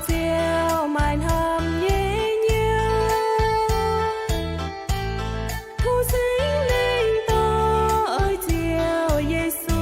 Ziouv maaih hnamv nyei nyouz, tov Singx Lingh dorh oix Ziouv Yesu.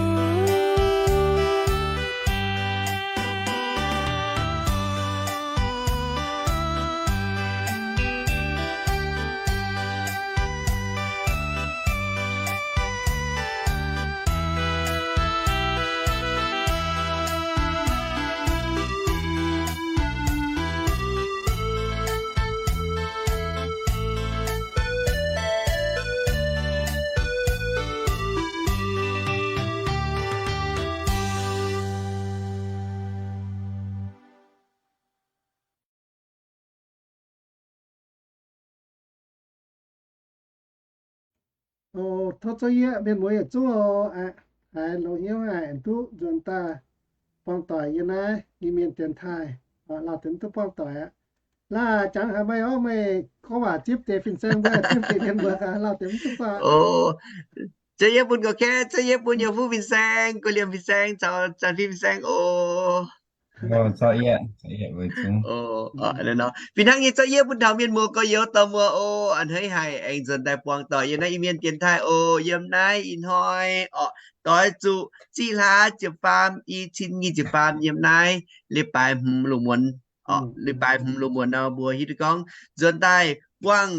O, tov zouv yieqv mienh muoz yietc zungv oc. Haiz longx hnyouv haic, duqv nzuonx daaih buangh doic yiem naaiv Iu-Mienh dienx taaih. Lauh deix mv duqv buangh doic aqv. Laaix jangx haic meih orv, meih gorngv waac zipv deix fin-saeng mbuo, zipv deix mienh mbuo, lauh deix mv duqv buangh. O, zouv yieqv bun ga'kaeqv, zouv yieqv bun yiem fuqv fin-saeng, guei liemh fin-saeng caux zanc fin fin-saeng oc. Fih hnangv nyei zouv yieqv bun taux mienh muoz gorx-youz dorh muoz oc. A'hneiv haic aengx nzuonx daaih buangh doic yiem naaiv Iu-Mienh dienx taaih oc. Yiem naaiv ih hnoi orqc, doix zuqc ziqv hlaax ziepc faam, i cin nyic ziepc faam, yiem naaiv leiz-baaix hmz lungh muonz orqc, leiz-baaix hmz lungh muonz nor mbuo hiuv duqv gorngv nzuonx daaih buangh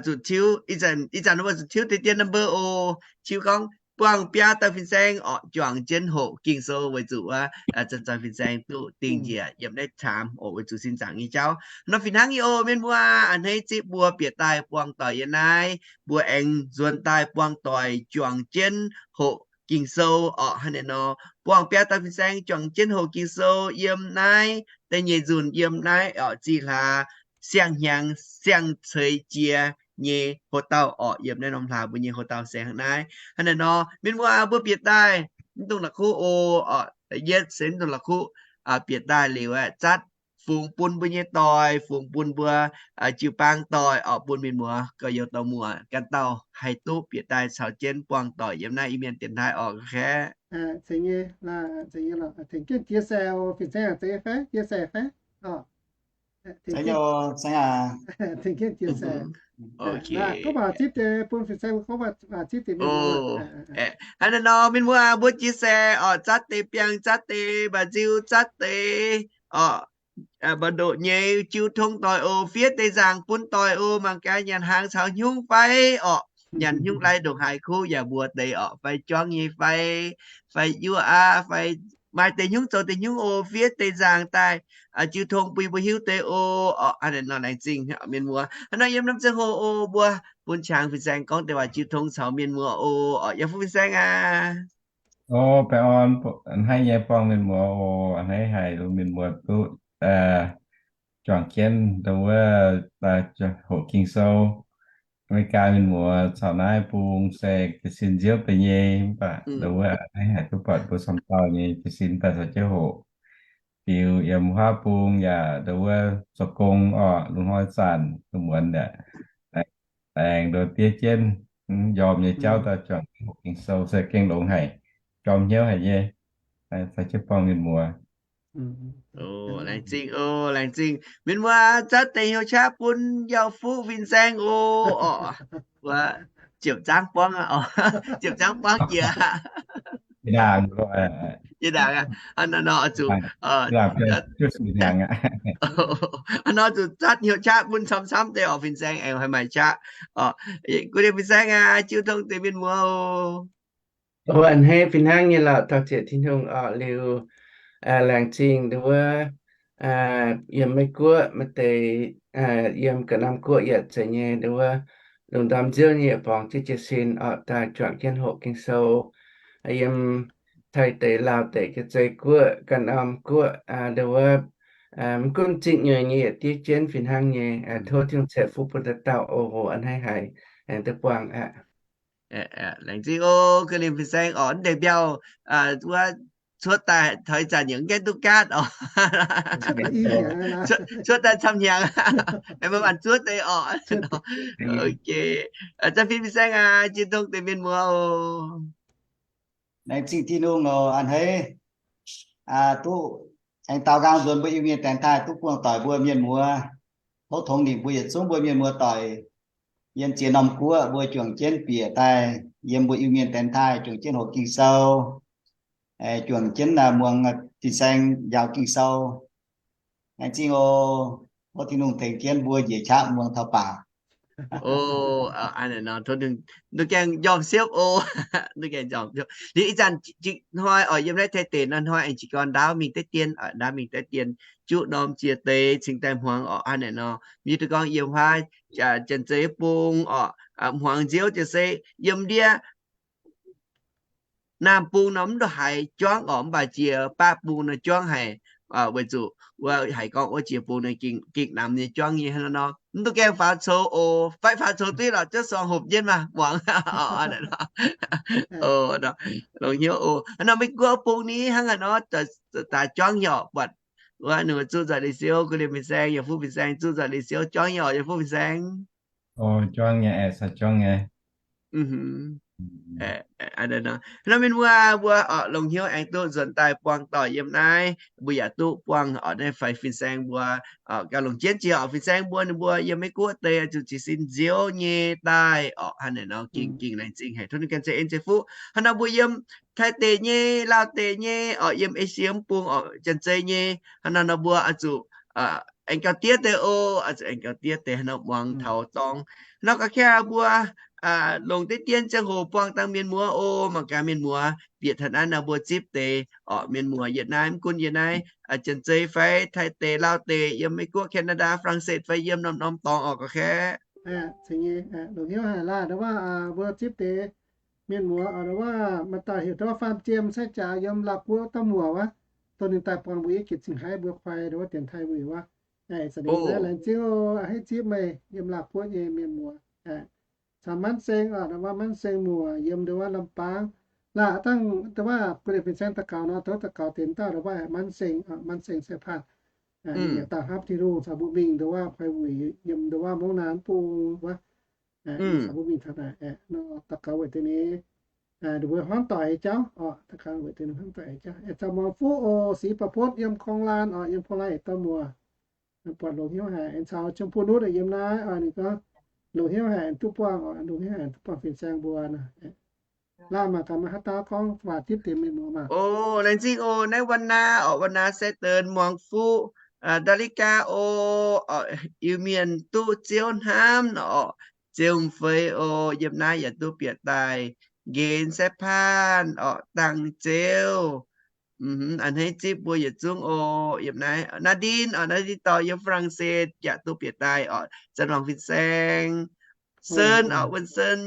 zuqc tiuv, ih zanc mbuo zuqc tiuv deix dien number oc. Tiuv gorngv buangh biaa dauh fin-saeng orqc, juangc jienv hoqc Ging-Sou weic zuqc wuov zanc fin-saeng duqv dingh njiec yiem naaiv caamx oc, weic zuqc sin zaangc nyei jauv. Nor fih hnangv nyei oc mienh muoz, a'hneiv zipv mbuo bieqc daaih buangh doic yiem naaiv, mbuo aengx nzuonx daaih buangh doic juangc jienv hoqc Ging-Sou orqc. Hnangv naaiv nor, buangh biaa dauh fin-saeng juangc jienv hoqc Ging-Sou yiem naaiv da'nyeic nzunc, yiem naaiv orqc, ziqv hlaax siang-hnyangx siang-ceix jiex nyei houx-dauh orqc, yiem naaiv norm hlaax mbuo nyei houx-dauh se hnangv naaiv. Hnangv naaiv nor mienh muoz, mbuo bieqc daaih mv dungx la'kuqv oc. Yietv se mv dungx la'kuqv, bieqc daaih liuz aeqv, zatv fungx bun mbuo nyei doic, fungx bun mbuo jiu-baang doic orqc, bun mienh muoz gorx-youz dorh muoz ganh dauh haih duqv bieqc daaih caux jienv buangh doic yiem naaiv Iu-Mienh dienx taaih orqc. Tengx jienv chia sẻ, fin-saeng tengx jienv chia sẻ fai? Tengx jienv chia sẻ. Gorngv waac zipv deix bun fin-saeng, gorngv waac zipv deix mienh muoz. Hnangv naaiv nor mienh muoz, mbuo chia sẻ orqc, zatv deix biangh, zatv deix mba'nziu, zatv deix orqc, mba'ndoqc nyei jiu tong doic oc, fiev deix nzaangc bun doic oc, mangc gaax nyanc hnaangx caux hnyungv fai orqc, nyanc hnyungv lai ndongc haaix kuv yaac mbuox deix orqc, fai juangv nyei fai, fai yuoqv aqv fai maaih deix hnyungv zoux deix hnyungv oc, fiev deix nzaangc daaih jiu tong bun mbuo hiuv deix oc. Orqc, hnangv naaiv nor laengz zingh mienh muoz. Hnangv nor yiem naaiv ziangh hoc oc, mbuo bun qangx fin-saeng gorngv deix waac jiu tong caux mienh muoz oc. Orqc, yiem fuqv fin-saeng aac. O, baengh orn, a'hneiv nyei buangh mienh muoz oc. A'hneiv haiz mienh muoz duqv juangc jienv ndo wuov hoqc Ging-Sou. Aa^me^li^gaa mienh muoz caux naaiv bung se jiez sin nziouv deix nyei, mv baac ndo wuov a'hneiv haiz duqv buatc mbuo camv dauh nyei jiez sin daaih caux jienv hoqc. Diuh yiem huaav bung yaac ndo wuov zoux gong orqc, lungh hnoi zanc lungh muonz yaac aengx ndo diev jienv, mv, njormh nyei jauv daaih juangc hoqc Ging-Sou se gengh longx haic, njormh hnyouv haic nyei. Caux jienv buangh mienh muoz. Laengz zingh oc, laengz zingh. Mienh muoz, zatv deix hnyouv qaqv bun yauh fuqv fin-saeng oc. Orqc, ziepc zangv buangv aqv, ziepc zangv buangv jiex. Yie ndaangc aqv, hnangv nor zuqc, hnangv nor zuqc zatv hnyouv qaqv bun camv-camv deix orqc, fin-saeng aengx haih maaih qaqv. Orqc, guei liemh fin-saeng aac, jiu tong deix mienh muoz oc. A'hneiv fih hnangv nyei lorqc, taux zieqc Tin-Hungh orqc. Liuz, laengz zingh ndo wuov yiem Meiv Guoqv maaih deix, yiem ga'naaiv guoqv yietc zeiz nyei ndo wuov lungh ndorm nziouv nyei yietc borngz jiez jiez sin orqc, daaih juangc jienv hoqc Ging-Sou. Yiem Taiv deic, Laauv deic, Jaa-Zei Guoqv, ganh norm guoqv ndo wuov, mv gunv zingh nyueiz nyei yietc diev jienv fih hnangv nyei. Tov Tin-Hungh ceix fuqv bun dauh dauh oc. A'hneiv haiz aengx duqv buangh aqv. Laengz zingh oc, guei liemh fin-saeng orqc. Mv deix mbiauh wuov cuotv daaih taux ih zanc yaac mv gaengh duqv gaatv orqc. Cuotv daaih camv hnyangx, aengx maaih maanc zuov deix orqc. Zanc fin fin-saeng aac, jiu tong deix mienh muoz oc. Laengz zingh Tin-Hungh oc, a'hneiv duqv aengx daaux nqaang nzuonx mbuo Iu-Mienh dienx taaih duqv buangh doic mbuo mienh muoz, tov tongx nimc mbuo yietc zungv mbuo mienh muoz doic yiem ziex norm guoqv mbuo juangc jienv bieqc daaih yiem mbuo Iu-Mienh dienx taaih juangc jienv hoqc Ging-Sou, juangc jienv muangx fin-saeng njaaux Ging-Sou. Laengz zingh oc. Tov Tin-Hungh tengx jienv mbuo njiec qaqv muangx taux baac. Duqv gaengh njormh siepv oc. Duqv gaengh njormh siepv. Liuz ih zanc hnoi oc, yiem naaiv Taiv deic nor hnoi aengx jiez gorn ndaauv mingh deix dien, ndaauv mingh deix dien, juqv norm ziex deix cingx daaih hmuangx oc. Hnangv naaic nor, mv duqv gorngv yiem huaav Janx-Zei bung oc, hmuangx nziouv jienv se yiem ndiev Naamh bung nor mv ndongc haaix juangv oc, mv baac jiex Baqv bung nor juangv haic, weic zuqc wuov haiz gorngv wuov jiex bung nor gengh namx nyei juangv nyei hnangv nor. Mv duqv gaengh faaux coux oc, fai faaux coux duqv lorqc, zuov suangx hopc jienv maah, muangx. Longx hnyouv oc. Hnangv nor Meiv Guoqv bung ni hnangv haaix nor, daaih juangv nyei oc, buatc wuov ninh zuqv nzoih Leiz Siou, guv liemh fin-saeng, yaac fuqv fin-saeng, zuqv nzoih Leiz Siou, juangv nyei oc, yaac fuqv fin-saeng. Juangv nyei, aengx juangv nyei. Nor mienh muoz mbuo oc, longx hnyouv aengx duqv nzuonx daaih buangh doic yiem naaiv, mbuo yaac duqv buangh oc naaiv faix fin-saeng mbuo gauh longc jienv jiex oc. Fin-saeng mbuo ninh mbuo yiem Meiv Guoqv deix zuqc jiez sin nziouv nyei daaih oc. Hnangv naaic nor gengh gengh laengz zingh haic, tov ninh ganh ceix en ceix fuqv. Hnangv nor mbuo yiem Taiv deic nyei, Laauh deic nyei oc, yiem Esie mv bung oc, Janx-Zei nyei, hnangv nor nor mbuo oix zuqc aengx gauh diev deix oc, oix zuqc aengx gauh diev deix hnangv nor muangx taux dorngx. Hnangv nor ga'keng mbuo longc deix dien ziangh hoc buangh dangh mienh muoz oc. Mangc gaax mienh muoz bieqc taux naaiv nor mbuo zipv deix oc. Mienh muoz yietc naaiv mv gunv yiem naaiv Janx-Zei fai Taiv deic, Laauh deic, yiem Meiv Guoqv, Canada, France fai yiem norm-norm dorngx oc ga'keng. Longx hnyouv haic laah, ndau wuov mbuo zipv deix mienh muoz ndau wuov maaih dauh heuc ndau wuov Faam Jiem, sai jaax yiem Laauh Guoqv dauh muoz wuov, dongh ninh daaih buangh mbuo i gitv zingh haiv mbuo kuaix ndau wuov dienx Taiv wuic wuov. Za'gengh laengz zingh oc, a'hneiv zipv meih yiem Laauh Guoqv nyei mienh muoz. Caux Manv Seng oc, ndau wuov Manv Seng muoz yiem ndau wuov Lamb Baang. Laah dangh ndau wuov guv liemh fin-saeng daux gaux nor, tov daux gaux deix dauh ndau wuov Manv Seng, Manv Seng Sai Paanh. Ninh yaac daaih hnamv Tin-Hungh caux mbuo mingh ndau wuov kuaix wuic yiem ndau wuov Mongv Naan bung wuov. Caux mbuo mingh taux naaic nor, daux gaux weic deix ninh, ninh mbuo hnamv doic jauv oc, daux gaux weic deix ninh hnamv doic jauv. Aengx caux muangx fuqv oc, Six Ba'Botv yiem Korng Laan oc, yiem Korng Laan yietc dauh muoz, buatc longx hnyouv haic. Aengx caux Chong Bun Nutv yiem naaiv oc, ninh gorngv longx hnyouv haic duqv buangh oc, longx hnyouv haic duqv buangh fin-saeng mbuo nor. Laah mangc gaax maaih haaix dauh gorngv waac zipv deix mienh muoz maah. Oc, laengz zingh oc. Naaiv Wan Naa oc, Wan Naa Sai Deix, muangx fuqv Da'ligaa oc, Iu-Mienh duqv Ziouv hnamv oc, Ziouv Feix oc, yiem naaiv yaac duqv bieqc daaih. Nqenx Sai Paanh oc, Dangh Ziouv, a'hneiv zipv mbuo yietc zungv oc. Yiem naaiv Naa Ndin oc, Naa Ndin dorh yiem Faa^lang^se yaac duqv bieqc daaih oc. Zanc Wangc Fin-Saeng, Sen oc, Wuonh Sen,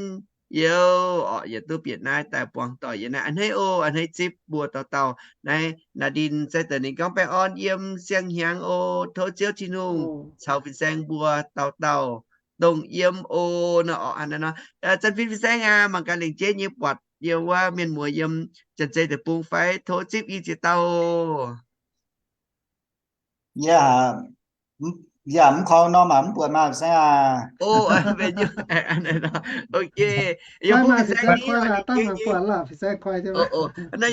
Youz oc, yietc duqv bieqc naaiv daaih buangh doic yiem naaiv. A'hneiv oc, a'hneiv zipv mbuo dauh dauh. Naaiv Naa Ndin Sai Deix ninh gorngv baengh orn yiem siang-hnyangx oc. Tov Ziouv Tin-Hungh caux fin-saeng mbuo dauh dauh dongh yiem oc. Nor oc, hnangv naaiv nor, zanc fin fin-saeng aac, mangc gaax lengc jeiv nyei buatc yiem wuov mienh muoz yiem Janx-Zei deic-bung fai, tov zipv i ziex dauh. Yie, yie mv korng norm aac, mv buatc maah, fin-saeng aac. Ok, yie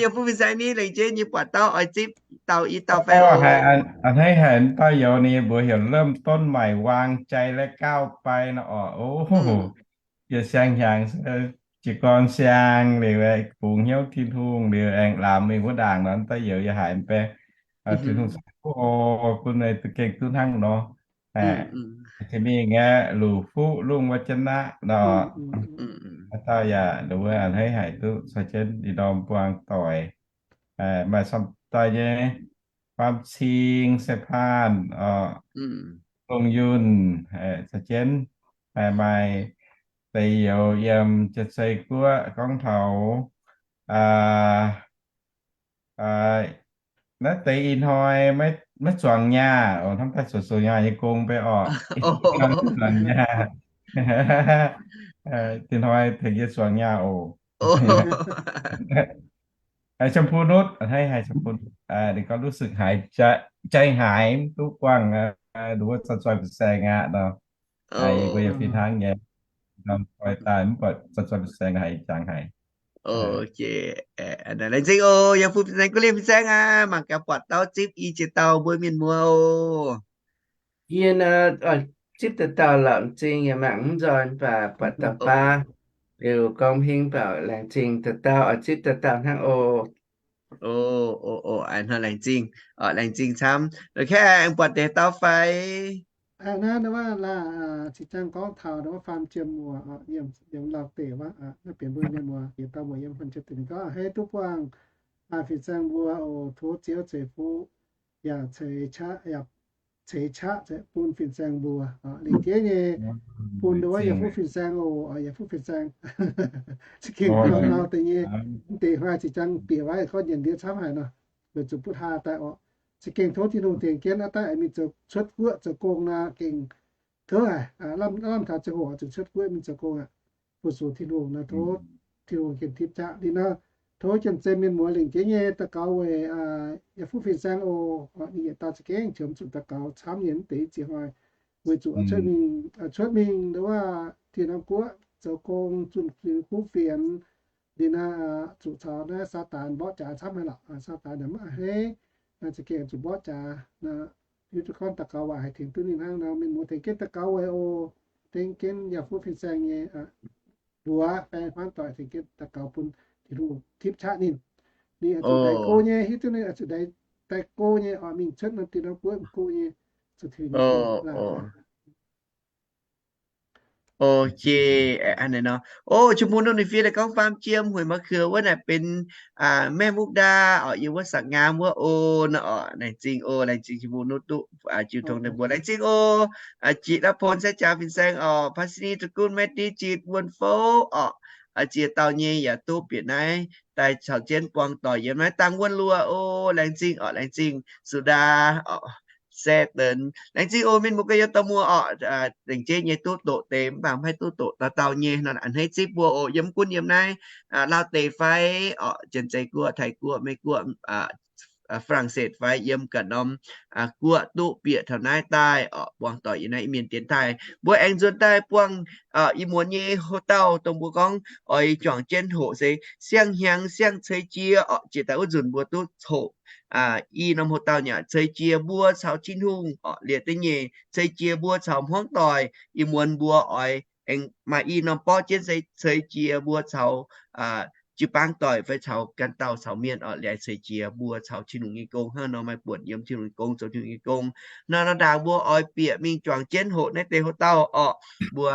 bun fin-saeng ni lengc jeiv nyei buatc dauh oix zipv dauh i dauh fai. A'hneiv haic dauh youz ninh mbuox heuc เริ่มต้นใหม่ วางใจและก้าวไป nor oc. Yietc siang-hnyangx se jiez gorn siang liuz, bungx hnyouv Tin-Hungh liuz, aengx lamz mingh wuov ndaangc nor, dauh youz yaac haiz mv bei. Tin-Hungh ceix fuqv oc, bun meih duqv gengh duqv hnangv nor. Aeqv, mingh aeqv, luc fuqv lungh วจนะ nor. Dauh yaac a'hneiv haic duqv caux jienv ih ndorm buang doic. Maaih camv doic nyei, Faam Cing, Sai Paanh, Dongh Yunh, caux jienv maaih deix youz yiem Janx-Zei Guoqv gorngv taux naaiv deix ih hnoi maiv zuangx nyaah oc, hnamv daaih zuqc zuangx nyaah nyei gong bei oc. Zuangx nyaah. Ih hnoi tengx yie zuangx nyaah oc. Haiz Cham Pu Nutv, haiz Cham Pu Nutv, ninh gorngv รู้สึกหายใจ ใจหาย mv duqv buangh nduov zanc-zoih fin-saeng aqv nor. Yie mbuo yaac fih hnangv nyei, norm koi daaih mv buatc zanc-zoih fin-saeng haiz jangx haic. O, laengz zingh oc, yaac fu fin-saeng, gu lien fin-saeng aac, mangc gaax buatc dauh zipv i ziex dauh mbuo mienh muoz oc. Yie naaiv zipv dauh dauh lorqc, m'zing yaac mangc mv nzoih, mv baac buatc dauh baav liuz gorngv hingv mv baac laengz zingh dauh dauh, oix zipv dauh dauh hnangv oc. O, o, o, aa, hnangv laengz zingh, laengz zingh camv. Kaeqv, aengx buatc deix dauh fai? Naaiv, naaiv waac laac, zinh ziangh gorngv taux naaiv waac faam jiem muoz, yiem Lauv deic waac, naaiv benx mbuo mienh muoz, yietc dauh muoz yiem faam jiem deic ninh gorngv, hei duqv buangh fin-saeng mbuo oc, tov Ziouv ceix fuqv yaac ceix qaqv, yaac ceix qaqv bun fin-saeng mbuo. Lingc jeiv nyei bun nduov yaac fuqv fin-saeng oc, yaac fuqv fin-saeng. Za'gengh gorngv nor deix nyei, deix hnoi zinh ziangh bieqc waac gorngv nyienc ndiev camv haic nor, weic zuqc butv haa daaih oc. Za'gengh tov Tin-Hungh tengx jienv aqv, daaih mingh zoux cuotv guoqv zoux gong nor, gengh tov haic, lamh taux ziangh hoc zuqc cuotv guoqv mingh zoux gong aqv. Fu-sux Tin-Hungh nor, tov Tin-Hungh gengh tipv qaqv. Liuz nor, tov janx-zei mienh muoz lingc jeiv nyei daux gaux weic yaac fuqv fin-saeng oc. Ninh yietc dauh za'gengh qiemx zuqc daux gaux camv nyei, mv deix ziex hnoi, weic zuqc cuotv mingh nduov Tin-Hungh guoqv zoux gong, zunh kuv fienx. Liuz nor, zuqc caux naaiv Saadaan mborqv jaax camv haic lorqc. Saadaan yaac maiv a'hneiv, za'gengh zuqc mborqv jaax. Hiuv duqv gorngv daux gaux waac haih tengx duqv ninh hnangv nor, mienh muoz tengx jienv daux gaux weic oc. Tengx jienv yaac fuqv fin-saeng nyei mbuox fai hmuangv doic tengx jienv daux gaux bun Tin-Hungh tipv qaqv ninh. Ninh oix zuqc daaih go nyei, hiuv duqv ninh oix zuqc daaih go nyei oc, mingh cuotv norm dinh norm guoqv go nyei, zuqc Tin-Hungh Ok, hnangv naaiv nor. O, qu mbuo nor ninh fiev daaih gorngv faam jiem hueic ma'keuv wuov naaic benx Maiv Mukv Ndaa oc, yiem wuov Sa'ngaam wuov o nor oc. Laengz zingh o, laengz zingh qu mbuo nor duqv jiu tong daaih mbuo. Laengz zingh o, Jitc La'Pon, Saengv Jaax Fin-Saeng oc, Pasini, Da'gun, Maiv Di, Jitc, Wuonh Fouv oc, ziex dauh nyei yaac duqv bieqc naaiv daaih caux jienv buangh doic yiem naaiv dangh wuonh luoqc o. Laengz zingh oc, laengz zingh Sudaa oc, Saeqv Denx. Laengz zingh o, mienh muoz gaax yiem dauh muoz oc, lengc jeiv nyei duqv doqc deix mv baac maiv duqv doqc dauh dauh nyei nor, a'hneiv zipv mbuo oc. Yiem gunv yiem naaiv Laauv deic fai oc, Janx-Zei Guoqv, Taiv Guoqv, Meiv Guoqv, ฝรั่งเศส fai yiem ganh norm guoqv duqv bieqc taux naaiv daaih oc, buangh doic yiem naaiv Iu-Mienh dienx taaih. Mbuo aengx nzuonx daaih buangh ih muonz nyei houx-dauh dongh mbuo gorngv oix juangc jienv hoqc se siang-hnyangx siang-ceix jiex oc. Jiex daaih wuov nzunc mbuo duqv hoqc i norm houx-dauh nyei ceix jiex mbuo caux Tin-Hungh oc, liuz da'nyeic ceix jiex mbuo caux hmuangv doic. Ih muonz mbuo oix aengx maaih i norm borqv jienv se ceix jiex mbuo caux jiu-baang doic fai caux ganh dauh caux mienh oc, liuz ceix jiex mbuo caux Tin-Hungh nyei gong. Hnangv nor maaih buonc yiem Tin-Hungh nyei gong, zoux Tin-Hungh nyei gong. Nor, nor ndaangc mbuo oix bieqc mingh juangc jienv hoqc naaiv deix houx-dauh oc. Mbuo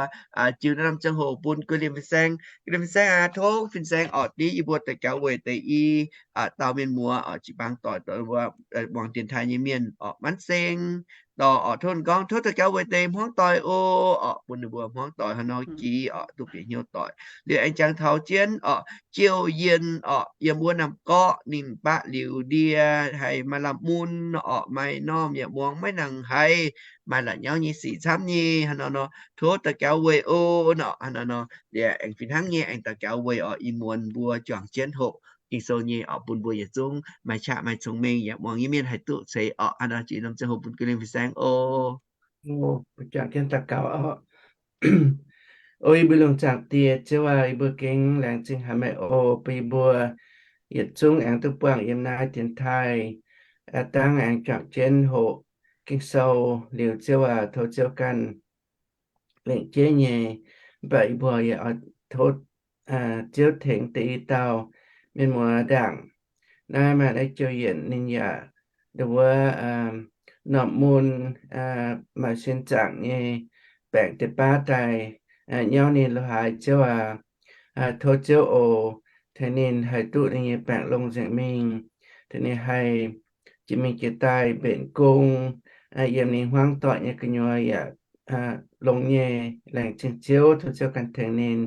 jiu naaiv norm ziangh hoc bun ga'lien fin-saeng, ga'lien fin-saeng aac, tov fin-saeng oc, div yie mbuo daux gaux weic deix i dauh mienh muoz oc, jiu-baang doic, mbuo muangx dienx taaih nyei mienh oc, Manv Seng dorh oc, tov ninh gorngv tov daux gaux weic deix hmuangv doic o oc, bun ninh mbuo hmuangv doic haaix nor jiex oc, duqv bieqc hnyouv doic. Liuz aengx jangx taux jienv oc, Jiou Yien oc, yiem wuov Naamh Gorqv, ninh baqv liuz ndie haiz maaih lamh mun oc, maaih normh yaac muangx maiv nangc haiz, maaih la'nyauv nyei sic camv nyei. Hnangv nor nor, tov daux gaux weic o nor. Hnangv nor nor, liuz aengx fih hnangv nyei aengx daux gaux weic oc, ih muonz mbuo juangc jienv hoqc Ging-Sou nyei oc, bun mbuo yietc zungv maaih qaqv maaih cong-mengh yaac muangx nyei mienh haih duqv ceix oc. Hnangv nor jiex norm ziangh hoc bun ga'lien fin-saeng oc. Juangc jienv daux gaux oc. O yie mbuo lungh zaangc Die Ziouv aac, yie mbuo gengh laengz zingh haic meih oc, bun yie mbuo yietc zungv aengx duqv buangh yiem naaiv dienx taaih, dangv aengx juangc jienv hoqc Ging-Sou. Liuz Ziouv aac, tov Ziouv ganh lengc jeiv nyei, mv baac yie mbuo yaac oix tov Ziouv tengx deix i dauh mienh muoz ndaangc. Naaiv maaih naaiv Jiou Yien ninh yaac nduov wuov normh mun, maaih sin zaangc nyei baengc deix baav daaih nyauv ninh lo haaix. Ziouv aac, tov Ziouv oc, tengx ninh haih duqv ninh nyei baengc longx nzengc mingh, tengx ninh haih jiex mingh jiex daaih mbenc gong, yiem ninh hmuangv doic nyei gu'nyuoz yaac longx nyei. Laengz zingh Ziouv, tov Ziouv ganh tengx ninh.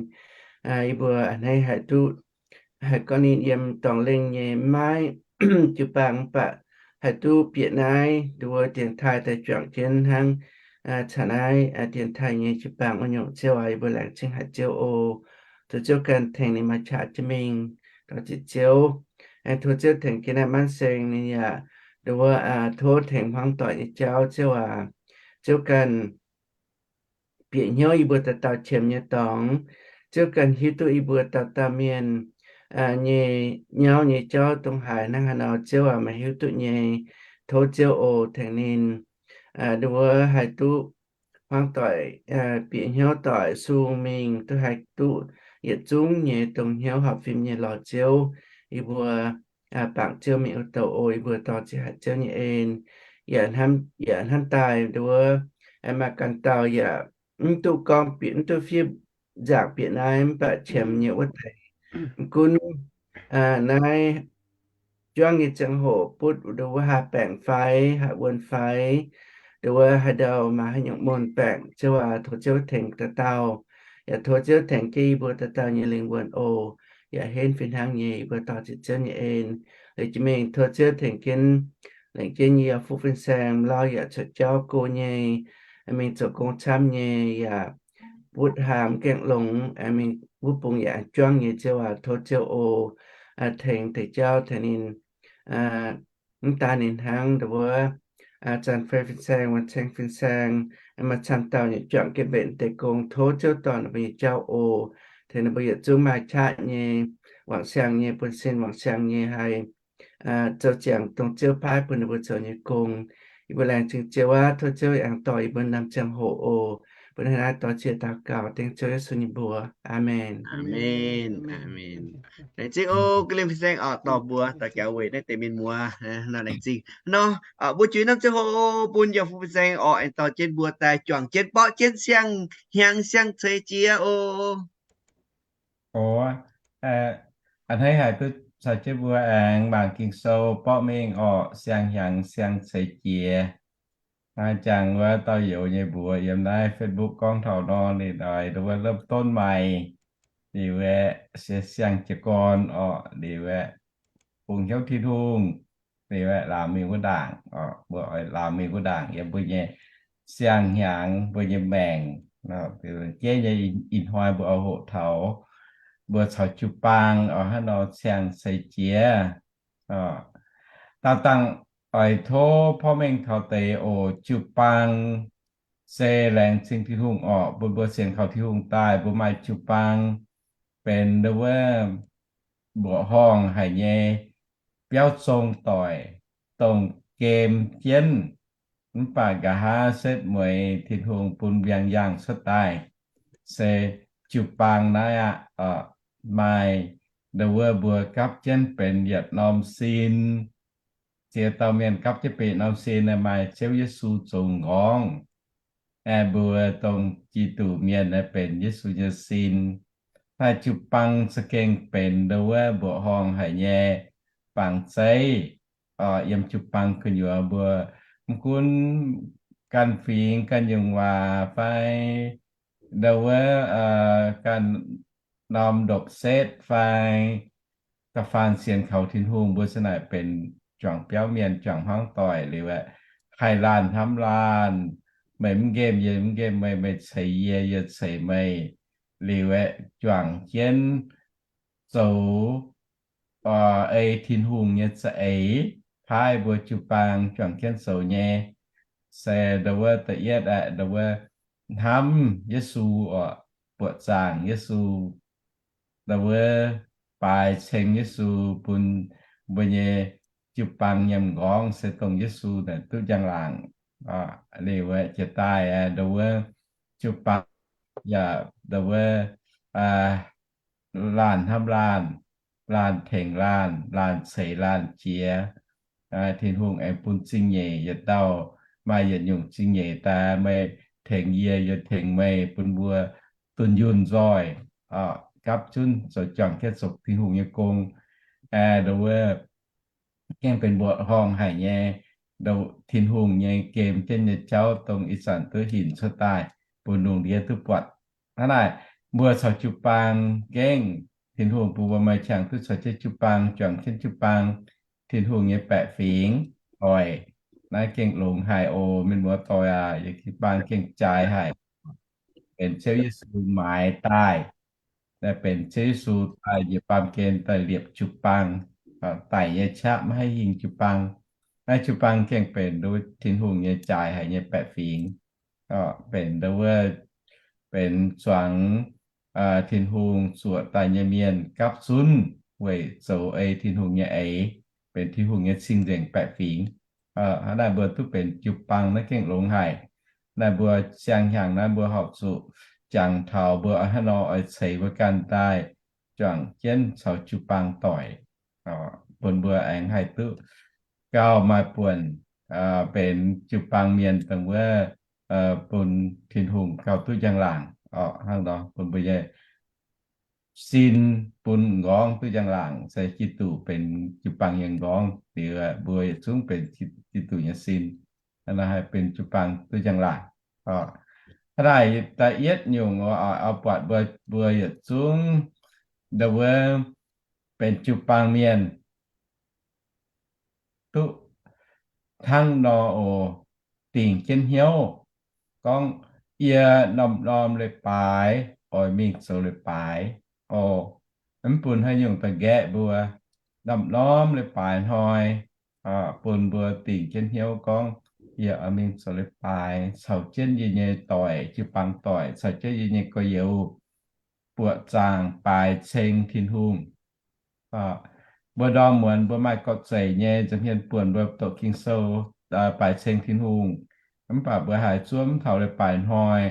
Yie mbuo a'hneiv haih duqv, haih gorngv ninh yiem dorngx lengh nyei maiv jiu-baang mv baac haih duqv bieqc naaiv nduov dienx taaih daaih juangc jienv hnangv. Caux naaiv dienx taaih nyei jiu-baang wuov nyungc. Ziouv aac, yie mbuo laengz zingh haic Ziouv oc. Tov Ziouv ganh tengx ninh maaih qaqv jiex mingh. Dorh ziec Ziouv, aengx tov Ziouv tengx jienv naaiv Manv Seng ninh yaac nduov tov tengx hmuangv doic nyei jauv. Ziouv aac, Ziouv ganh bieqc hnyouv yie mbuo dauh dauh qiemx nyei dorngx. Ziouv ganh hiuv duqv yie mbuo dauh dauh mienh nyei nyauv nyei jauv dongh haaix hnangv haaix nor, Ziouv aac, meih hiuv duqv nyei. Tov Ziouv oc tengx ninh, nduov haih duqv hmuangv doic, bieqc hnyouv doic sung mingh duqv haih duqv yietc zungv nyei dongh hnyouv horpc fim nyei lorz Ziouv. Yie mbuo bangc Ziouv mingh wuov douc oc. Yie mbuo dorh ziqc haic Ziouv nyei en, yaac hnamv daaih nduov maaih ganh dauh yaac mv duqv gorngv bieqc, mv duqv fiev nzaangc bieqc naaiv, mv baac qiemx nyei wuov deix. Mv gunv naaiv juangv nyei ziangh hoc butv nduov wuov haih baengc fai haih wuonh fai, nduov wuov haaix ndau maaih haaix nyungc mun baengc, Ziouv aac, tov Ziouv tengx dauh dauh, yaac tov Ziouv tengx jienv yie mbuo dauh dauh nyei lingh wuonh oc. Yaac henv fih hnangv nyei yie mbuo dorh ziqc Ziouv nyei en. Liuz jiex mingh tov Ziouv tengx jienv, lengc jienv yie fuqv fin-saeng lauh yaac cuotv jauv go nyei, mingh zoux gong camv nyei, yaac butv haamh gaengh longx, mingh wuov bung yaac juangv nyei, Ziouv aac, tov Ziouv oc, tengx deix jauv tengx ninh. Mv daan ninh hnangv, nduov wuov zanc fei fin-saeng, wuonh ceng fin-saeng, maaih camv dauh nyei juangc jienv mbenc deix gong, tov Ziouv dorh ninh mbuo nyei jauv oc. Tengx ninh mbuo yietc zungv maaih qaqv nyei, wangc siang nyei, bun sin wangc siang nyei haih zoux ziangx dongh Ziouv paaiv bun ninh mbuo zoux nyei gong. Yie mbuo laengz zingh Ziouv aac, tov Ziouv aengx dorh yie mbuo naaiv ziangh hoc oc. Mbuo hnangv naaiv dorh cie daux gaux dengv Ziouv Yesu nyei mbuox. Aamen. Aamen. Aamen. Laengz zingh oc, ga'lien fin-saeng oc, dorh mbuo daux gaux weic naaiv deix mienh muoz nor laengz zingh nor. Mbuo juix norm ziangh hoc bun yaac fuqv fin-saeng oc, aengx dorh jienv mbuo daaih juangc jienv borqv jienv siang-hnyangx siang-ceix jiex oc. Oc, a'hneiv haic duqv caux jienv mbuo aengx mangc Ging-Sou borqv mingh orqc, siang-hnyangx siang-ceix jiex. Naaiv jangx wuov dauh youz nyei mbuox yiem naaiv Facebook gorngv taux nor, ninh oix nduov wuov เริ่มต้นใหม่ liuz aeqv, siang jiez gorn orqc, liuz aeqv, bungx hnyouv Tin-Hungh, liuz aeqv, laamx mingh wuov ndaangc orqc, mbuo oix laamx mingh wuov ndaangc yiem mbuo nyei siang-hnyangx, mbuo nyei maengc. Jeiv nyei ih hnoi mbuo oix hoqc taux mbuo caux jiu-baang oix hnangv nor siang-ceix jiex. Dangh dangh oix tov porv mengh taux deix oc, jiu-baang se laengz zingh Tin-Hungh orqc, bun mbuo sienx kaux Tin-Hungh daaih mbuo maaih jiu-baang benx nduov wuov mbuoqc horngh haic nyei biauv zong doic, dongh gem jienv. Mv baac nqa'haav setv mueiz Tin-Hungh bun mbiaangx yaangh cuotv daaih, se jiu-baang naaiv aqv. Maaih nduov wuov mbuo gapv jienv benx yietc norm sin. Ziex dauh mienh gapv jienv benx norm sin, maaih Ziouv Yesu zoux m'nqorngv. Aeqv, mbuo dongh Giduc mienh naaiv benx Yesu nyei sin. Naaiv jiu-baang za'gengh benx nduov wuov mbuoqc horngh haic nyei bangc zeiv. Yiem jiu-baang gu'nyuoz mbuo mv gunv ganh fingx ganh nyungc waac fai nduov wuov ganh norm ndopv-setv fai da'faanh sienx kaux Tin-Hungh, mbuo se naaic benx juangc biauv mienh, juangc hmuangv doic liuz aeqv, haih laanh hnamv laanh, meih mv nqemh yie mv nqemh meih, meih ceix yie, yie ceix meih, liuz aeqv, juangc jienv zoux ei Tin-Hungh nyei za'eix, paaiv mbuo jiu-baang juangc jienv zoux nyei. Se nduov wuov da'yietv aeqv, nduov wuov hnamv Yesu orqc, buoqc zaangc Yesu, nduov wuov baaix ceng Yesu bun mbuo nyei jiu-baang nyei m'nqorngv se dongh Yesu naaic duqv njang-laangc. Liuz aeqv, jiex daaih nduov wuov jiu-baang yaac nduov wuov laanh hnamv laanh, laanh tengx laanh, laanh ceix laanh jiex. Tin-Hungh aengx bun zingh nyeic yietc dauh, maaih yietc nyungc zingh nyeic daaih, meih tengx yie, yie tengx meih, bun mbuo dunh yunh nzoih, gapv zunv zoux juangc jienv zoux Tin-Hungh nyei gong. Nduov wuov gengh benx mbuoqc horngh haic nyei, nduov Tin-Hungh nyei gem jienv nyei jauv dongh ih zanc duqv hinc cuotv daaih bun lungh ndiev duqv buatc. Hnangv naaic, mbuo caux jiu-baang gengh Tin-Hungh bun mbuo maaih qangx duqv caux jienv jiu-baang, juangc jienv jiu-baang, Tin-Hungh nyei baeqc fingx oc. Naaiv gengh longx haic oc, mienh muoz-doic aac, yie jiu-baang gengh jaaix haic, benx Ziouv Yesu maaiz daaih, benx Ziouv Yesu daaih njiec baamh gen daaih liepc jiu-baang, daic nyei qaqv maiv haih hingh jiu-baang. Naaiv jiu-baang gengh benx nduov Tin-Hungh nyei jaaix haic nyei baeqc fingx, benx nduov wuov, benx zuangx Tin-Hungh zuoqc daaih nyei mienh gapv zunv weic zoux ei Tin-Hungh nyei eix, benx Tin-Hungh nyei cing-nzengc baeqc fingx. Hnangv naaiv mbuo duqv benx jiu-baang naaiv gengh longx haic. Naaiv mbuo siang-hnyangx naaiv mbuo horpc zuqc jangx taux mbuo hnangv nor oix ceix mbuo ganh daaih juangc jienv caux jiu-baang doic, bun mbuo aengx haih duqv gauh maaih buonc benx jiu-baang mienh dongh wuov bun Tin-Hungh gauh duqv njang-laangc oc. Hnangv nor bun mbuo nyei sin bun m'nqorngv duqv njang-laangc, se Giduc benx jiu-baang nyei m'nqorngv liuz, mbuo yietc zungv benx Giduc nyei sin, haih benx jiu-baang duqv njang-laangc. Hnangv naaic da'yietv nyungc oix buatc mbuo, mbuo yietc zungv ndau wuov benx jiu-baang mienh duqv hnangv nor oc, dingc jienv hnyouv gorngv, yie norm-norm leiz-baaix oix mingh zoux leiz-baaix oc. Mv bun haaix nyungc da'nqaeqv mbuo, norm-norm leiz-baaix hnoi bun mbuo dingc jienv hnyouv gorngv, yie oix mingh zoux leiz-baaix caux jienv yie nyei doic, jiu-baang doic, caux jienv yie nyei gorx-youz buoqc zaangc baaix ceng Tin-Hungh. Mbuo ndorm muonz mbuo maaih gorqv-zeic nyei nza'hmien buonc mbuo doqc Ging-Sou baaix ceng Tin-Hungh. Mv baac mbuo haiz zuov mv taux leiz-baaix hnoi,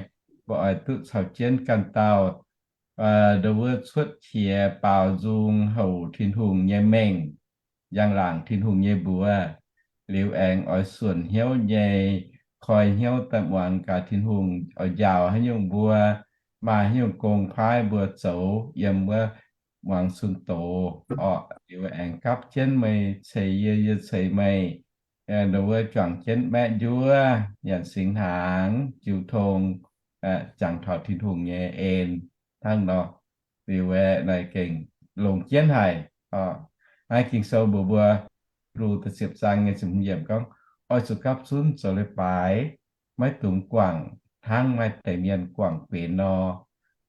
mbuo oix duqv caux jienv ganh dauh ndau wuov cuotv qiex baaux nzung houc Tin-Hungh nyei mengh, njang-laangc Tin-Hungh nyei mbuox, liuz aengx oix suonc hnyouv nyei koi hnyouv daaih muangx gaax Tin-Hungh oix njaaux haaix nyungc mbuo, maaih haaix nyungc gong paaiv mbuo zoux yiem wuov muangx sun doz orqc. Liuz aengx gapv jienv meih ceix yie, yie ceix meih, ndau wuov juangc jienv maeqv njuov, nyanc singx hnaangx, jiu tong, jangx taux Tin-Hungh nyei en hnangv nor. Liuz aeqv, naaiv gengh longx jienv haic. Naaiv Ging-Sou mbuox mbuo, Hipv^lu da'ziepc zaang nyei ziepc hmz yiemc gorngv, oix zuqc gapv zunv zoux leiz-baaix, maiv dungx guangc hnangv maaih deix mienh guangc benx nor.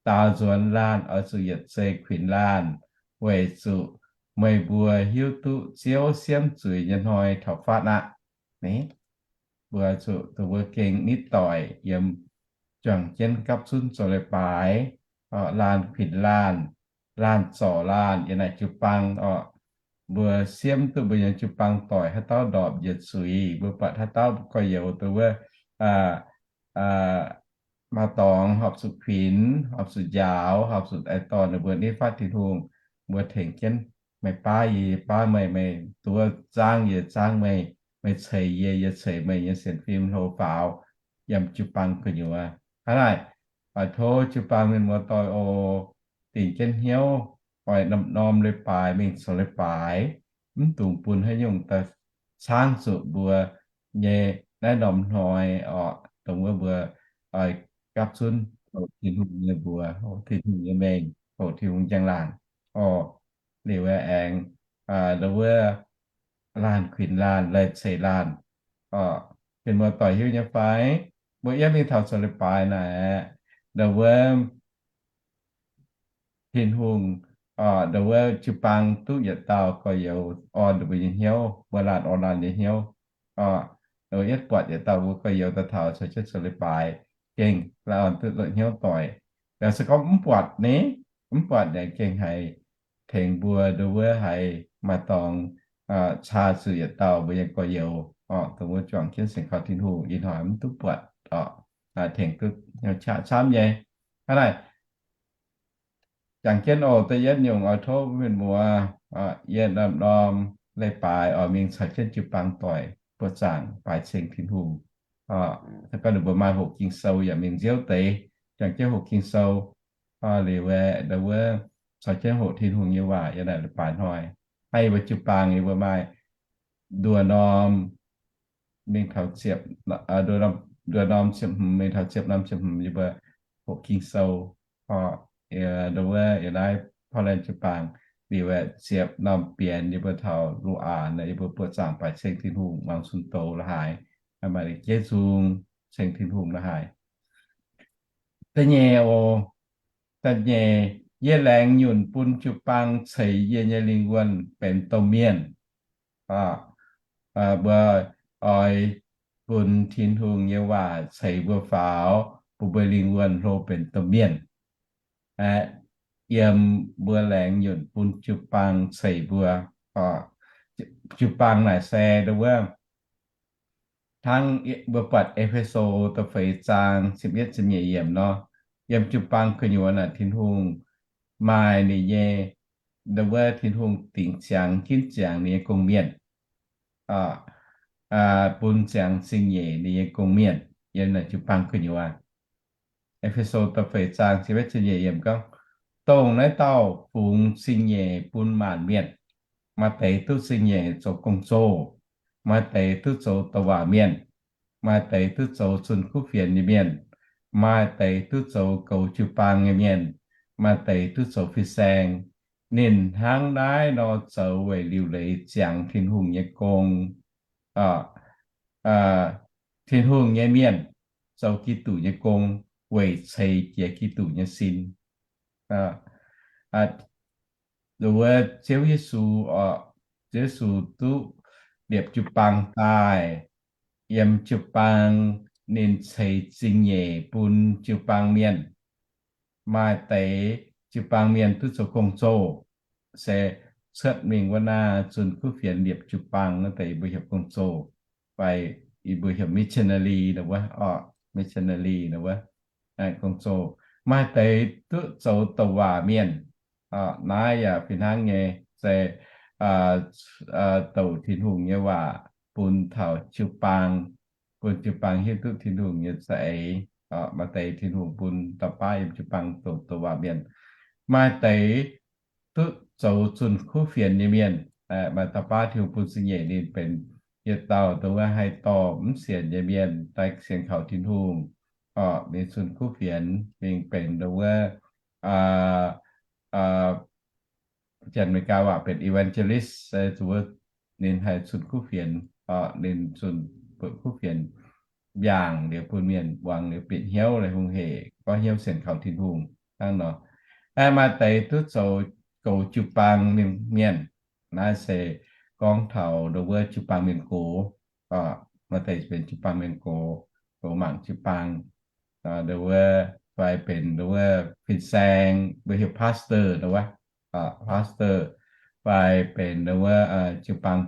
Daaux nzuonx laanh oix zuqc yietc zei kuinx laanh, weic zuqc meih mbuo hiuv duqv Ziouv siemv zuiz nyei hnoi taux fatv aqv. Mbuo zuqc dongh mbuo gengh nitv doic yiem juangc jienv gapv zunv zoux leiz-baaix, laanh kuinx laanh, laanh zorc laanh yiem naaic jiu-baang orqc. Mbuo siemv duqv mbuo nyei jiu-baang doic haaix dauh ndorpc njiec zuiz, mbuo buatc haaix dauh gorx-youz dongh wuov maaih dorngx horpc zuqc kuinx, horpc zuqc njaaux, horpc zuqc aengx dorh ninh mbuo nitv fatv Tin-Hungh, mbuo tengx jienv, meih baav yie, yie baav meih, meih duqv zaangv yie, zaangv meih, meih ceix yie, yie ceix meih nyei sienx fim hlo faaux yiem jiu-baang gu'nyuoz. Hnangv naaic, oix tov jiu-baang mienh muoz-doic oc, dingc jienv hnyouv, oix norm-norm leiz-baaix mingh zoux leiz-baaix, mv dungx bun haaix nyungc daaih caangv zuqc mbuo nyei naaiv norm hnoi orqc, dongh wuov mbuo oix gapv zunv hoqc Tin-Hungh nyei mbuox, hoqc Tin-Hungh nyei mengh, hoqc Tin-Hungh njang-laangc orqc. Liuz aengx ndau wuov laanh kuinx laanh, laanh ceix laanh orqc. Mienh muoz-doic hiuv nyei fai? Mbuo yiem mingh taux zoux leiz-baaix naaic aeqv, ndau wuov Tin-Hungh, ndau wuov jiu-baang duqv yietc dauh gorx-youz orn ninh mbuo nyei hnyouv, mbuo laanh orn laanh nyei hnyouv. Ndau wuov yietv buatc yietc dauh mbuo gorx-youz daaih taux caux jienv zoux leiz-baaix, gengh laanh orn duqv longc hnyouv doic. Yaac se gorngv mv buatc ni, mv buatc naaic gengh haiz tengx mbuo ndau wuov haiz maaih dorngx caa zuqc yietc dauh mbuo nyei gorx-youz orqc, dongh wuov juangc jienv sienx kaux Tin-Hungh ih hnoi mv duqv buatc orqc, tengx duqv hnyouv qaqv camv nyei. Hnangv naaic, jangx jienv oc, da'yietv nyungc oix tov mienh muoz, yie norm-norm leiz-baaix oix mingh caux jienv jiu-baang doic buoqc zaangc baaix ceng Tin-Hungh. Se gorngv ninh mbuo maaih hoqc Ging-Sou yaac mingh nziouv deix, jangx jienv hoqc Ging-Sou liuz aeqv, ndau wuov caux jienv hoqc Tin-Hungh nyei waac yiem naaic leiz-baaix hnoi. Hnangv yie mbuo jiu-baang yie mbuo maaih nduoh norm mingh taux ziepc, nduoh norm ziepc hmz mingh taux ziepc norm ziepc hmz yie mbuo hoqc Ging-Sou. Ndau wuov yiem naaiv Portland jiu-baang liuz aeqv, ziepc norm bienx yie mbuo taux Lu Aanx, yie mbuo buoqc zaangc baaix ceng Tin-Hungh, muangx sun doz la'haaix, maaih jeiv nzung ceng Tin-Hungh la'haaix. Da'nyeic oc, da'nyeic, yie laengz nyunc bun jiu-baang ceix yie nyei lingh wuonh benx domh mienh. Mbuo oix bun Tin-Hungh nyei waac ceix mbuo faaux, bun mbuo lingh wuonh hlo benx domh mienh. Aeqv, yiem mbuo laengz nyunc bun jiu-baang ceix mbuo. Jiu-baang naaic se ndo wuov hnangv mbuo buatc E^fe^so da'feix zaang ziepc yietv ziepc nyeic yiemc nor, yiem jiu-baang gu'nyuoz naaic Tin-Hungh maaih ninh nyei, ndo wuov Tin-Hungh dingc ziangx ginv ziangx ninh nyei gong-mienh, bun ziangx zingh nyeic ninh nyei gong-mienh yiem naaic jiu-baang gu'nyuoz. E^fe^so da'feix zaang ziepc yietv ziepc nyeic yiemc gorngv, dongh naaiv dauh fungx zingh nyeic bun maanc mienh. Maaih deix duqv zingh nyeic zoux gong-zoh, maaih deix duqv zoux douc waac mienh, maaih deix duqv zoux zunh kuv fienx nyei mienh, maaih deix duqv zoux goux jiu-baang nyei mienh, maaih deix duqv zoux fin-saeng. Ninh hnangv naaiv nor zoux weic liuc leiz ziangx Tin-Hungh nyei gong, Tin-Hungh nyei mienh zoux Giduc nyei gong weic ceix jiez Giduc nyei sin. Wuov Ziouv Yesu, Ziouv Yesu duqv liepc jiu-baang daaih, yiem jiu-baang ninh ceix zingh nyeic bun jiu-baang mienh. Maaih deix jiu-baang mienh duqv zoux gong-zoh, se cuotv mingh wuov naaiv zunh kuv fienx liepc jiu-baang naaiv deix mbuo heuc gong-zoh, fai yie mbuo heuc missionary wuov, missionary wuov, gong-zoh. Maaih deix duqv zoux douc waac mienh. Naaiv yaac fih hnangv nyei, se douc Tin-Hungh nyei waac bun taux jiu-baang, bun jiu-baang hiuv duqv Tin-Hungh nyei za'eix. Maaih deix Tin-Hungh bun dauh baav yiem jiu-baang douc douc waac mienh. Maaih deix duqv zoux zunh kuv fienx nyei mienh. Maaih dauh baav Tin-Hungh bun zingh nyeic ninh benx yietc dauh ndo wuov haih dorh mv sienx nyei mienh daaih sienx kaux Tin-Hungh, mingh zunh kuv fienx, mingh benx ndo wuov Janx-Meigaa waac benx evangelist, se zuqc ninh haih zunh kuv fienx, ninh zunh kuv fienx mbiaangc liuz bun mienh muangx liuz bieqc hnyouv, hungh hec, gorngv hnyouv sienx kaux Tin-Hungh hnangv nor. Maaih deix duqv zoux goux jiu-baang mienh. Naaiv se gorngv taux ndo wuov jiu-baang mienh gox. Maaih deix benx jiu-baang mienh gox, goux mangc jiu-baang, ndo wuov fai benx ndo wuov fin-saeng, mbuo heuc pastor ndo wuov, pastor, fai benx ndo wuov jiu-baang,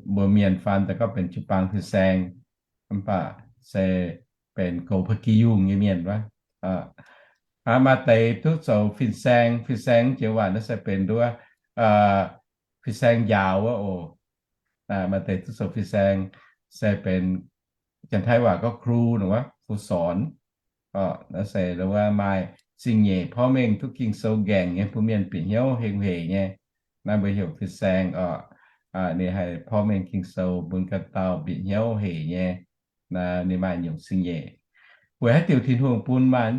mbuo mienh faan daaih gorngv benx jiu-baang fin-saeng, mv baac se benx goux ba'gi yungh nyei mienh wuov. Maaih deix duqv zoux fin-saeng. Fin-saeng jiex waac naaiv se benx ndo wuov fin-saeng njaaux wuov oc. Maaih deix duqv zoux fin-saeng, se benx Janx-Taiv waac gorngv ครู nor wuov, ครูสอน. Naaiv se ndo wuov maaih zingh nyeic porv mengh duqv Ging-Sou nqaengc nyei, bun mienh bieqc hnyouv hengx hec nyei. Naaiv mbuo heuc fin-saeng oc. Ninh haih porv mengh Ging-Sou bun ganh dauh bieqc hnyouv hec nyei. Ninh maaih nyungc zingh nyeic. Weic haaix diuc Tin-Hungh bun maaih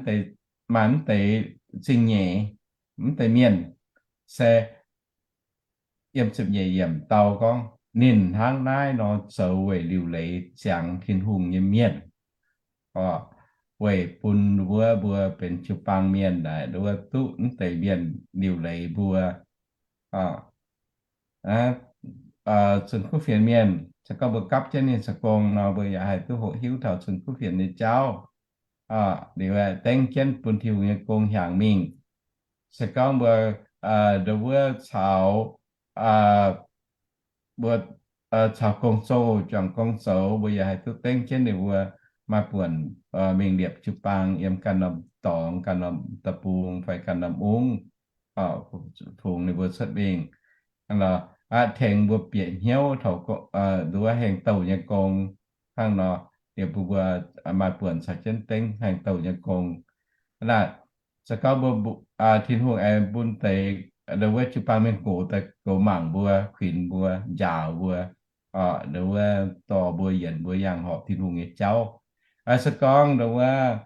mv deix zingh nyeic, mv deix mienh, se yiem ziepc nyeic yiemc dau gorngv, ninh hnangv naaiv nor zoux weic liuc leiz ziangx Tin-Hungh nyei mienh, weic bun wuov mbuo benx jiu-baang mienh naaic, wuov duqv mv deix mienh liuc leiz mbuo. Zunh kuv fienx mienh, se gorngv mbuo gapv jienv ninh za'gong nor, mbuo yaac haih duqv hoqc hiuv taux zunh kuv fienx nyei jauv. Liuz dengv jienv bun Tin-Hungh nyei gong hiaangx mingh. Se gorngv mbuo ndo wuov caux mbuo caux gong-zoh juangc gong zoux, mbuo yaac haih duqv dengv jienv ninh mbuo maaih buonc mingh liepc jiu-baang yiem ganh norm dorngx, ganh norm deic-bung fai ganh norm ungv, fungx ninh mbuo cuotv mingh. Aqv, tengx mbuo bieqc hnyouv taux ndo wuov hengx douh nyei gong hnangv nor, liuz mbuo maaih buonc caux jienv dengv hengx douh nyei gong. Aqv, se gorngv mbuo, Tin-Hungh aengx bun deix ndo wuov jiu-baang mienh gox daaih goux mangc mbuo, kuinx mbuo, njaaux mbuo, ndo wuov dorh mbuo yienc mbuo yangh horpc Tin-Hungh nyei jauv. Se gorngv ndo wuov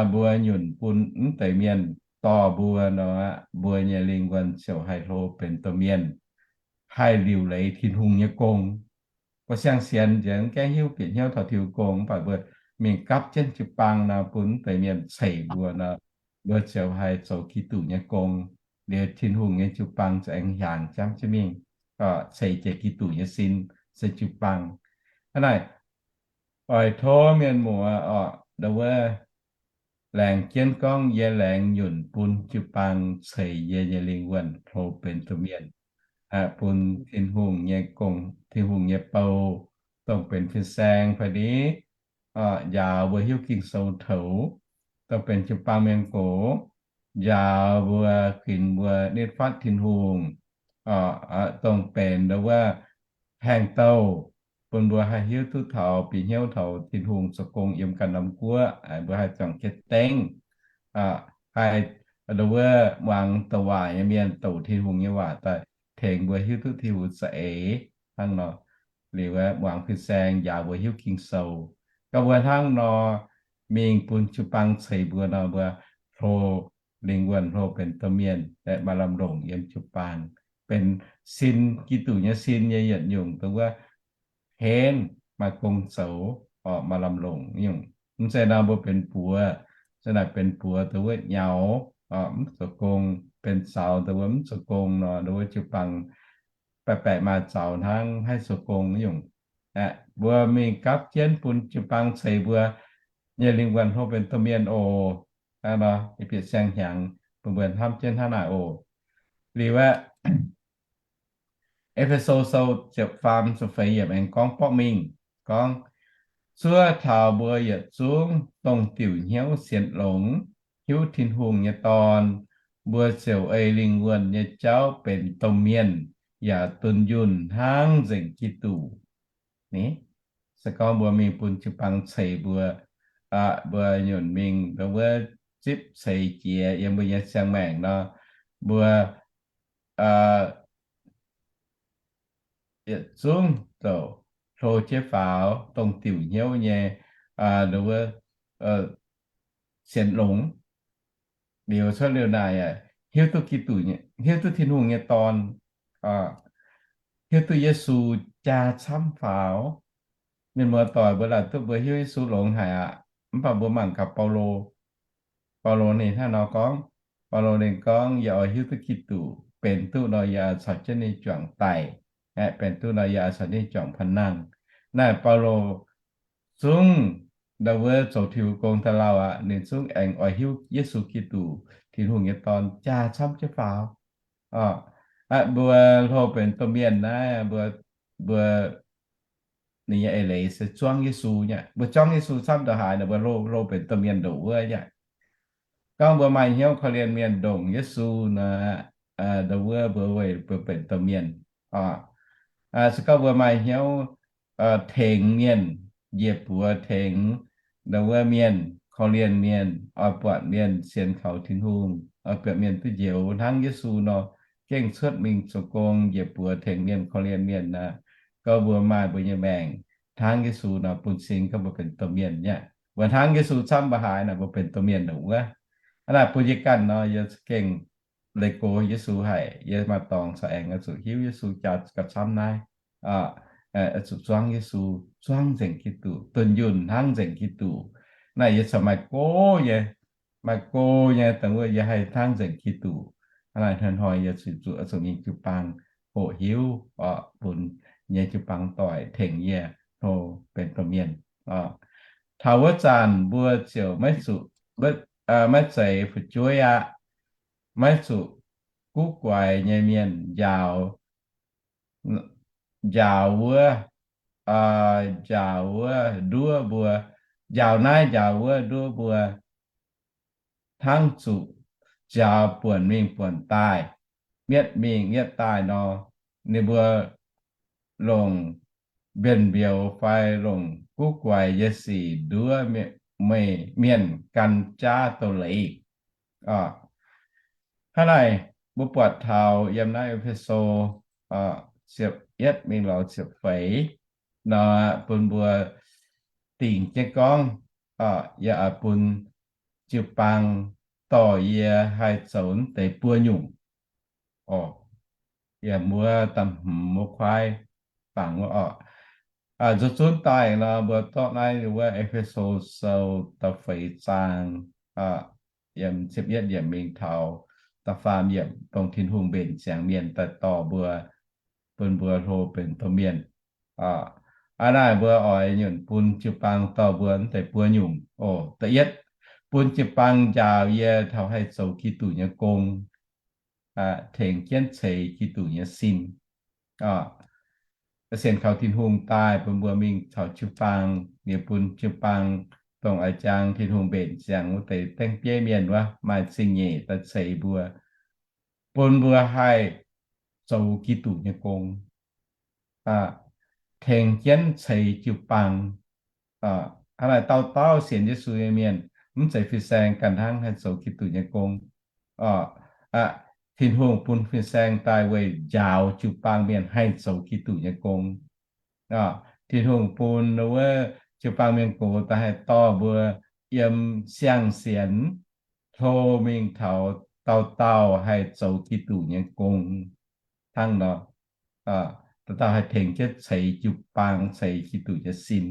mbuo nyunc bun mv deix mienh dorh mbuo nor, mbuo nyei lingh wuonh ziouc haih hlo benx domh mienh, haih liuc leiz Tin-Hungh nyei gong. Mbuo siang-sienx nzengc, gaengh hiuv bieqc hnyouv taux Tin-Hungh gong, mv baac mbuo mingh gapv jienv jiu-baang nor, bun mv deix mienh ceix mbuo nor, mbuo ziouc haih zoux Giduc nyei gong. Liuz Tin-Hungh nyei jiu-baang za'gengh hiaangx jangv jienv mingh, ceix jiez Giduc nyei sin se jiu-baang. Hnangv naaic, oix tov mienh muoz oc, ndo wuov laengz jienv gorngv yie laengz nyunc bun jiu-baang ceix yie nyei lingh wuonh hlo benx domh mienh, bun Tin-Hungh nyei gong, Tin-Hungh nyei bou dongh benx fin-saeng fai ni, njaaux mbuo hiuv Ging-Sou toux, dongh benx jiu-baang mienh gox, njaaux mbuo, ginx mbuo nitv fatv Tin-Hungh, dongh benx ndo wuov haengh douh, bun mbuo haih hiuv duqv taux, bieqc hnyouv taux Tin-Hungh zoux gong yiem ganh norm guoqv, mbuo haih juangc jienv dengv, haih ndo wuov muangx douc waac nyei mienh douc Tin-Hungh nyei waac daaih tengx mbuo hiuv duqv Tin-Hungh za'eix hnangv nor. Liuz muangx fin-saeng njaaux mbuo hiuv Ging-Sou. Gauh mbuo hnangv nor mingh bun jiu-baang ceix mbuo nor, mbuo hlo lingh wuonh hlo benx domh mienh, maaih lamh longc yiem jiu-baang, benx sin, Giduc nyei sin nyei yietc nyungc, dongh wuov henv, maaih gong zoux, maaih lamh longc nyungc. Mv zeiz nor mbuo benx buoz, se naaic benx buoz dongh wuov nyaux, mv zoux gong, benx zaux dongh wuov mv zoux gong nor, dongh wuov jiu-baang baeqc baeqc maaih zaux hnangv, mv haih zoux gong nyungc. Mbuo mingh gapv jienv bun jiu-baang ceix mbuo nyei lingh wuonh hlo benx domh mienh oc. Hnangv nor, bieqc siang-hnyangx bun mbuo hnamv jienv hnangv naaic oc. Liuz aeqv, E^fe^so Sou ziepc faam ziepc feix yiemc aengx gorngv borqv mingh, gorngv, zuov taux mbuo yietc zungv dongh diuc hnyouv sienx longx hiuv Tin-Hungh nyei Dorn, mbuo ziouc ei lingh wuonh nyei jauv benx domh mienh yaac dunh yunh hnangv nzengc Giduc. Se gorngv mbuo mingh bun jiu-baang ceix mbuo, mbuo nyunc mingh ndo wuov zipv ceix jiex yiem mbuo nyei siang-maengc nor, mbuo yietc zungv ziouc hlo jienv faaux dongh diuc hnyouv nyei ndo wuov sienx longx. Liuz cuotv liuz naaic, hiuv duqv Giduc, hiuv duqv Tin-Hungh nyei Dorn, hiuv duqv Yesu jaa camv faaux. Mienh muoz-doic, mbuo laaic duqv mbuo hiuv Yesu longx haic aqv. Mv baac mbuo mangc gaax Baulo. Baulo ninh hnangv nor gorngv, Baulo ninh gorngv, yie oix hiuv duqv Giduc, benx duqv nor yie oix caux jienv ninh juangc daic, aeqv, benx duqv nor yie oix caux ninh juangc panh nangh. Naaiv Baulo zungv ndo wuov zoux Tin-Hungh gong daaih lauh aqv, ninh zungv aengx oix hiuv Yesu Giduc, Tin-Hungh nyei Dorn, jaa camv jienv faaux. Mbuo hlo benx domh mienh naaiv, mbuo, mbuo, ninh nyei eix leiz se zuangv Yesu nyei. Mbuo zuangv Yesu camv ndongc haaix nor, mbuo hlo, hlo benx domh mienh ndongc wuov nyei. Gorngv mbuo maaih hnyouv korv-lienh mienh ndongc Yesu nor, ndo wuov mbuo weic mbuo benx domh mienh. Se gorngv mbuo maaih hnyouv tengx mienh, njiec buoz tengx ndo wuov mienh, korv-lienh mienh, oix buatc mienh sienx kaux Tin-Hungh, oix buatc mienh duqv njoux hnangv Yesu nor, gengh cuotv mingh zoux gong, njiec buoz tengx mienh, korv-lienh mienh aqv. Gorngv mbuo maaih mbuo nyei maengc hnangv Yesu nor, bun cing gorngv mbuo benx domh mienh nyei. Mbuo hnangv Yesu camv mbuo haaix nor, mbuo benx domh mienh ndongc wuov. Hnangv naaic bun yie ganh nor, yie za'gengh leih go Yesu haic. Yie maaih dorngx corc aengx oix zuqc hiuv Yesu jaa gauh camv naaiv, oix zuqc zuangv Yesu, zuangv nzengc Giduc, dunh yunh hnangv nzengc Giduc. Naaiv yie corc maaih go nyei, maaih go nyei dongh wuov yie haih hnangv nzengc Giduc. Hnangv naaic hnoi-hnoi yie zuqc, zuqc, zuqc mingh jiu-baang hoqc hiuv oc, bun nyei jiu-baang doic tengx yie hlo benx domh mienh oc. Taux wuov zanc mbuo ziouc maiv zuqc, maiv zeiz fu'jueiv aqv. Maiv zuqc guv guaix nyei mienh njaaux, njaaux wuov, njaaux wuov nduov mbuo, njaaux naaiv njaaux wuov nduov mbuo, hnangv zuqc njaaux buonc mingh buonc daaih, mietv mingh mietv daaih nor, ninh mbuo longc mbienv-mbiouh fai longc guv guaix nyei sic nduov meih mienh gan jaav doz-leiz. Hnangv naaic, mbuo buatc taux yiem naaiv E^fe^so ziepc yietv mingh lorz ziepc feix nor, bun mbuo dingc jienv gorngv, yie oix bun jiu-baang dorh yie haih zoux deix buo nyungc. Oc, yie muov da'hmz wuov kuaaiv fangx wuov oc. Nzuqc zunv daaih nor, mbuo zorqv naaiv wuov E^fe^so Sou da'feix zaang, yiem ziepc yietv yiemc mingh taux da'faam yiemc, dongh Tin-Hungh mbenc ziangx mienh daaih dorh mbuo, bun mbuo hlo benx domh mienh. Hnangv naaic mbuo oix nyunc bun jiu-baang dorh mbuo deix buo nyungc. Oc, da'yietv, bun jiu-baang njaaux yie taux haih zoux Giduc nyei gong, tengx jienv ceix Giduc nyei sin. Sienx kaux Tin-Hungh daaih bun mbuo mingh caux jiu-baang, liuz bun jiu-baang dongh oix jangx Tin-Hungh mbenc ziangx wuov deix dengv bieiv mienh wuov maaih zingh nyeic daaih ceix mbuo, bun mbuo haih zoux Giduc nyei gong, tengx jienv ceix jiu-baang. Hnangv naaic dauh dauh sienx Yesu nyei mienh, mv zeiz fin-saeng ganh hnangv haih zoux Giduc nyei gong. Tin-Hungh bun fin-saeng daaih weic njaaux jiu-baang mienh haih zoux Giduc nyei gong. Tin-Hungh bun wuov jiu-baang mienh gox daaih haih dorh mbuo yiem siang-sienx hlo mingh taux dauh dauh haih zoux Giduc nyei gong hnangv nor. Dauh dauh haih tengx jienv ceix jiu-baang, ceix Giduc nyei sin.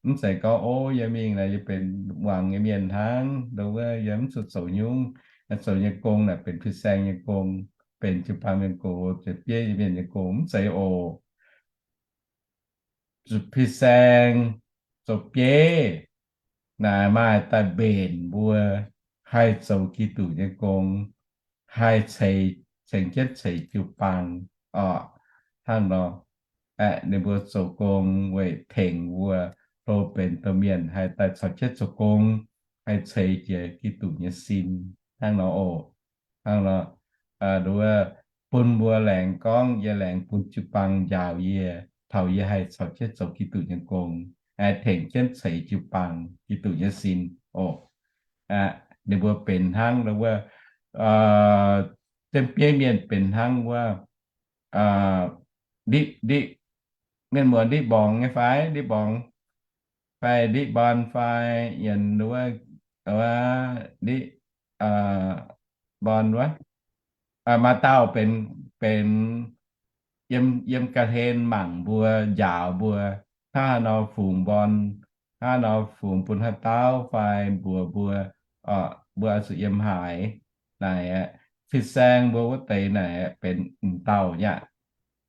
Mv zeiz gorngv, o, yie mingh naaic yie benx muangx nyei mienh hnangv, nduov wuov yie mv zuqc zoux nyungc, zoux nyei gong naaic benx fin-saeng nyei gong, benx jiu-baang mienh gox, benx bieiv nyei mienh nyei gong, mv zeiz oc. Fin-saeng zoux bieiv naaic maaih daaih mbenc mbuo haih zoux Giduc nyei gong, haih ceix, tengx jienv ceix jiu-baang oc. Hnangv nor, ninh mbuo zoux gong weic tengx mbuo hlo benx domh mienh haih daaih caux jienv zoux gong, haih ceix jiez Giduc nyei sin. Hnangv nor oc. Hnangv nor, nduov, bun mbuo laengz gorngv, yie laengz bun jiu-baang njaaux yie taux yie haih caux jienv zoux Giduc nyei gong, tengx jienv ceix jiu-baang, Giduc nyei sin oc. Ninh mbuo benx hnangv nduov wuov, dengv bieiv mienh benx hnangv wuov, ndiqv, ndiqv, mienh muoz ndiqv mborngx nyei fai, ndiqv mborngx fai ndiqv mborn fai, yienx nduov, ndiqv mborn wuov, maaih dauh benx, benx yiem, yiem ga'hlen mangc mbuo, njaaux mbuo, hnangv haaix nor fungx mborn, hnangv haaix nor fungx bun haaix dauh fai mbuox mbuo, mbuo oix zuqc yiem haaix. Naaic fin-saeng mbuo wuov deix naaic benx m'dauh nyei aqv.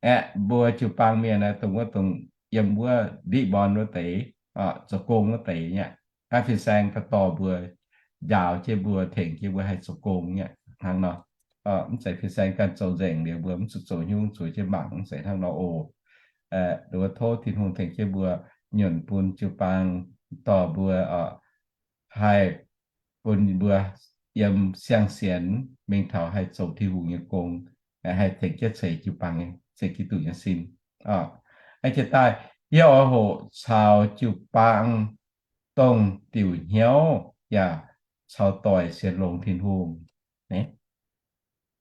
Aeqv, mbuo jiu-baang mienh naaic dongh wuov, dongh yiem wuov ndiqv mborn wuov deix, zoux gong wuov deix nyei aqv. Hnangv fin-saeng daaih dorh mbuo, njaaux jienv mbuo, tengx jienv mbuo haih zoux gong nyei aqv. Hnangv nor, mv zeiz fin-saeng ganh zoux nzengc liuz mbuo mv zuqc zoux nyungc, zueiz jienv mangc, mv zeiz hnangv nor oc. Nduov, tov Tin-Hungh tengx jienv mbuo, nyunc bun jiu-baang dorh mbuo, haih bun mbuo yiem siang-sienx mingh taux haih zoux Tin-Hungh nyei gong, haih tengx jienv ceix jiu-baang, ceix Giduc nyei sin. Jiex daaih, yie oix hoqc caux jiu-baang dongh diuc hnyouv yaac caux doic sienx longx Tin-Hungh.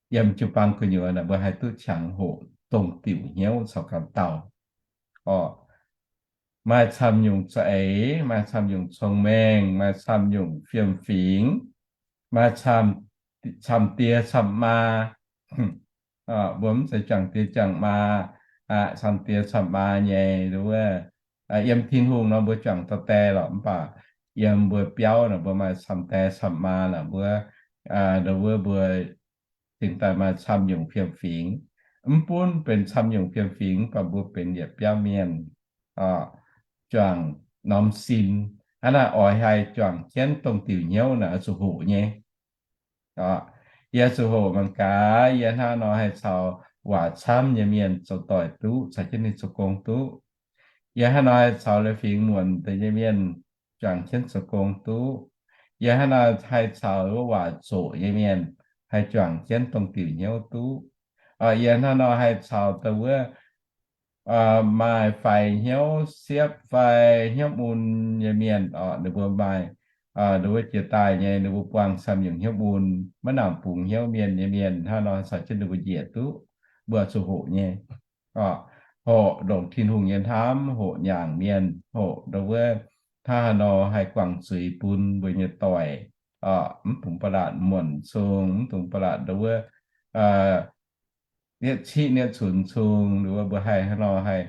Yiem jiu-baang gu'nyuoz naaic mbuo haih duqv qangx hoqc dongh diuc hnyouv caux ganh dauh. Orqc, maaih camv nyungc za'eix, maaih camv nyungc cong-mengh, maaih camv nyungc fiem-fingx, maaih camv, camv die camv maa. Mbuo mv zeiz juangc die juangc maa, camv die camv maa nyei nduov. Yiem Tin-Hungh nor mbuo juangc dorh die lorqc, mv baac yiem mbuo biauv naaic mbuo maaih camv die camv maa naaic mbuo, nduov, mbuo cingx daaih maaih camv nyungc fiem-fingx. Mv gunv benx camv nyungc fiem-fingx, mv baac mbuo benx yietc biauv mienh, juangc norm sin. Hnangv naaic oix haih juangc jienv dongh diuc hnyouv naaic oix zuqc hoqc nyei. Yie zuqc hoqc mangc gaax, yie hnangv nor haih caux waac camv nyei mienh zoux doic duqv, caux jienv ninh zoux gong duqv. Yie hnangv nor haih caux leiz-fingx muonc deix nyei mienh juangc jienv zoux gong duqv. Yie hnangv nor haih caux wuov waac zoqc nyei mienh haih juangc jienv dongh diuc hnyouv duqv. Yie hnangv nor haih caux dongh wuov maaih faix hnyouv siepv fai hnyouv mun nyei mienh orqc, ninh mbuo maaih, ninh mbuo jiex daaih nyei, ninh mbuo buangh camv nyungc hnyouv mun, maiv nangc bungx hnyouv mienh nyei mienh, hnangv nor caux jienv ninh mbuo njiec duqv, mbuo zuqc hoqc nyei. Hoqc ndongc Tin-Hungh nyei hnamv, hoqc nyaangc mienh, hoqc dongh wuov hnangv haaix nor haih guangc zuiz bun mbuo nyei doic, mv dungx ba'latc muonc cung, mv dungx ba'latc dongh wuov nietv ciqv nietv cunx cung, dongh wuov mbuo haih hnangv nor haih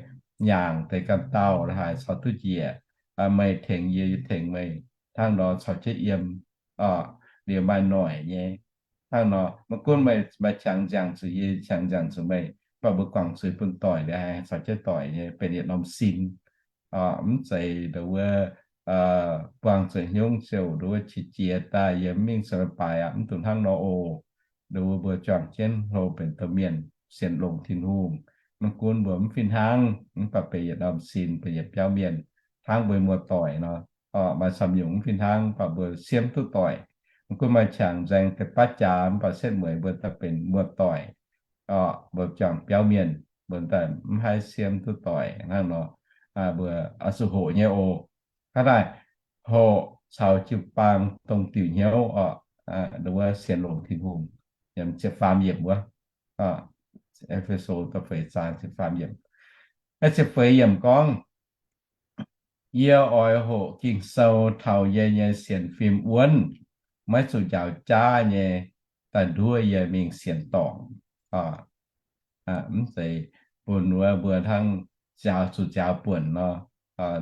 nyaangc deix ganh dauh la'haaix caux duqv njiec. Meih tengx yie, yie tengx meih, hnangv nor caux jienv yiem, liuz maaih noic nyei. Hnangv nor maiv gunv meih maaih qangx nziangc zuqc yie, qangx nziangc zuqc meih, mv baac mbuo guangc zuiz bun doic liuz haih caux jienv doic nyei benx yietc norm sin. Mv zeiz dongh wuov buangh zuqc hnyungv ziouc nduov qiex jiez daaih yiem mingh se baaix aqv. Mv dungx hnangv nor oc. Nduov mbuo juangc jienv hlo benx domh mienh sienx longx Tin-Hungh. Mv gunv mbuo mv fih hnangv, mv baac benx yietc norm sin, benx yietc biauv mienh, hnangv mbuo muoz-doic nor. Maaih camv nyungc mv fih hnangv, mv baac mbuo siemv duqv doic. Mv gunv maaih qangx nzaeng deix baav jaax, mv baac setv mueiz mbuo daaih benx muoz-doic. Mbuo juangc biauv mienh, mbuo daaih mv haih siemv duqv doic hnangv nor. Mbuo oix zuqc hoqc nyei oc. Hnangv naaic, hoqc caux jiu-baang dongh diuc hnyouv oc, nduov sienx longx Tin-Hungh. Ziepc faam yiemc wuov, E^fe^so da'feix zaang ziepc faam yiemc. Ziepc feix yiemc gorngv, Yie oix hoqc Ging-Sou taux yie nyei sienx fim wuonv, maiv zuqc njaaux jaav nyei daaih nduov yie mingh sienx dorngc. Mv zeiz bun wuov mbuo hnangv njaaux zuqc njaaux buonc nor,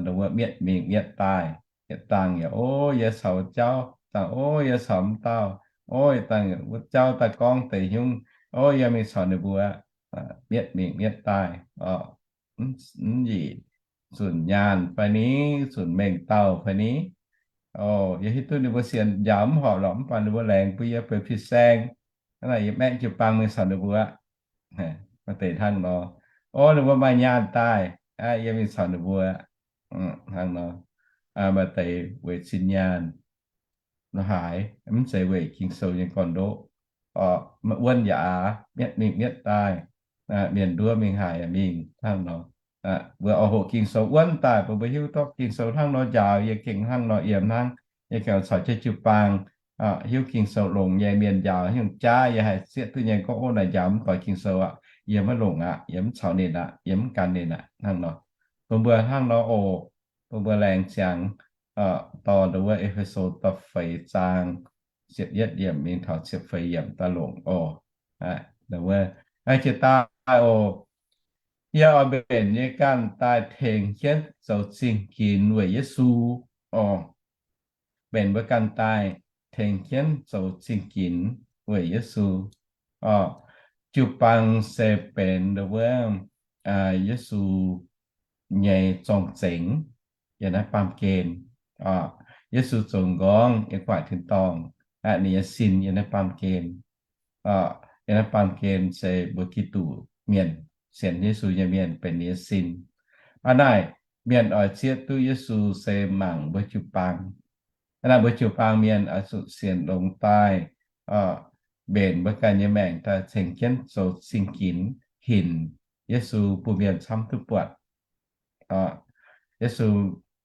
nduov mietv mingh mietv daaih, yietc dangh yaac, O, yie caux jauv, dangh, O, yie caux mv dauh, O, dangh wuov jauv daaih gorngv deix hnyungv, O, yie mingh caux ninh mbuo mietv mingh mietv daaih. Mv nyic, zunc nyaanh fai ni, zunc mengh dauh fai ni, O, yie hiuv duqv ninh mbuo sienx njaaux mv horpc lorqc, mv baac ninh mbuo laengz bun yie benx fin-saeng. Hnangv naaic yie maengv jiu-baang mingh caux ninh mbuo. Maaih deix hnangv nor, O, ninh mbuo maaih nyaanh daaih, yie mingh caux ninh mbuo. Hnangv nor, maaih deix weic cin nyaanh nor haaix, mv zeiz weic Ging-Sou nyei gorn-ndoqv. Wuonv yaac aav, mietv mingh mietv daaih, mienh nduov mingh haaix yaac mingh hnangv nor. Mbuo oix hoqc Ging-Sou wuonv daaih bun mbuo hiuv duqv Ging-Sou hnangv nor njaaux, yie gengh hnangv nor yiem hnangv. Yie gengh caux jienv jiu-baang hiuv Ging-Sou longx nyei, mienh njaaux haaix nyungc jaav yie haih zieqv duqv nyei gorngv, O, naaic njaaux mv doix Ging-Sou aqv, yie maiv longc aqv, yie mv caux ninh aqv, yie mv gan ninh aqv hnangv nor. Bun mbuo hnangv nor oc. Bun mbuo laengz ziangx dorh nduov E^fe^so da'feix zaang ziepc yietv yiemc mingh taux ziepc feix yiemc daaih longc oc. Jiex daaih oc. Yie oix mbenc yie ganh daaih tengx jienv zoux zingh ginx weic Yesu oc. Mbenc mbuo ganh daaih tengx jienv zoux zingh ginx weic Yesu. Jiu-baang se benx nduov Yesu nyei zorng-zengx yiem naaiv baamh gen. Yesu zoux nqorngv yiem gu'nguaaic tin-dorngh, ninh nyei sin yiem naaiv baamh gen. Yiem naaiv baamh gen se mbuo Giduc mienh, sienx Yesu nyei mienh benx ninh nyei sin. Hnangv naaic, mienh oix zieqv duqv Yesu se mangc mbuo jiu-baang. Hnangv naaic mbuo jiu-baang mienh oix zuqc sienx longx daaih, mbenc mbuo ganh nyei maengc daaih ceng jienv zoux zingh ginx hinc Yesu bun mienh camv duqv buatc. Yesu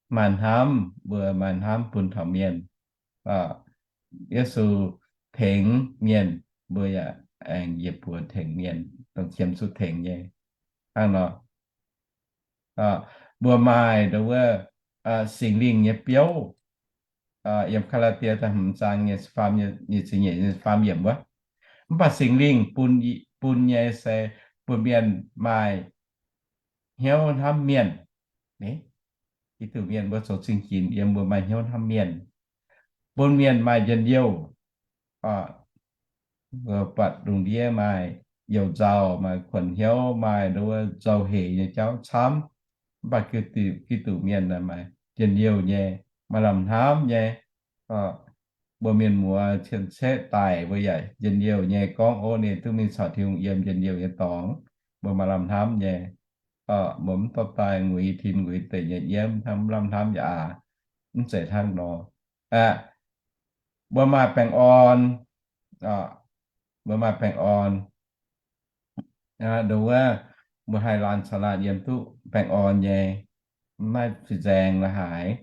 maaih hnamv, mbuo maaih hnamv bun taux mienh. Yesu tengx mienh, mbuo yaac aengx yietc buoz tengx mienh, dongh qiemx zuqc tengx nyei. Hnangv nor, mbuo maaih nduov wuov Singx Lingh nyei biouv, yiem Gaa^laa^tie da'hmz zaang nyic ziepc faam yiemc wuov. Mv baac Singx Lingh bun, bun nyei se bun mienh maaih hnyouv hnamv mienh. Giduc mienh mbuo zoux zingh ginx yiem mbuo maaih hnyouv hnamv mienh, bun mienh maaih njien-youh. Mbuo buatc lungh ndiev maaih you-nzauh, maaih kuonx hnyouv, maaih nduov nzauh hec nyei jauv camv. Mv baac Giduc mienh maaih njien-youh nyei, maaih lamh hnamv nyei. Mbuo mienh muoz cien-ceqv daic, mbuo yaac njien-youh nyei gorngv, O, ninh duqv mingh caux Tin-Hungh yiem njien-youh nyei dorngx. Mbuo maaih lamh hnamv nyei. Mbuo mv dorh daaih nguiz tin nguiz deic nyei nyiemv, hnangv mv lamh hnamv yaac aav, mv zeiz hnangv nor. Mbuo maaih baengh orn, mbuo maaih baengh orn. Nduov wuov, mbuo haih laanh caux laanh yiem duqv baengh orn nyei, maiv fin-saeng la'haaix,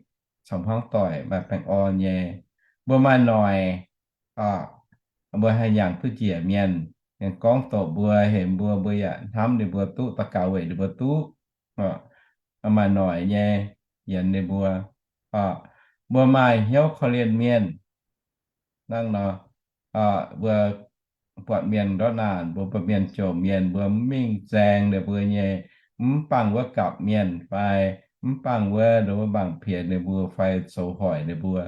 caux hmuangv doic maaih baengh orn nyei. Mbuo maaih noic, mbuo haih nyanc duqv njiec mienh, mienh gorngv doqc mbuo, hemx mbuo, mbuo yaac hnamv ninh mbuo duqv, daux gaux weic ninh mbuo duqv. Maaih noic nyei yienx ninh mbuo. Mbuo maaih hnyouv korv-lienh mienh. Hnangv nor, mbuo buatc mienh ndortv naanc, mbuo buatc mienh jomc mienh, mbuo mv mingh nzaeng ninh mbuo nyei, mv bangc wuov gapv mienh fai mv bangc wuov nduov mangc pienx ninh mbuo fai zoux hoic ninh mbuo,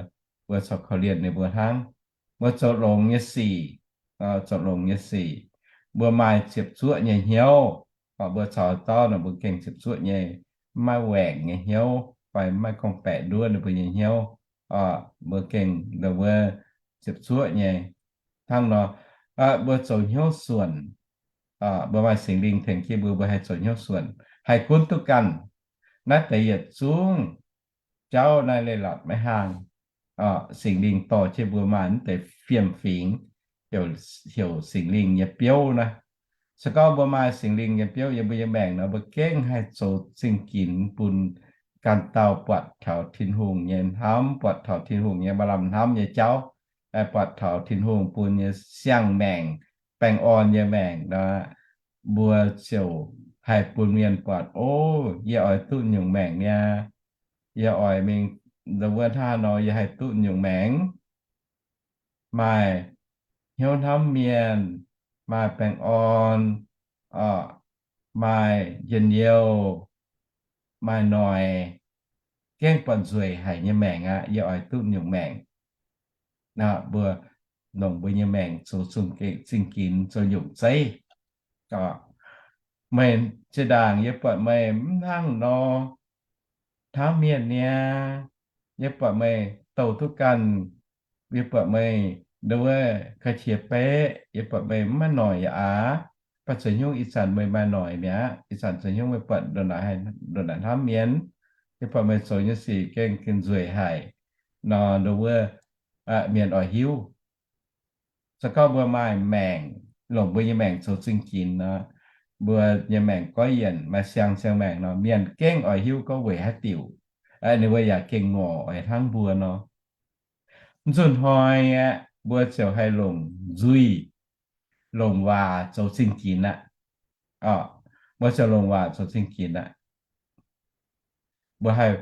mbuo corc korv-lienh ninh mbuo hnangv. Mbuo zoux longx nyei sic, zoux longx nyei sic, mbuo maaih ziepc zuoqv nyei hnyouv. Mbuo caux dauh nor mbuo gengh ziepc zuoqv nyei, mv maaih waengc nyei hnyouv. fai maiv gorngv-baeqc nduov ninh mbuo nyei hnyouv, mbuo gengh ndongc wuov ziepc zuoqv nyei. Hnangv nor, mbuo zoux hnyouv suonc, mbuo maaih Singx Lingh tengx jienv mbuo, mbuo haih zoux hnyouv suonc, haih gunv duqv ganh. Naaiv deix yietc zungv jauv naaiv leiz-latc maiv haangh. Singx Lingh dorh jienv mbuo maaih naaiv deix fiem-fingx, heuc Singx Lingh nyei biouv naaiv. Se gorngv mbuo maaih Singx Lingh nyei biouv yiem mbuo nyei maengc nor, mbuo gengh haih zoux zingh ginx bun ganh dauh buatc taux Tin-Hungh nyei hnamv, buatc taux Tin-Hungh nyei maaih lamh hnamv nyei jauv, buatc taux Tin-Hungh bun nyei siang-maengc, baengh orn nyei maengc nor, mbuo ziouc haih bun mienh buatc, O, yie oix duqv nyungc maengc niaa. Yie oix mingh ndongc wuov hnangv haaix nor yie haih duqv nyungc maengc. Maaih hnyouv hnamv mienh, maaih baengh orn, maaih njien-youh, maaih noic, gengh buatc nzueic haic nyei maengc aqv. Yie oix duqv nyungc maengc. Mbuo longc mbuo nyei maengc zoux zingh ginx zoux nyungc zeiv. Meih zinh ndaangc yie buatc meih mv hnangv nor hnamv mienh niaa. Yie buatc meih douh duqv ganh. Yie buatc meih ndongc wuov ga'qiex beqv. Yie buatc meih mv maaih noic yaac aav. Mv baac zoux hnyouv ih zanc meih maaih noic mi'aqv. Ih zanc zoux hnyouv meih buatc ndongc naaic hnamv mienh. Yie buatc meih zoux nyei sic gengh gengh nzueic haic nor, ndongc wuov mienh oix hiuv. Se gorngv mbuo maaih maengc, longc mbuo nyei maengc zoux zingh ginx nor, mbuo nyei maengc goiv yienc, maaih siang-siang maengc nor, mienh gengh oix hiuv gorngv weic haaix diuc ninh mbuo yaac gengh ngorc oix hnangv mbuo nor. Mv zuqc hnoi aeqv, mbuo ziouc haih longc nzuih, longc waac zoux zingh ginx aqv. Mbuo ziouc longc waac zoux zingh ginx aqv. Mbuo haih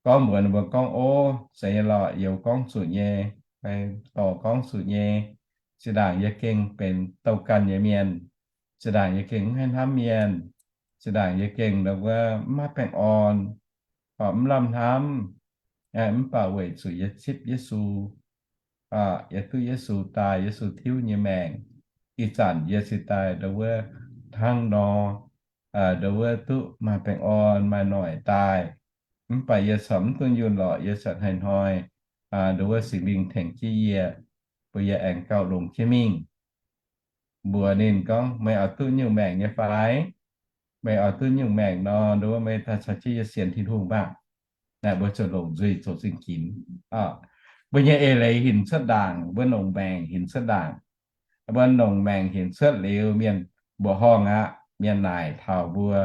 gorngv mbuox ninh mbuo gorngv, O, zeiz nyei lorqc, youz gorngv zuqc nyei, dorh gorngv zuqc nyei. Zinh ndaangc yie gengh benx douh ganh nyei mienh. Zinh ndaangc yie gengh mv haih hnamv mienh. Zinh ndaangc yie gengh ndongc wuov mv maaih baengh orn, mv lamh hnamv. Mv baac weic zuqc yie zipv Yesu, yie duqv Yesu daaih, Yesu tiuv nyei maengc. Ih zanc yie cingx daaih ndongc wuov hnangv nor, ndongc wuov duqv maaih baengh orn, maaih noic daaih. Mv baac yie corc mv duqv yunh lorqc, yie corc hnoi-hnoi ndongc wuov Singx Lingh tengx jienv yie, mbuox yie aengx gauh longx jienv mingh. Mbuox ninh gorngv, Meih oix duqv nyungc maengc nyei fai? Meih oix duqv nyungc maengc nor, ndongc wuov meih daaih caux jienv yie sienx Tin-Hungh maah! Naaiv mbuo ziouc longc nzuih zoux zingh ginx. Mbuo nyei eix leiz hinc cuotv ndaangc, mbuo longc maengc hinc cuotv ndaangc. Mbuo longc maengc hinc cuotv liuz, mienh mbuoqc horngh aqv. Mienh naaic taux mbuo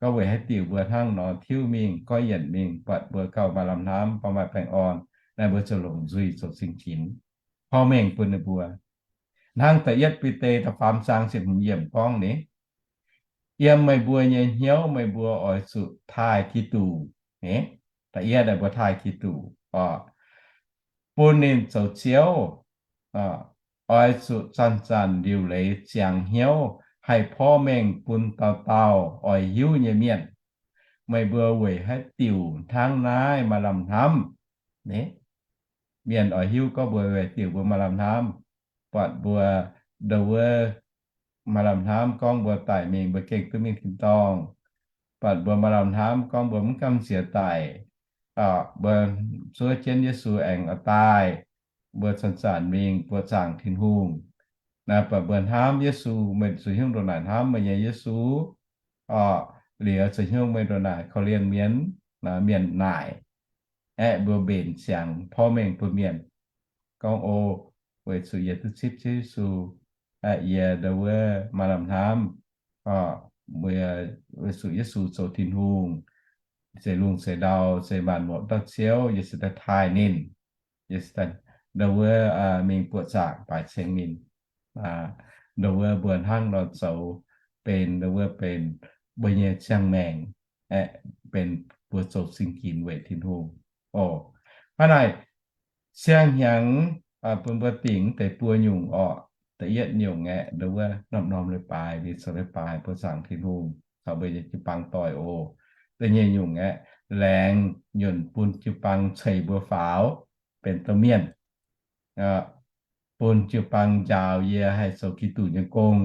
gorngv weic haaix diuc mbuo hnangv nor tiuv mingh, goiv yienc mingh, buatc mbuo gauh maaih lamh hnamv, gauh maaih baengh orn. Naaiv mbuo ziouc longc nzuih zoux zingh ginx, porv mengh bun ninh mbuo. Hnangv da'yietv Bide da'faam zaang ziepc hmz yiemc gorngv ni, Yiem meih mbuo nyei hnyouv meih mbuo oix zuqc taaih Giduc. Da'yietv, mbuo taaih Giduc oc, bun ninh zoux Ziouv. Oix zuqc zanc-zanc liuc leiz ziangx hnyouv haih porv mengh bun dauh dauh oix hiuv nyei mienh, meih mbuo weic haaix diuc hnangv naaiv maaih lamh hnamv. Mienh oix hiuv gorngv mbuo weic diuc mbuo maaih lamh hnamv. Buatc mbuo ndongc wuov maaih lamh hnamv gorngv mbuo daic mingh mbuo gengh duqv mingh tin-dorngh. Buatc mbuo maaih lamh hnamv gorngv mbuo mv gamh nziex daic, mbuo zuov jienv Yesu aengx oix daaih, mbuo zanc-zanc mingh buoqc zaangc Tin-Hungh. Naaiv buatc mbuo hnamv Yesu, meih zuqc hnyouv ndongc naaic hnamv meih nyei Yesu, liuz zuqc hnyouv meih ndongc naaic korv-lienh mienh, mienh naaic, aeqv, mbuo mbenc ziangx porv mengh bun mienh gorngv, O, weic zuqc yie duqv zipv Ziouv Yesu, yie ndongc wuov maaih lamh hnamv, weic zuqc Yesu zoux Tin-Hungh, zeix lungh zeix ndau, zeix maanc muotc dauh Ziouv, yie cingx daaih taaih ninh. Yie cingx daaih ndongc wuov mingh buoqc zaangc baaix ceng ninh. Ndongc wuov mbuo hnangv nor zoux benx ndongc wuov benx mbuo nyei ziangh maengc, aeqv, benx mbuo zoux zingh ginx weic Tin-Hungh. Oc, hnangv naaic, siang-hnyangx bun mbuo dingc deix buo nyungc orqc. Da'yietv nyungc aeqv, ndongc wuov norm-norm leiz-baaix mingh zoux leiz-baaix buoqc zaangc Tin-Hungh caux mbuo nyei jiu-baang doic oc. Da'nyeic nyungc aeqv, laengz nyunc bun jiu-baang ceix mbuo faaux benx domh mienh, bun jiu-baang njaaux yie haih zoux Giduc nyei gong,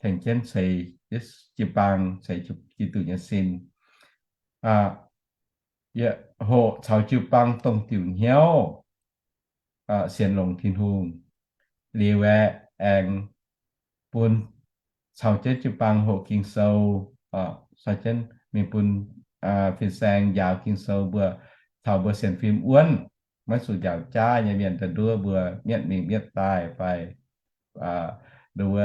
tengx jienv ceix jiu-baang, ceix Giduc nyei sin. hoqc caux jiu-baang dongh diuc hnyouv sienx longx Tin-Hungh. Liuz aeqv, aengx bun caux jienv jiu-baang hoqc Ging-Sou, caux jienv mingh bun fin-saeng njaaux Ging-Sou mbuo, caux mbuo sienx fim wuonv, maiv zuqc njaaux jaav nyei mienh daaih nduov mbuo mietv mingh mietv daaih fai nduov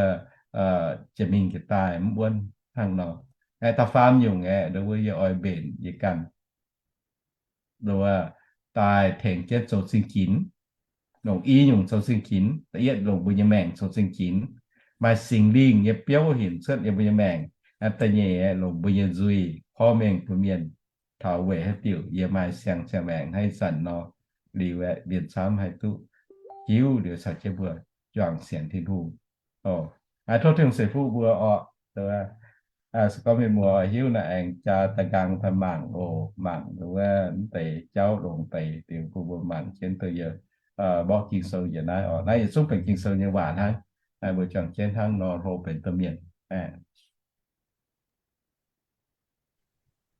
jiex mingh jiex daaih mv wuonv hnangv nor. Aeqv, da'faam nyungc aeqv, nduov yie oix mbenc yie ganh nduov daaih tengx jienv zoux zingh ginx. Longc i nyungc zoux zingh ginx. Da'yietv, longc mbuo nyei maengc zoux zingh ginx, maaih Singx Lingh nyei biouv hinc cuotv yiem mbuo nyei maengc. Da'nyeic, longc mbuo nyei nzuih porv mengh bun mienh taux weic haaix diuc yie maaih siang-siang maengc hnangv ih zanc nor. Liuz aeqv, mienh camv haih duqv hiuv liuz caux jienv mbuo juangc sienx Tin-Hungh. Tov Tin-Hungh ceix fuqv mbuo orqc. Se gorngv mienh muoz hiuv naaic aengx jaa daaih nqaang daaih mangc oc. Mangc wuov mv deix jauv longx deix liuz bun mbuo mangc jienv duqv yie mborqv Ging-Sou njiec naaiv oc. Naaiv yietc zungv benx Ging-Sou nyei waac hnangv. Mbuo juangc jienv hnangv nor hlo benx domh mienh.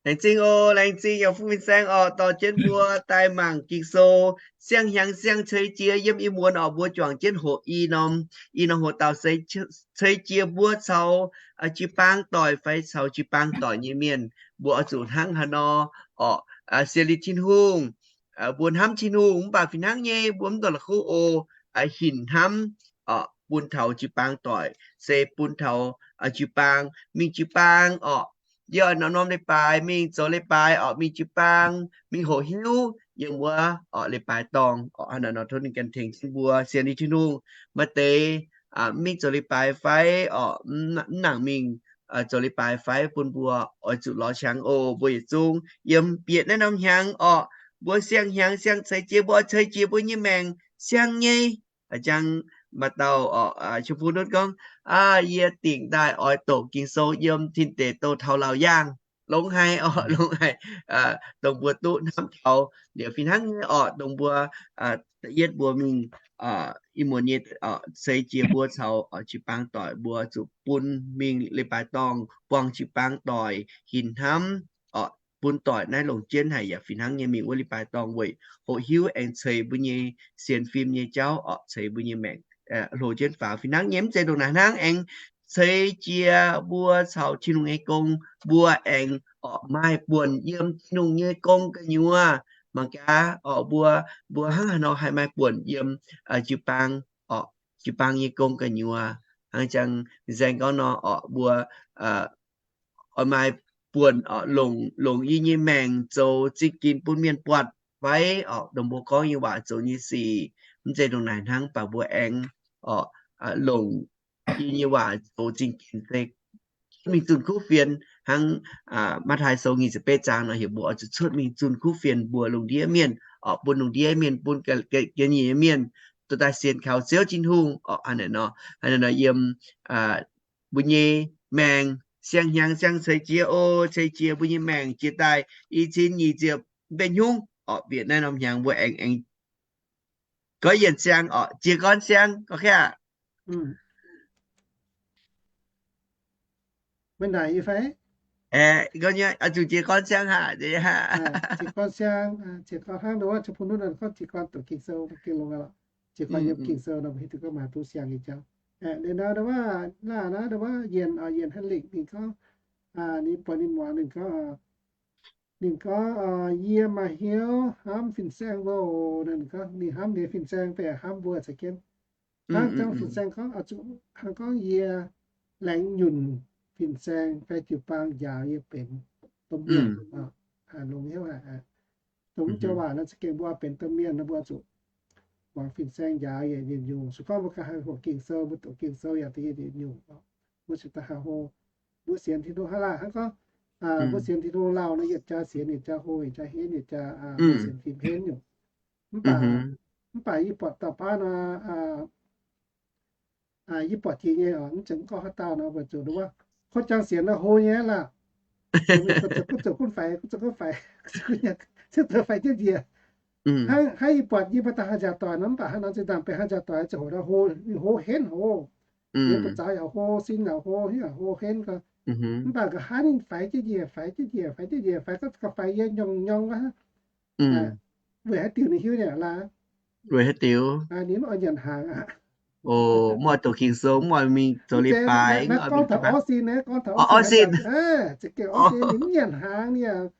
Laengz zingh oc, laengz zingh yaac fu fin-saeng orqc, dorh jienv mbuo daaih mangc Ging-Sou siang-hnyangx siang-ceix jiex yiem ih muonz orqc. Mbuo juangc jienv hoqc i norm, i norm hoqc dauh ceix jiex mbuo caux jiu-baang doic fai caux jiu-baang doic nyei mienh. Mbuo oix zuqc hnangv haaix nor orqc sienx liuz Tin-Hungh, mbuo hnamv Tin-Hungh mv baac fih hnangv nyei mbuo mv dungx la'kuqv oc, hinc hnamv orqc bun taux jiu-baang doic, se bun taux jiu-baang, mingh jiu-baang orqc. Yie oix norm-norm leiz-baaix mingh zoux leiz-baaix orqc, mingh jiu-baang, mingh hoqc hiuv yiem wuov orqc leiz-baaix dorngh orqc. Hnangv naaiv nor tov ninh ganh tengx jienv mbuo sienx liuz Tin-Hungh. Maaih deix mv mingh zoux leiz-baaix fai orqc, mv nangc mingh zoux leiz-baaix fai, bun mbuo oix zuqc lorz qangx oc. Mbuo yietc zungv yiem bieqc naaiv norm hnyangx orqc, mbuo siang-hnyangx siang-ceix jiex, mbuo oix ceix jiex mbuo nyei maengc siang nyei. Jang maaih dauh orqc, Chim Fu Nutv gorngv, Aa, yie dingc daaih oix doqc Ging-Sou yiem tin deic douh taux laauc yaangh. Longx haic orqc, longx haic. Dongh mbuo duqv hnamv taux liuz fih hnangv nyei orqc, dongh mbuo da'yietv mbuo mingh ih muonz nyei ceix jiex mbuo caux jiu-baang doic, mbuo zuqc bun mingh leiz-baaix dorngh buangh jiu-baang doic hinc hnamv orqc, bun doic naaiv longc jienv haic yaac fih hnangv nyei mingh wuov leiz-baaix dorngh weic hoqc hiuv aengx ceix mbuo nyei sienx fim nyei jauv orqc, ceix mbuo nyei maengc hlo jienv faaux. Fih hnangv nyei mv zeiz ndongc naaic hnangv, aengx ceix jiex mbuo caux Tin-Hungh nyei gong, mbuo aengx orqc maaih buonc yiem Tin-Hungh nyei gong gu'nyuoz. Mangc gaax orqc, mbuo, mbuo hnangv haaix nor haih maaih buonc yiem jiu-baang orqc, jiu-baang nyei gong gu'nyuoz. Hnangv jang nzaeng gorngv nor orqc, mbuo oix maaih buonc orqc longc, longc yie nyei maengc zoux zingh ginx bun mienh buatc fai orqc, dongh mbuo gorngv nyei waac zoux nyei sic. Mv zeiz ndongc naaic hnangv, mv baac mbuo aengx orqc longc yie nyei waac zoux zingh ginx se mingh zunh kuv fienx hnangv. Matv^taai Sou nyic ziepc betv zaang nor heuc mbuo oix zuqc cuotv mingh zunh kuv fienx mbuox lungh ndiev mienh orqc, bun lungh ndiev mienh, bun ga'nyiec mienh dorh daaih sienx kaux Ziouv Tin-Hungh orqc. Hnangv naaic nor, hnangv naaic nor yiem mbuo nyei maengc siang-hnyangx siang-ceix jiex oc, ceix jiex mbuo nyei maengc jiex daaih i cin nyic ziepc mbenc hnyungv orqc, bieqc naaiv norm hnyangx mbuo aengx, aengx goiv yienc siang orqc, jiez gorn siang, ok aqv. Maiv naaic nyei fai? Aeqv, gorngv nyei, oix zuqc jiez gorn siang haic. Jiez gorn siang, jiez gorn hnangv nor, Ziouv Bun Nutv gorngv jiez gorn doqc Ging-Sou gengh longx aqv lorqc. Jiez gorn yiem Ging-Sou nor, mbuo hiuv duqv gorngv maaih duqv siang nyei jauv. Aeqv, liuz nor ndau wuov laah naaiv ndau wuov Yienc, Yienc Hanh Lingc ninh gorngv, ninh buatc ninh muangx ninh gorngv, ninh gorngv, Yie maaih hnyouv hnamv fin-saeng mbuo oc. Ninh gorngv ninh hnamv ninh fin-saeng, mv baac hnamv mbuo caux jienv. Hnangv jang fin-saeng gorngv, hnangv gorngv yie laengz nyunc fin-saeng fai jiu-baang njaaux yie benx domh mienh, longx hnyouv haic. Dongh mv joux waac nor za'gengh mbuo benx domh mienh nor mbuo zuqc muangx fin-saeng njaaux yaac yietc nyungc. Se gorngv mbuo ganh haih hoqc Ging-Sou, mbuo doqc Ging-Sou yaac da'yietv yietc nyungc. Mbuo zuqc daaih haih hlo. Mbuo sienx Tin-Hungh hnangv laanh hnangv gorngv, mbuo sienx Tin-Hungh lauh nor, yietc jaax sienx yietc jaax hlo, yietc jaax henv, yietc jaax sienx fim henv nyungc. Mv baac, mv baac yie buatc dauh baav nor, yie buatc jiex nyei oc, mv zeiz gorngv haaix dauh nor, weic zuqc wuov kuv jang sienx nor hlo nyei laah. Mingh zoux gunv faix, gunv zoux gunv faix, gunv zoux gunv faix, gunv zoux faix jienv njiec. Hnangv, hnangv yie buatc yie mbuo dauh haaix nziaauc doic nor, mv baac hnangv nor zinh ndaangc benx haaix nziaauc doic ziangh hoc nor hlo, hlo henv hlo. Yie buoz-zaux yaac hlo, sin yaac hlo, hnyouv yaac hlo henv gau. Mv baac nqa'haav ninh faix jienv njiec, faix jienv njiec, faix jienv njiec, faix gau faix yie nyorng nyorng aqv. Weic haaix diuc ninh hiuv nyei laaix? Weic haaix diuc? Ninh mv oix nyanc hnaangx aqv. Mv oix doqc Ging-Sou, mv oix mingh zoux leiz-baaix, mv oix mingh zoux haaix. Orv sin, za'gengh orv sin, ninh mv nyanc hnaangx, ninh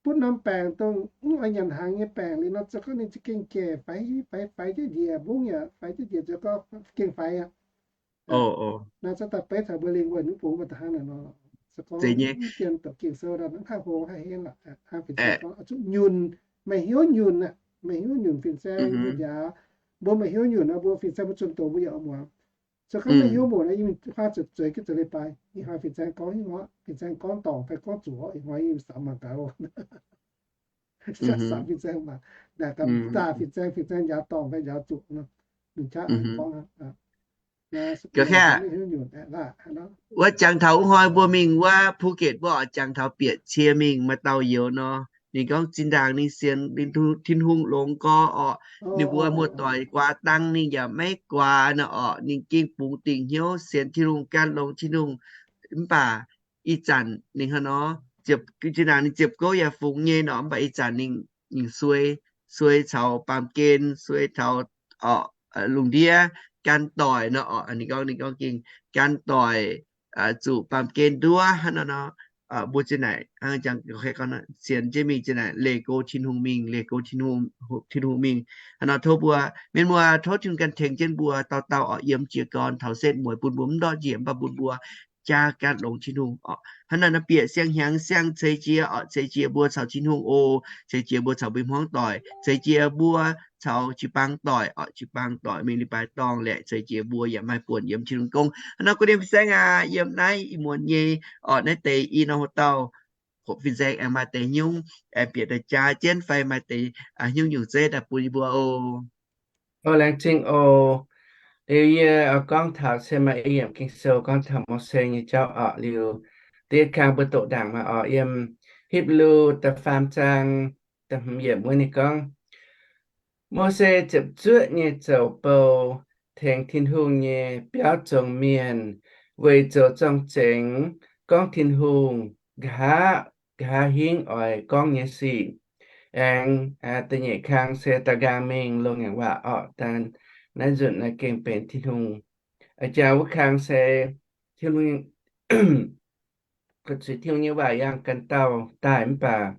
butv norm baengc dongh mv oix nyanc hnaangx nyei baengc liuz nor, zoux gorngv ninh za'gengh jaic faix, faix, faix jienv njiec, mbungv yaac faix jienv njiec, zoux gorngv za'gengh faix aqv. Naaiv cuotv daaih beiv taux mbuo lingh wuonh mv bungx mbuo hnangv naaic nor. Se gorngv mv dien doqc Ging-Sou, mv haih hlo haih henv lorqc. Hnangv fin-saeng gorngv zuqc nyunc, meih hnyouv nyunc aqv, meih hnyouv nyunc fin-saeng mbuo njaaux. Mbuo meih hnyouv nyunc nor, mbuo fin-saeng mbuo zunh doz mbuo yaac muangx. Se gorngv meih hnyouv muonc nor, yie mingh huaav zuqc zueiz gitv zoux leiz-baaix. Ih hnoi fin-saeng gorngv hnyouv, fin-saeng gorngv dorngc fai gorngv zuqc, ih hnoi yie mingh samx mangc gaax oc. Samx fin-saeng mangc, naaic gaax fin-saeng, fin-saeng njaaux dorngc fai njaaux zuqc nor, ninh qaqv gorngv aqv. Wuov jangx taux wuov hnoi mbuo mingh wuov Phuket mbuo oix jangx taux bieqc cie mingh maaih dauh youz nor, ninh gorngv zinh ndaangc ninh sienx Tin-Hungh longx gorx orqc, ninh mbuo muoz-doic guaax dang ninh yaac maiv guaax nor orqc, ninh gengh bungx dingc hnyouv sienx Tin-Hungh, gan longx Tin-Hungh. Mv baac ih zanc ninh hnangv nor, zinh ndaangc ninh ziepc gouv yaac fungx nyei nor, mv baac ih zanc ninh, ninh suei, suei caux baamh gen, suei caux lungh ndiev, gan doic nor orqc. Ninh gorngv, ninh gorngv gengh gan doic, zuqc baamh gen nduov hnangv nor nor. Mbuo zinh naaic sienx jienv mingh zinh naaic leih go Tin-Hungh mingh, leih go Tin-Hungh mingh. Hnangv nor tov mbuo mienh muoz, tov Tin-Hungh ganh tengx jienv mbuo dauh dauh orqc, yiem jiez gorn taux setv mueiz bun mbuo mv ndortv njiec, mv baac bun mbuo jaa gan longx Tin-Hungh orqc. Hnangv naaic nor bieqc siang-hnyangx siang-ceix jiez orqc, ceix jiez mbuo caux Tin-Hungh oc, ceix jiez mbuo caux mbuo hmuangv doic, ceix jiez mbuo caux jiu-baang doic orqc, jiu-baang doic mingh leiz-baaix dorngh laeqc, ceix jiez mbuo yaac maaih buonc yiem Tin-Hungh gong. Hnangv nor, gu'nyuoz fin-saeng aac, yiem naaiv ih muonz nyei orqc, naaiv deix i norm hoc dauh, fin-saeng aengx maaih deix nyungc aengx bieqc daaih jaa jienv fai maaih deix nyungc-nyungc zeiv daaih bun yie mbuo oc. O, laengz zingh oc. Liuz yie gorngv taux se maaih i yiemc Ging-Sou gorngv taux Mose nyei jauv orqc. Liuz da'yietv kang mbuo doqc ndaangc maah orqc, yiem Hipv^lu da'faam zaang da'hmz yiemc wuov ninh gorngv, Mose ziepc zuoqv nyei zoux bou tengx Tin-Hungh nyei biauv zong mienh weic zoux zorng-zengx gorngv Tin-Hungh nqa'haav, nqa'haav hingv oix gorngv nyei sic. Aengx da'nyeic kang se da'nqaang mingh longx nyei waac orqc, naaiv nzunc naaiv gengh benx Tin-Hungh. Jaa wuov kang se Tin-Hungh, Tin-Hungh nyei waac yangh ganh dauh daaih mv baac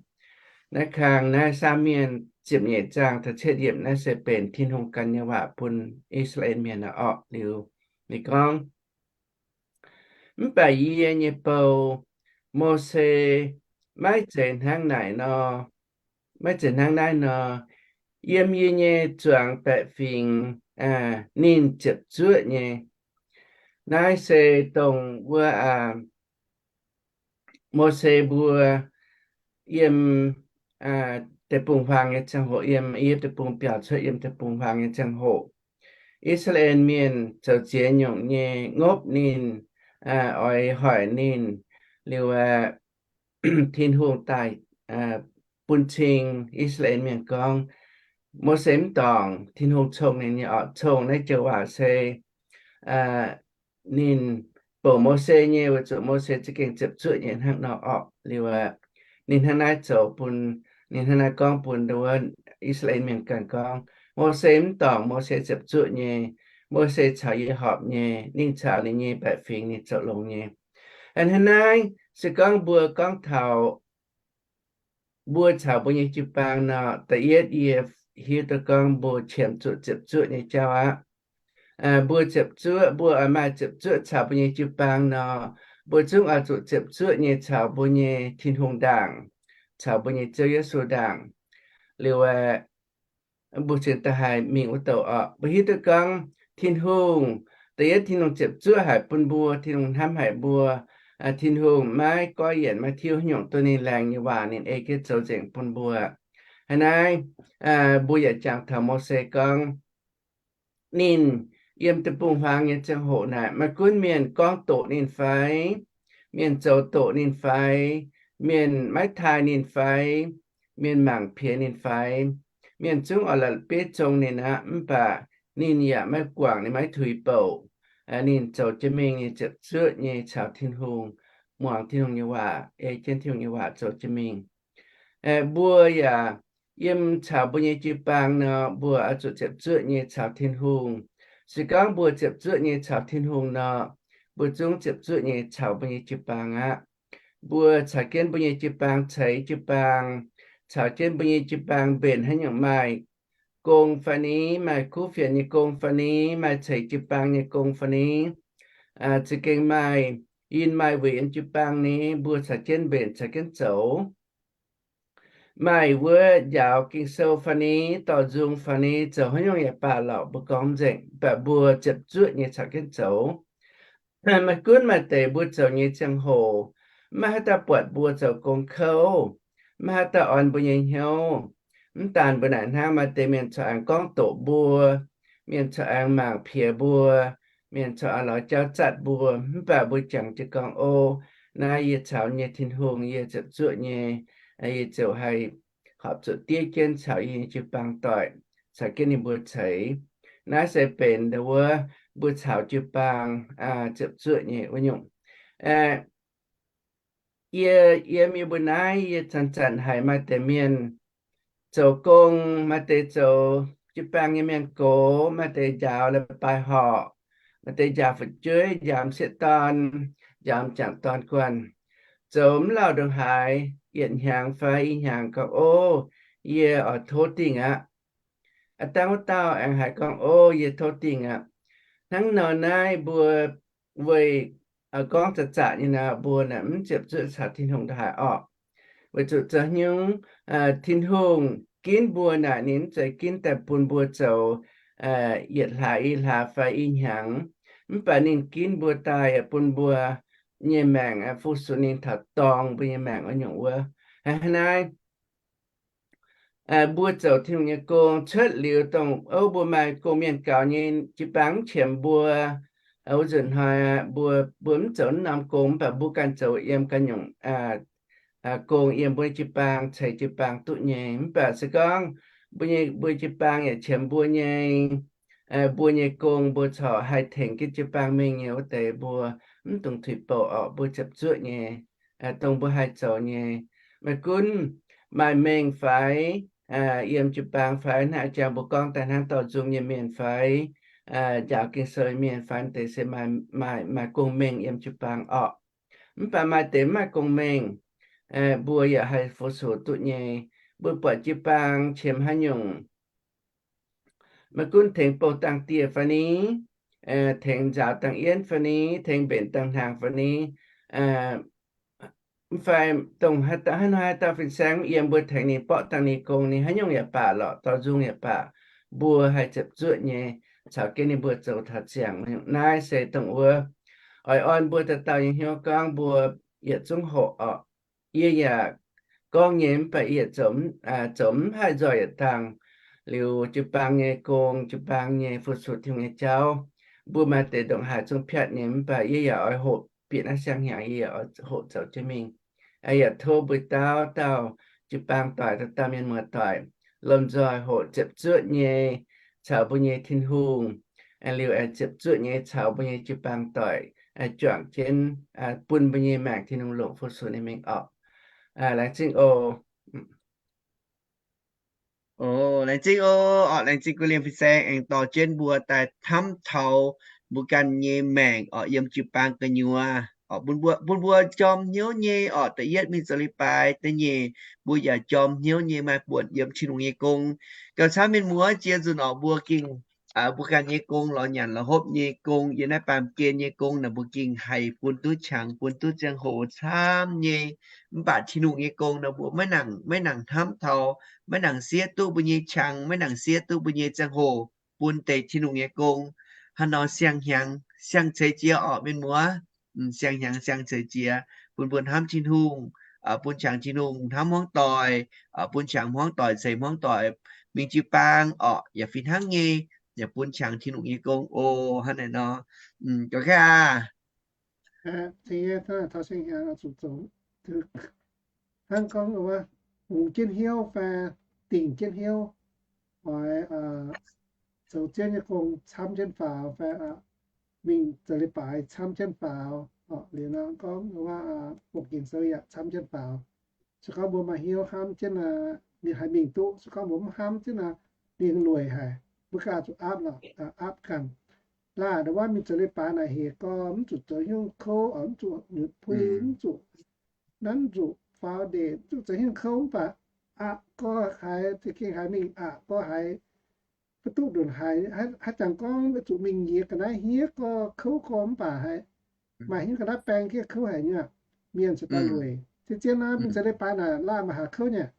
naaiv kang naaiv Saamv Mienh ziepc nyeic zaang da'cietv yiemc naaiv se benx Tin-Hungh ganh nyei waac bun I^saa^laa^en Mienh orqc. Liuz ninh gorngv, Mv baac yie nyei bou, Mose, maiv zeiz hnangv naaic nor, maiv zeiz hnangv naaiv nor. Yiem yie nyei zuangx baeqc fingx ninh ziepc zuoqv nyei. Naaiv se dongh wuov Mose mbuo yiem deic-bung-huaang nyei ziangh hoc, yiem I^yipv Deic-Bung biaux cuotv yiem deic-bung-huaang nyei ziangh hoc, I^saa^laa^en Mienh zoux ziex nyungc nyei ngopv ninh, oix hoic ninh. Liuz Tin-Hungh daaih bun cing I^saa^laa^en Mienh gorngv, Mose mv dorngc Tin-Hungh cong ninh nyei orqc. Cong naaiv joux waac se ninh bouc Mose nyei, weic zuqc Mose za'gengh ziepc zuoqv nyei hnangv nor orqc. Liuz ninh hnangv naaiv zoux bun, ninh hnangv naaiv gorngv bun wuov I^saa^laa^en Mienh ganh gorngv, Mose mv dorngc, Mose ziepc zuoqv nyei. Mose caux yie horpc nyei, ninh caux ninh nyei baeqc fingx ninh zoux longx nyei. Hnangv naaiv se gorngv mbuo gorngv taux mbuo caux mbuo nyei jiu-baang nor, da'yietv yie hiuv duqv gorngv mbuo qiemx zuqc ziepc zuoqv nyei jauv aqv. Mbuo ziepc zuoqv, mbuo oix maaih ziepc zuoqv caux mbuo nyei jiu-baang nor, mbuo zungv oix zuqc ziepc zuoqv nyei caux mbuo nyei Tin-Hungh ndaangc, caux mbuo nyei Ziouv Yesu ndaangc. Liuz mbuo cingx daaih haih mingh wuov douc orqc. Mbuo hiuv duqv gorngv Tin-Hungh, da'yietv Tin-Hungh ziepc zuoqv haic bun mbuo, Tin-Hungh hnamv haic mbuo, Tin-Hungh maiv goiv yienc, maiv tiuv haaix nyungc duqv ninh laengz nyei waac ninh ei jienv zoux nzengc bun mbuo. Hnangv naaiv mbuo yaac jangx taux Mose gorngv, ninh yiem deic-bung-huaang nyei ziangh hoc naaic, maiv gunv mienh gorngv doqc ninh fai, mienh zoux doqc ninh fai, mienh maiv taaih ninh fai, mienh mangc piex ninh fai, mienh zungv oix la'bieiv zong ninh aqv. Mv baac ninh yaac maiv guangc, ninh maiv tuix bouc. Ninh zoux jienv mingh nyei ziepc zuoqv nyei caux Tin-Hungh muangx Tin-Hungh nyei waac, ei jienv Tin-Hungh nyei waac zoux jienv mingh. Mbuo yaac yiem caux mbuo nyei jiu-baang nor, mbuo oix zuqc ziepc zuoqv nyei caux Tin-Hungh. Se gorngv mbuo ziepc zuoqv nyei caux Tin-Hungh nor, mbuo zungv ziepc zuoqv nyei caux mbuo nyei jiu-baang aqv. Mbuo caux jienv mbuo nyei jiu-baang ceix jiu-baang, caux jienv mbuo nyei jiu-baang mbenc haaix nyungc maaih gong fai ni, maaih kuv fienx nyei gong fai ni, maaih ceix jiu-baang nyei gong fai ni, za'gengh maaih yinh maaih weic yiem jiu-baang ni, mbuo caux jienv mbenc caux jienv zoux. Maaih wuov njaaux Ging-Sou fai ni, dorh nzung fai ni, zoux haaix nyungc yaac baac lorqc, mbuo gorngv nzengc, mv baac mbuo ziepc zuoqv nyei caux jienv zoux. Maiv gunv maaih deix mbuo zoux nyei ziangh hoc, maiv haaix dauh buatc mbuo zoux gong kouv, maiv haaix dauh orn mbuo nyei hnyouv. Mv daanh mbuo naaic hnangv, maaih deix mienh corc aengx gorngv doqc mbuo, mienh corc aengx mangc piex mbuo, mienh corc aengx lorz jauv zatv mbuo, mv baac mbuo jangx jienv gorngv, O, naaiv yie caux nyei Tin-Hungh yie ziepc zuoqv nyei, yie ziouc haih horpc zuqc diev jienv caux yie nyei jiu-baang doic, caux jienv ninh mbuo ceix. Naaiv se benx wuov mbuo caux jiu-baang ziepc zuoqv nyei wuov nyungc. Yie yiem yie mbuo naaiv, yie zanc-zanc haiz maaih deix mienh zoux gong, maaih deix zoux jiu-baang nyei mienh gox, maaih deix njaaux leiz-baaix horqc, maaih deix njaaux fu'jueiv, njaaux m'sieqv dorn, njaaux m'jangc dorn guanh, zoux mv lauh ndongc haaix, yietc hnyangx fai i hnyangx gorngv, O, yie oix tov dingh aqv. Aav dangh wuov dauh aengx haiz gorngv, O, yie tov dingh aqv. Hnangv nor naaiv mbuo weic gorngv zaqc zaqc nyei nor, mbuo naaic mv ziepc zuoqv caux Tin-Hungh ndongc haaix orqc. Weic zuqc zoux nyungc, Tin-Hungh ginv mbuo naaic ninh mv zeiz ginv daaih bun mbuo zoux yietc hlaax i hlaax fai i hnyangx. Mv baac ninh ginv mbuo daaih bun mbuo nyei maengc fu-sux ninh taux dorngx mbuo nyei maengc wuov nyungc wuov. Hnangv naaiv, mbuo zoux Tin-Hungh nyei gong cuotv liuz dongh, o, mbuo maaih gong-mienh gaux nyei jiu-baang mv qiemx mbuo, wuov nzunc hnoi mbuo, mbuo mv zoux naaiv norm gong, mv baac mbuo ganh zoux yiem ganh nyungc gong yiem mbuo nyei jiu-baang, ceix jiu-baang duqv nyei. Mv baac se gorngv mbuo nyei, mbuo jiu-baang yaac qiemx mbuo nyei, mbuo nyei gong mbuo corc haih tengx jienv jiu-baang mingh nyei wuov deix, mbuo mv dungx tuix bouc orqc, mbuo ziepc zuoqv nyei, dongh mbuo haih zoux nyei. Maiv gunv maaih mengh fai yiem jiu-baang fai hnangv jangx mbuo gorngv daaih hnangv dorh nzung nyei mienh fai njaaux Ging-Sou nyei mienh fai deix se maaih, maaih gong-mengh yiem jiu-baang orqc. Mv baac maaih deix mv maaih gong-mengh, mbuo yaac haih fu-sux duqv nyei. Mbuo buatc jiu-baang qiemx haaix nyungc, maiv gunv tengx bouh dangh dieh fai ni, tengx nzaaux dangh yienv fai ni, tengx mbenc dangh hnaangx fai ni, mv fai dongh haaix dauh, haaix nor haaix dauh fin-saeng mv yiem, mbuo tengx ninh borqv dangh nyei gong, ninh haaix nyungc yaac baac lorqc, dorh nzung yaac baac, mbuo haih ziepc zuoqv nyei caux jienv ninh mbuo zoux taux ziangh. Naaiv se dongh wuov oix orn mbuo dauh dauh nyei hnyouv gorngv mbuo yietc zungv hoqc orqc. Yie yaac gorngv nyei mv baac yie zoux mv haih nzoih yietc dangh. Liuz jiu-baang nyei gong, jiu-baang nyei fu-sux Tin-Hungh nyei jauv, mbuo maaih deix ndongc haaix zungv piatv nyei, mv baac yie yaac oix hoqc bieqc naaiv siang-hnyangx, yie yaac oix hoqc zoux jienv mingh. Yaac tov mbuo dauh dauh jiu-baang doic, dauh dauh mienh muoz doic, lomh nzoih hoqc ziepc zuoqv nyei caux mbuo nyei Tin-Hungh, liuz aengx ziepc zuoqv nyei caux mbuo nyei jiu-baang doic juangc jienv bun mbuo nyei maengc Tin-Hungh longc fu-sux ninh mingh orqc. Laengz zingh oc. O, laengz zingh oc. Orqc, laengz zingh gu'nyuoz fin-saeng aengx dorh jienv mbuo daaih hnamv taux mbuo ganh nyei maengc orqc, yiem jiu-baang gu'nyuoz orqc, bun mbuo, bun mbuo jorm hnyouv nyei orqc, da'yietv mingh zoux leiz-baaix, da'nyeic mbuo yaac jorm hnyouv nyei maaih buonc yiem Tin-Hungh nyei gong. Gauh camv mienh muoz, jiex nzunc orqc mbuo gengh mbuo ganh nyei gong, lorz nyanc lorz hopv nyei gong, yiem naaiv baamh gen nyei gong naaic, mbuo gengh haih bun duqv qangx, bun duqv ziangh hoc camv nyei. Mv baac Tin-Hungh nyei gong naaic, mbuo maiv nangc, maiv nangc hnamv taux, maiv nangc siev duqv mbuo nyei qangx, maiv nangc siev duqv mbuo nyei ziangh hoc bun deix Tin-Hungh nyei gong. Hnangv nor siang-hnyangx siang-ceix jiex orqc mienh muoz. Siang-hnyangx siang-ceix jiex, bun mbuo hnamv Tin-Hungh, bun qangx Tin-Hungh hnamv hmuangv doic, bun qangx hmuangv doic ceix hmuangv doic mingh jiu-baang orqc, yaac fih hnangv nyei, yaac bun qangx Tin-Hungh nyei gong oc. Hnangv naaic nor, ga'kaav aac, hnangv gorngv wuov, bungx jienv hnyouv fai dingc jienv hnyouv, oix zoux zien nyei gong camv jienv faaux fai mingh zoux leiz-baaix camv jienv faaux, Liuz nor gorngv, Mbuo Ging-Sou yaac camv jienv faaux. Se gorngv mbuo maaih hnyouv hnamv jienv, ninh haih mingh duqv. Se gorngv mbuo mv hnamv jienv nor, ninh lueic haic, mbuo ganh zuqc aapv, aapv ganh. Laaih ndongc wuov mingh zoux leiz-baaix naaic hec gorx, mv zuqc zoux hnyouv kouv, mv zuqc nyutc puix, mv zuqc nanv zuqc faaux ndeic, mv zuqc zoux hnyouv kouv mv baac aqc gorx haiz, za'gengh haiz mingh aqc gorx haiz, mv duqv ndonc haiz, haaix jangx gorngv zuqc mingh nyiex ga'naaiv hniev gorx, kouv gorx mv baac haiz maaih hnyouv ga'naaiv baeng jienv kouv haic nyei. Mienh se daaih lueic. Zien-zien naaiv mingh zoux leiz-baaix naaic laaih maaih haaix kouv nyei.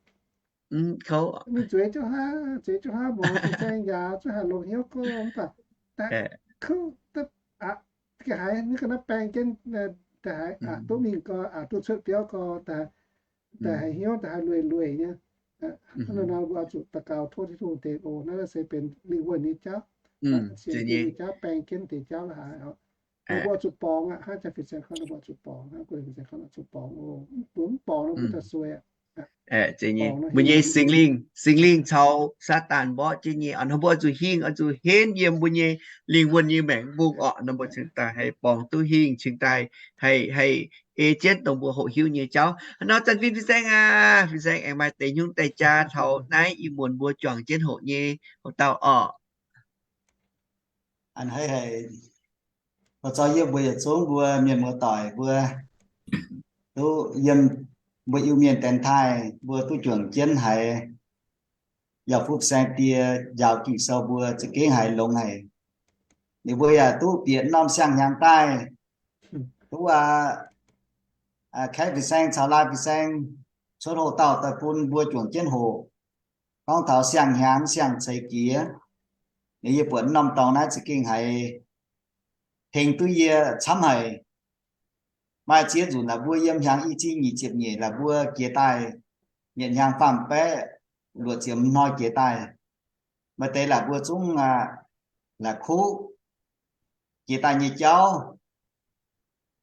Mingh zueiz jienv haav, zueiz jienv haav, morz fin-saeng njaaux, zuqc haih longc hnyouv gorx mv baac daaih kouv, daaih aqc, haiz hnyouv ga'naaiv baeng jienv, daaih haiz aqc duqv mingh gorx, aqc duqv cuotv biauv gorx, daaih haiz hnyouv, daaih haiz lueic lueic nyei. Hnangv naaiv nor mbuo oix zuqc daux gaux tov Tin-Hungh dengx oc. Naaiv se benx lingh wuonh nyei jauv, sienx Tin nyei jauv, baeng jienv deix jauv la'haaix oc. Mbuo oix zuqc borngz aqv. Hnangv jaax fin-saeng gorngv, mbuo oix zuqc borngz, hnangv guei fin-saeng gorngv oix zuqc borngz oc. Mbuo mv borngz nor mbuo daaih sueih aqv. Mbuo nyei Singx Lingh, Singx Lingh caux Saadaan mborqv jienv nyei, mbuo oix zuqc hingh, oix zuqc henv yiem mbuo nyei lingh wuonh nyei maengc mbung oc. Nor mbuo cingx daaih haih borngz duqv hingh, cingx daaih haih, haih ei jienv dongh mbuo hoqc hiuv nyei jauv. Hnangv nor Zanc Fim fin-saeng aac, fin-saeng aengx maaih deix hnyouv daaih jaa taux naaiv ih muonz mbuo juangc jienv hoqc nyei hoc dauh oc. A'hneiv haic, zorqv yie mbuo yietc zungv mbuo mienh muoz-doic mbuo duqv yiem mbuo Iu-Mienh dienx taaih mbuo duqv juangc jienv haiz yaac fuqv saeng die njaaux Ging-Sou mbuo za'gengh haiz longx haic. Ninh mbuo yaac duqv bieqc norm siang-hnyangx daaih, duqv aa, kaeqv fin-saeng caux laai fin-saeng cuotv hoc dauh daaih bun mbuo juangc jienv hoqc. Gorngv taux siang-hnyangx siang-ceix jiex, ninh yie buatc norm dorngx naaiv za'gengh haiz tengx duqv yie camv haic. Maaih ziex nzunc laaix mbuo yiem hnyangx i cin nyic ziepc nyeic laaix mbuo jiex daaih, yietc hnyangx faam baeqv luoqc ziepc hnoi jiex daaih. Maaih deix laaix mbuo zungv laaix kuv jiex daaih nyei jauv.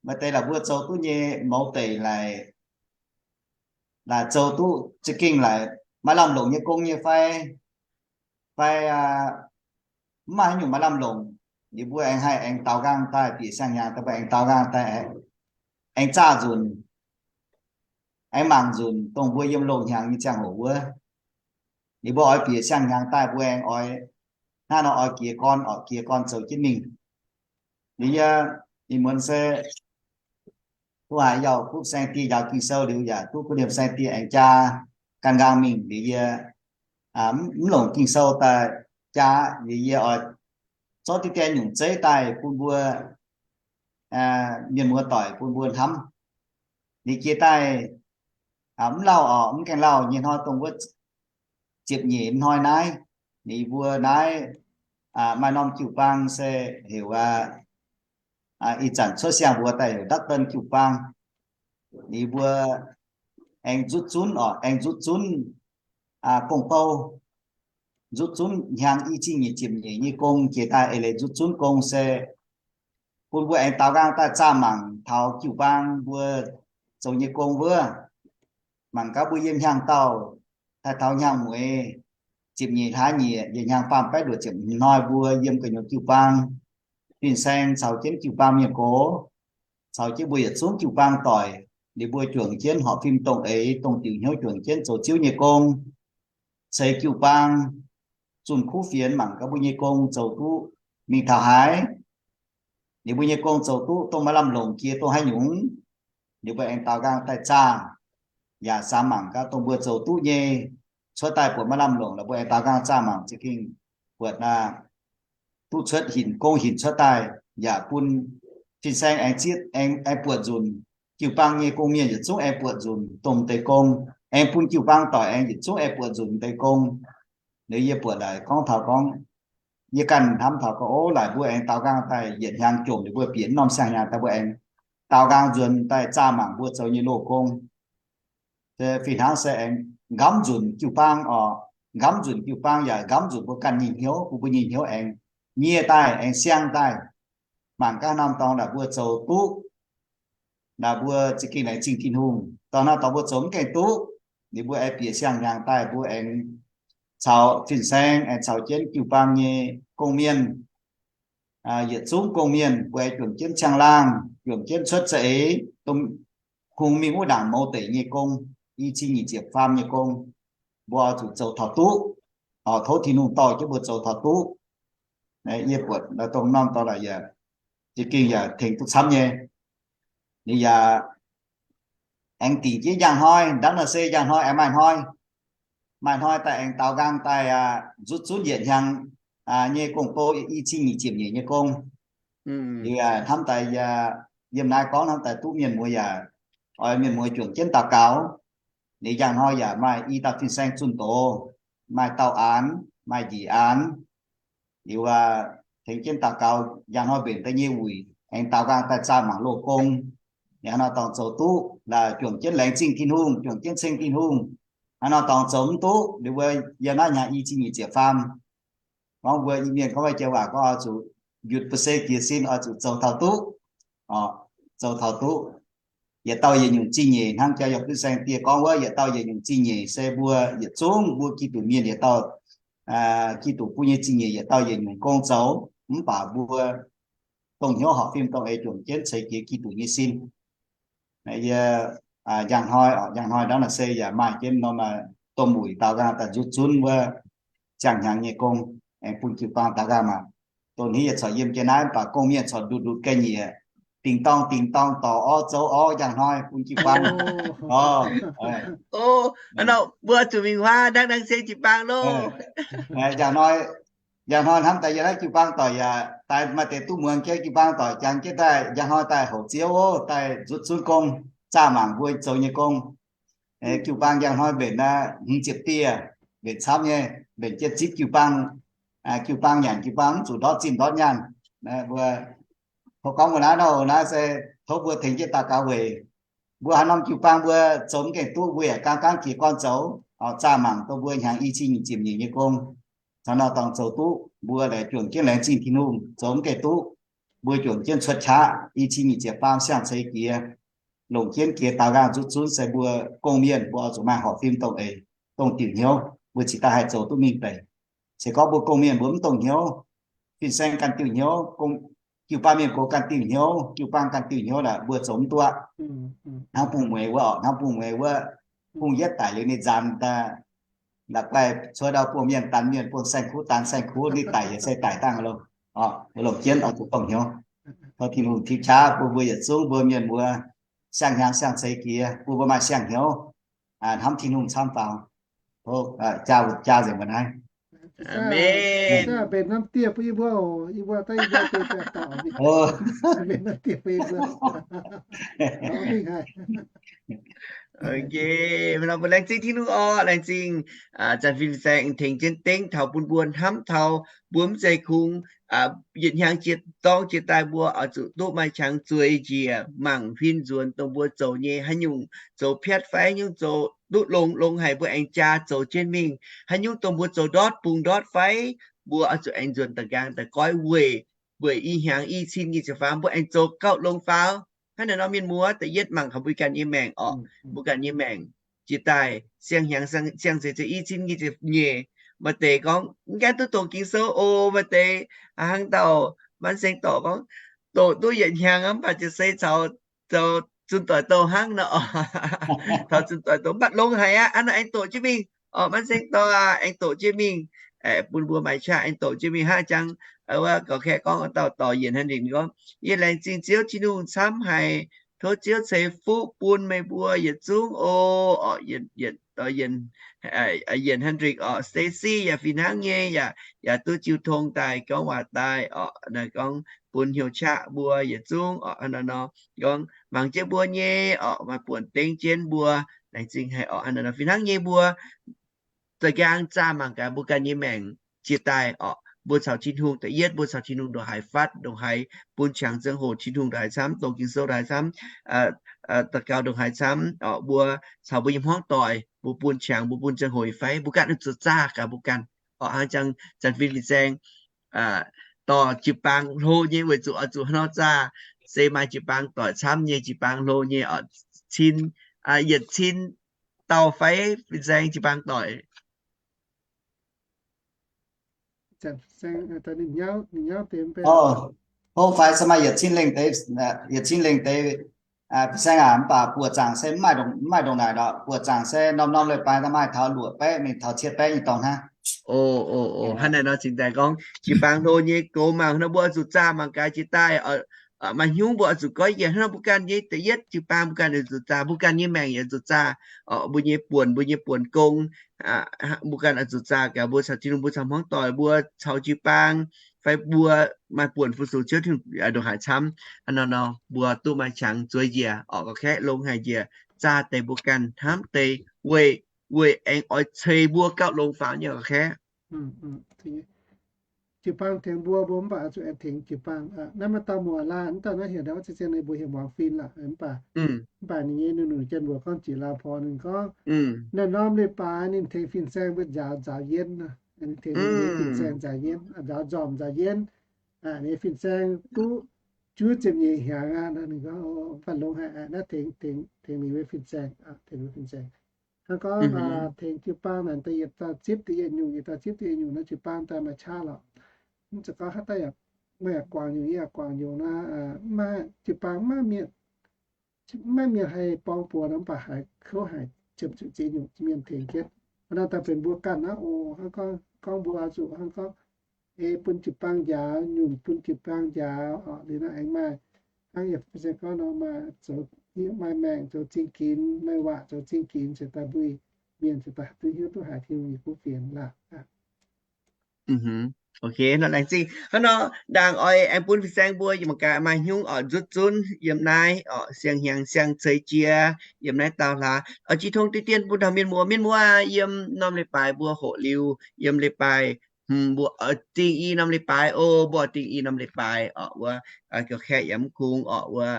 Maaih deix laaix mbuo zoux duqv nyei mouz deic laaix, laaix zoux duqv za'gengh laaix maaih lamh longc nyei gong nyei fai, fai mv maaih haaix nyungc maaih lamh longc, ninh mbuo aengx haih aengx daaux nqaang daaih bieqc siang-hnyangx daaih, mbuo aengx daaux nqaang daaih, aengx zaah nzunc, aengx mangc nzunc dongh mbuo yiem loz-hnyangx nyei ziangh hoc wuov, ninh mbuo oix bieqc siang-hnyangx daaih mbuo aengx oix hnangv nor oix jiez gorn, oix jiez gorn zoux jienv mingh. Liuz yie ih muonz se duqv haiz yaac kuv saeng-die njaaux Ging-Sou liuz yaac duqv kuv liemh saeng-die aengx jaa gan nqaang mingh liuz yie mv longc Ging-Sou daaih jaa, liuz yie oix zorqv diqv die nyungc zeiv daaih bun mbuo mienh muoz-doic bun mbuo hnamv. Liuz jiex daaih mv lauh oc, mv gaengh lauh nyei hnoi dongh wuov ziepc nyeic hnoi naaiv, ninh mbuo naaiv maaih norm jiu-baang se heuc aa, ih zanc cuotv siang mbuox daaih heuc Dutton jiu-baang. Ninh mbuo aengx nzutv zunv oc, aengx nzutv zunv gong-bou, nzutv zunv hnyangx i cin nyic ziepc nyeic nyei gong jiex daaih eix leiz nzutv zunv gong se bun mbuo aengx daaux nqaang daaih zaah mangc taux jiu-baang mbuo zoux nyei gong wuov. Mangc gaax mbuo yiem hnyangx-daauh daaih taux hnyangx-mueiz ziepc nyeic hlaax nyieqc, yietc hnyangx faam baeqv luoqc ziepc hnoi mbuo yiem gu'nyuoz jiu-baang, fin-saeng caux jienv jiu-baang mienh gox, caux jienv mbuo yietc zungv jiu-baang doic, ninh mbuo juangc jienv horpc fim dongh eix dongh diuc hnyouv juangc jienv zoux Ziouv nyei gong, ceix jiu-baang, zunh kuv fienx mangc gaax mbuo nyei gong zoux duqv mingh taux haaix. Ninh mbuo nyei gong zoux duqv dongh maaih lamh longc jiex dongh haaix nyungc, ninh mbuo aengx daaux nqaang daaih zaah, yaac samx mangc gaax dongh mbuo zoux duqv nyei, cuotv daaih buatc maaih lamh longc laaix mbuo aengx daaux nqaang zaah mangc za'gengh buatc duqv cuotv hinc gong hinc cuotv daaih, yaac bun fin-saeng aengx zieqv aengx buatc nzunc, jiu-baang nyei gong-mienh yietc zungv aengx buatc nzunc dongh deix gong, aengx bun jiu-baang doic aengx yietc zungv aengx buatc nzunc deix gong. Liuz yie buatc laaix gorngv taux gorngv, yie ganh hnamv taux gorngv, ov, laaix mbuo aengx daaux nqaang daaih yietc hnyangx jomc liuz mbuo bieqc norm siang-hnyangx daaih mbuo aengx daaux nqaang nzuonx daaih zaah mangc mbuo zoux nyei loz-gong. Fih hnangv se aengx nqamv nzunc jiu-baang oc, nqamv nzunc jiu-baang yaac nqamv nzunc mbuo ganh nyei hnyouv, bun mbuo nyei hnyouv aengx nyie daaih, aengx siang daaih. Mangc gaax norm dorngx naaic mbuo zoux duqv, naaic mbuo za'gengh laengz zingh Tin-Hungh. Dorngx naaiv dorngx mbuo zoux mv gaengh duqv, liuz mbuo aengx bieqc siang-hnyangx daaih mbuo aengx caux fin-saeng aengx caux jienv jiu-baang nyei gong-mienh yietc zungv gong-mienh mbuo juangc jienv ciangv laangh, juangc jienv cuotv za'eix, dongh kungx mingh wuov ndaangc mouz deic nyei gong, i cin nyic ziepc faam nyei gong, mbuo oix zuqc zoux taux duqv. Tov Tin-Hungh dorh jienv mbuo zoux taux duqv. Yie buatc dongh norm dorngx yaac za'gengh yaac tengx duqv camv nyei. Ninh yaac aengx dingc jienv njang hnoi, ndangv naaiv se njang hnoi aengx maaih hnoi, maaih hnoi daaih aengx daaux nqaang daaih nzutv zunv yietc hnyangx nyei gong-bou, i cin nyic ziepc nyeic nyei gong. Liuz hnamv daaih yiem naaiv gorngv hnamv daaih duqv mienh muoz yaac oix mienh muoz juangc jienv daux gaux. Liuz njang hnoi yaac maaih i dauh fin-saeng zunh doz, maaih dauh aanx, maaih njiec aanx. Liuz tengx jienv daux gaux, njang hnoi mbenc daaih nyei wuic aengx daaux nqaang daaih zaah mangc loz-gong. Liuz hnangv nor dorngx zoux duqv, juangc jienv laengz zingh Tin-Hungh, juangc jienv ceng Tin-Hungh. Hnangv nor dorngx zoux mv duqv, liuz mbuo yiem naaiv hnyangx i cin nyic ziepc faam, gorngv mbuo Iu-Mienh gorngv wuov joux waac gorngv oix zuqc njutc ba'se jiex sin, oix zuqc zoux taux duqv. Zoux taux duqv. Yietc dauh yietc nyungc zingh nyeic, hnangv jauv yiem fin-saeng dieh gorngv wuov, yietc dauh yietc nyungc zingh nyeic se mbuo yietc zungv mbuo Giduc mienh yietc dauh, Giduc bun nyei zingh nyeic yietc dauh yietc nyungc gong zoux, mv baac mbuo dongh hnyouv horpc fim dongh eix juangc jienv ceix jiez Giduc nyei sin. Yie njang hnoi, njang hnoi ndau naaic se yaac maaih jienv norm domh wuic daaux nqaang daaih nzutv zunv wuov ziangh hnyangx nyei gong, aengx bun jiu-baang daaux nqaang maah. Dongh haaix yie corc yiem jienv naaiv, mv baac gong-mienh corc ndutc ndutc ga'nyiec, dingc dorngh dingc dorngh dorc orv zoux orv njang hnoi bun jiu-baang. O, mbuo zuqc mingh huaav ndangv ndangv se jiu-baang loh. Njang hnoi, njang hnoi hnamv daaih yiem naaiv jiu-baang doic yaac daaih maaih deix duqv muangx jienv jiu-baang doic jangx jienv daaih njang hnoi daaih houc Ziouv daaih nzutv zunv gong, zaah mangc mbuo zoux nyei gong. Jiu-baang njang hnoi mbenc hmz ziepc dieh, mbenc camv nyei, mbenc jienv zipv jiu-baang. Jiu-baang nyanc jiu-baang mv zuqc ndortv zinh ndortv nyaanh. Mbuo tov gorngv mbuo naaiv nor naaiv se tov mbuo tengx jienv daux gaux weic mbuo haaix norm jiu-baang mbuo zoux mv gaengh duqv, mbuo yaac gaanv gaanv jiex gorn zoux, zaah mangc dongh mbuo hnyangx i cin nyic ziepc nyeic nyei gong. Caux nor dorngx zoux duqv, mbuo laengz juangc jienv laengz zingh Tin-Hungh. Zoux mv gaengh duqv, mbuo juangc jienv cuotv qaqv i cin nyic ziepc faam siang-ceix jiex, longc jienv jiex daaux nqaang nzutv zunv se mbuo gong-mienh mbuo oix zuqc maaih horpc fim dongh eix, dongh diuc hnyouv, mbuo cingx daaih haih zoux duqv mingh deix. Se gorngv mbuo gong-mienh mbuo mv dongh hnyouv, fin-saeng ganh diuh hnyouv, jiu-baang mienh gox ganh diuh hnyouv, jiu-baang ganh diuh hnyouv naaic mbuo zoux mv duqv. Hnangv bungx mueiz wuov oc, hnangv bungx mueiz wuov, bungx yietv daic liuz ninh nzaanx daaih, la'guaih cuotv ndau buangh mienh, daanh mienh, buangh saeng-kuv, daanh saeng-kuv, ninh daic heuc se daic dangh loh. Mbuo longc jienv oix zuqc dongh hnyouv. Tov Tin-Hungh tipv qaqv bun mbuo yietc zungv mbuo mienh muoz siang-hnyangx siang-ceix jiex, bun mbuo maaih siang-hnyouv, hnamv Tin-Hungh camv faaux. Tov jaa, jaa nzengc mbuo naaiv. Amen. Mbenc norm dieh bun yie mbuo oc, yie mbuo daaih yie mbuo deix daaih dauh mbenc norm dieh bun yie mbuo. Ok, mbuo laengz zingh Tin-Hungh orqc, laengz zingh zanc fin-saeng tengx jienv dengv taux bun mbuo hnamv taux mbuo mv zeiz kungx yietc hnyangx jiex dorngx jiex daaih mbuo oix zuqc duqv maaih qangx zueiz njiec mangc huin nzuonx dongh mbuo zoux nyei haaix nyungc zoux piatv fai haaix nyungc zoux duqv longx, longx haic mbuo aengx jaa zoux jienv mingh. Haaix nyungc dongh mbuo zoux ndortv bungx ndortv fai mbuo oix zuqc aengx nzuonx da'nqaang daaih goiv weic, weic i hnyangx i cin nyic ziepc faam mbuo aengx zoux gauh longx faaux. Hnangv naaiv nor mienh muoz da'yietv mangc kaux mbuo ganh nyei maengc orqc, mbuo ganh nyei maengc jiex daaih siang-hnyangx siang-ceix i cin nyic ziepc nyeic, maaih deix gorngv mv gaengh duqv doqc Ging-Sou oc, maaih deix hnangv dauh Manv Seng dorc gorngv doqc duqv yietc hnyangx mv baac jiez se caux zunh doic douh hnangv nor. Taux zunh doic douh mv baac longx haic aqv, hnangv nor aengx doqc jienv mingh. Orqc, Manv Seng dorc aac, aengx doqc jienv mingh. Bun mbuo maaih qaqv aengx doqc jienv mingh hnangv jangx wuov gorx kaeqv gorngv dauh dorc Yienc Hendrik gorngv, yie laengz zingh Ziouv Tin-Hungh camv haic. Tov Ziouv ceix fuqv bun meih mbuo yietc zungv oc. Orqc, Yienc Hendrik orqc, Stacy yaac fih hnangv nyei, yaac duqv jiu tong daaih gorngv waac daaih orqc, gorngv bun hnyouv qaqv mbuo yietc zungv orqc. Hnangv nor gorngv mangc jienv mbuo nyei orqc, maaih buonc dengv jienv mbuo, laengz zingh haic orqc. Hnangv nor fih hnangv nyei mbuo za'gaang zaah mangc gaax mbuo ganh nyei maengc jiex daaih orqc, mbuo caux Tin-Hungh da'yietv, mbuo caux Tin-Hungh ndongc haaix fatv, ndongc haaix bun qangx ziangh hoc, Tin-Hungh ndongc haaix camv, doqc Ging-Sou ndongc haaix camv, daux gaux ndongc haaix camv orqc, mbuo caux mbuo nyei hmuangv doic mbuo bun qangx, mbuo bun ziangh hoc fai mbuo ganh oix zuqc zaah gaax mbuo ganh orqc. Hnangv jangx zanc fin fin-saeng dorh jiu-baang hlo nyei weic zuqc oix zuqc hnangv nor zaah, se maaih jiu-baang doic camv nyei, jiu-baang hlo nyei orqc, cin, yietc cin dauh fai fin-saeng jiu-baang doic. Janx fin-saeng, ninh nyauv, ninh nyauv deix mv bei. Hov fai se maaih yietc cin lengh deix, yietc cin lengh deix fin-saeng aac, mv baac buoqc zaangc se mv maaih ndongc naaic ndorqc. Buoqc zaangc se norm-norm leiz-baaix daaih maaih taux luoqc baeqv mingh taux cietv baeqv nyei dorngx hnangv. Hnangv naaic nor cingx daaih gorngv jiu-baang hlo nyei gox mangc nor mbuo oix zuqc zaah mangc gaax jiex daaih. Maaih hnyungv mbuo oix zuqc goiv njiec hnangv nor mbuo ganh nyei da'yietv jiu-baang mbuo ganh oix zuqc zaah, mbuo ganh nyei maengc oix zuqc zaah. Mbuo nyei buonc, mbuo nyei buonc gong, mbuo ganh oix zuqc zaah gaax mbuo caux Tin-Hungh, mbuo caux hmuangv doic, mbuo caux jiu-baang, fai mbuo maaih buonc fu-sux Ziouv Tin-Hungh ndongc haaix camv. Hnangv nor nor mbuo duqv maaih qangx zueiz njiec orqc, ga'kaeqv longx haic njiec, zaah deix mbuo ganh hnamv deix, weic, weic aengx oix ceix mbuo gauh longx faaux nyei ga'kaeqv. Jiu-baang tengx mbuo, mbuo mv baac zuqc aengx tengx jiu-baang. Naaiv maaih dauh muoz laanh, mv dauh naaiv heuc ndau zien zien ninh mbuo heuc muangx fin lorqc, mv baac, mv baac ninh nyei nuc nuc jienv mbuo gorngv jiex lauh porx ninh gorngv, naaiv norm leiz-baaix ninh tengx fin-saeng mbuo nzaaux nzaaux yienv, tengx fin-saeng nzaaux yienv, nzaaux nzormc nzaaux yienv. Ninh fin-saeng duqv juov ziepc nyeic hnyangx aqv. Ninh gorngv, mv baac longx haic, naaiv tengx, tengx ninh nyei fin-saeng, tengx fin-saeng. Hnangv gorngv tengx jiu-baang naaic da'yietv dauh zipv da'yietv nyungc, yietc dauh zipv da'yietv nyungc nor, jiu-baang daaih maaih qaqv lorqc. Mv zeiz gorngv haaix dauh yaac, meih yaac guangc nyungc, yie yaac guangc nyungc nor, maiv, jiu-baang maiv mienh, maiv mienh haih borng buoz nor, mv baac haiz kouv haic, ziepc zuqc ziex nyungc mienh tengx jienv. Hnangv naaiv daaih benx mbuo ganh aqv oc. Hnangv gorngv, gorngv mbuo oix zuqc hnangv gorngv, ei bun jiu-baang njaaux, nyunc bun jiu-baang njaaux orqc, liuz nor aengx maaih hnangv yie fin-saeng gorngv nor, maaih zoux, maaih maengc zoux zingh ginx, maaih waac zoux zingh ginx, cingx daaih mbuo mienh cingx daaih duqv hiuv duqv haiz Tin-Hungh nyei kuv fienx laanh. Ok, nor laengz zingh. Hnangv nor, ndaangc oix aengx bun fin-saeng mbuo yiem mangc gaax maaih hnyungv orqc, nzutv zunv yiem naaiv orqc, siang-hnyangx siang-ceix jiex yiem naaiv dauh hlaax. Oix jiu tong deix dien bun taux mienh muoz. Mienh muoz yiem norm leiz-baaix mbuo hoqc liuz, yiem leiz-baaix hmz mbuo oix dingh i norm leiz-baaix oc. Mbuo oix dingh i norm leiz-baaix orqc, wuov ga'kaeqv yaac mv kungx orqc, wuov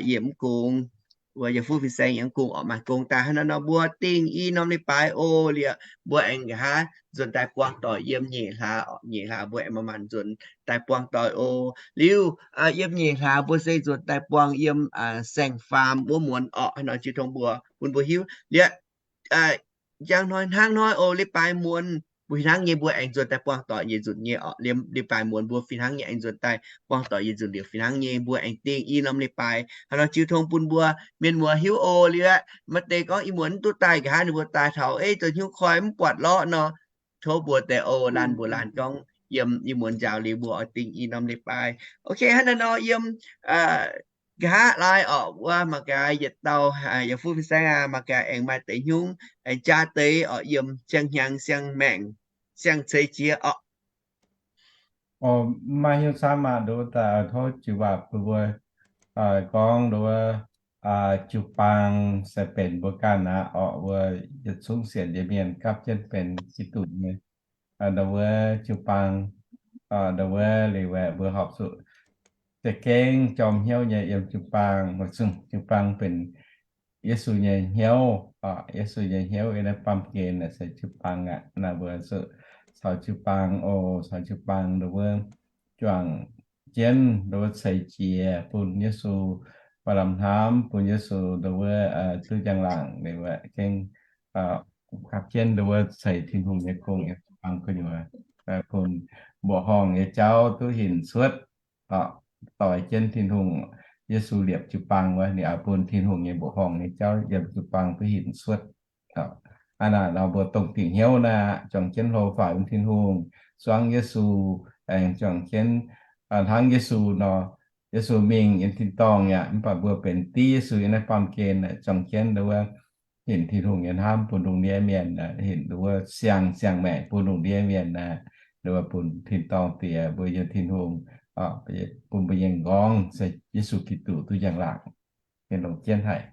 yie mv kungx, wuov yie fuqv fin-saeng yaac mv kungx orqc, maaih gong daaih. Hnangv naaiv nor mbuo dingh i norm leiz-baaix oc. Liuz mbuo aengx nqa'haav nzuonx daaih buangh doic yiem nyeic hlaax orqc. Nyeic hlaax mbuo aengx manc-manc nzuonx daaih buangh doic oc. Liuz yiem nyeic hlaax mbuo se nzuonx daaih buangh yiem saeng-faam wuov muonz orqc. Hnangv nor jiu tong mbuo, bun mbuo hiuv liuz, njang hnoi hnangv hnoi oc, leiz-baaix muonz mbuo hnangv nyei mbuo aengx nzuonx daaih buangh doic nyei nzunc nyei orqc. Liuz leiz-baaix muonz mbuo fih hnangv nyei aengx nzuonx daaih buangh doic nyei nzunc liuz fih hnangv nyei mbuo aengx dingh i norm leiz-baaix. Hnangv nor jiu tong bun mbuo mienh muoz hiuv oc. Liuz aqv, maaih deix gorngv ih muonz mv duqv daaih, nqa'haav ninh mbuo daaih taux, ei, zoux hnyouv koi mv buatc lorqc nor, tov mbuo deix oc, laanh mbuo laanh gorngv yiem ih muonz njaaux liuz mbuo oix dingh i norm leiz-baaix. Ok, hnangv naaiv nor yiem nqa'haav laai orqc, wuov mangc gaax yietc dauh yaac fuqv fin-saeng aqv, mangc gaax aengx maaih deix hnyungv aengx jaax deix orqc, yiem siang-hnyangx siang-maengc siang-ceix jiex orqc. Maaih hnyouv camv aqv. Nduov daaih tov jiu-baang bun mbuo gorngv nduov, jiu-baang se benx mbuo ganh aqv orqc, wuov yietc zungv sienx nyei mienh gapv jienv benx Giduc nyei. Nduov jiu-baang, nduov liuz aeqv, mbuo horpc zuqc za'gengh jorm hnyouv nyei yiem jiu-baang. Jiu-baang benx Yesu nyei hnyouv, Yesu nyei hnyouv yiem naaiv baamh gen naaic se jiu-baang aqv. Naaiv mbuo zuqc caux jiu-baang oc, caux jiu-baang nduov juangc jienv nduov ceix jiez bun Yesu, baac lamh hnamv bun Yesu nduov duqv njang-laangc liuz aeqv, gengh gapv jienv nduov ceix Tin-Hungh nyei gong yiem jiu-baang gu'nyuoz, bun mbuoqc horngh nyei jauv duqv hinc cuotv. Doix jienv Tin-Hungh, Yesu liepc jiu-baang wuov, ninh oix bun Tin-Hungh nyei mbuoqc horngh nyei jauv yiem jiu-baang duqv hinc cuotv. Hnangv naaic nor mbuo dongh dingc hnyouv naaic, juangc jienv hlo faaux yiem Tin-Hungh, zuangv Yesu, aengx juangc jienv hnangv Yesu nor, Yesu mingh yiem tin-dorngh yaac mv baac mbuo benx div Yesu yiem naaiv baamh gen, juangc jienv nduov hinc Tin-Hungh nyei hnamv bun lungh ndiev mienh, hinc nduov siang, siang-maengc bun lungh ndiev mienh, nduov bun tin-dorngh Diex mbuo nyei Tin-Hungh, bun mbuo nyei m'nqorngv se Yesu Giduc duqv njang-laangc, mienh longc jienv haic.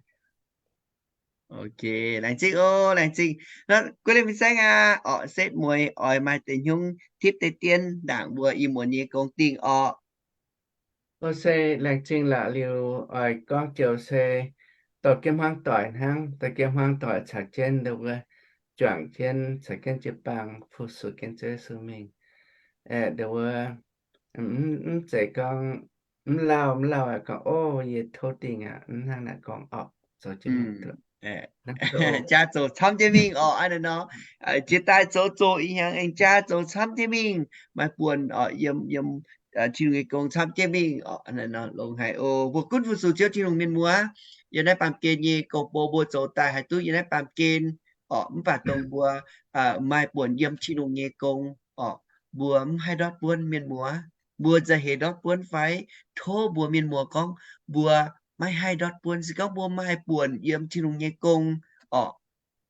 Ok, laengz zingh oc, laengz zingh. Guei Liemh fin-saeng aqv, orqc setv mueiz oix maaih deix hnyouv tipv deix dien ndaangc mbuo ih muonz nyei gong dingh orqc. O se, laengz zingh laac liuz oix gorngv joux se dorh jienv hmuangv doic hnangv, dorh jienv hmuangv doic caux jienv nduov juangc jienv caux jienv jiu-baang fu-sux jienv Ziouv Yesu mingh. Aeqv, nduov mv zeiz gorngv mv lauh mv lauh gorngv, O, yie tov dingh aqv, mv hnangv naaic gorngv orqc, zoux jienv jaa zoux camv jienv mingh orqc. Aa, naaiv nor, jiex daaih zoux zoqc ih hnyangx aengx jaa zoux camv jienv mingh, maaih buonc orqc, yiem, yiem Tin-Hungh nyei gong camv jienv mingh orqc. Aa, naaiv nor longx haic oc. Mbuo gunv fu-sux Ziouv Tin-Hungh mienh muoz, yiem naaiv baamh gen nyei gong-bou mbuo zoux daaih haih duqv yiem naaiv baamh gen orqc. Mv baac dongh mbuo maaih buonc yiem Tin-Hungh nyei gong orqc, mbuo mv haih ndortv buonv mienh muoz. Mbuo nzauh heix ndortv buonv fai? Tov mbuo mienh muoz gorngv mbuo maiv haih ndortv buonv. Se gorngv mbuo maaih buonc yiem Tin-Hungh nyei gong orqc,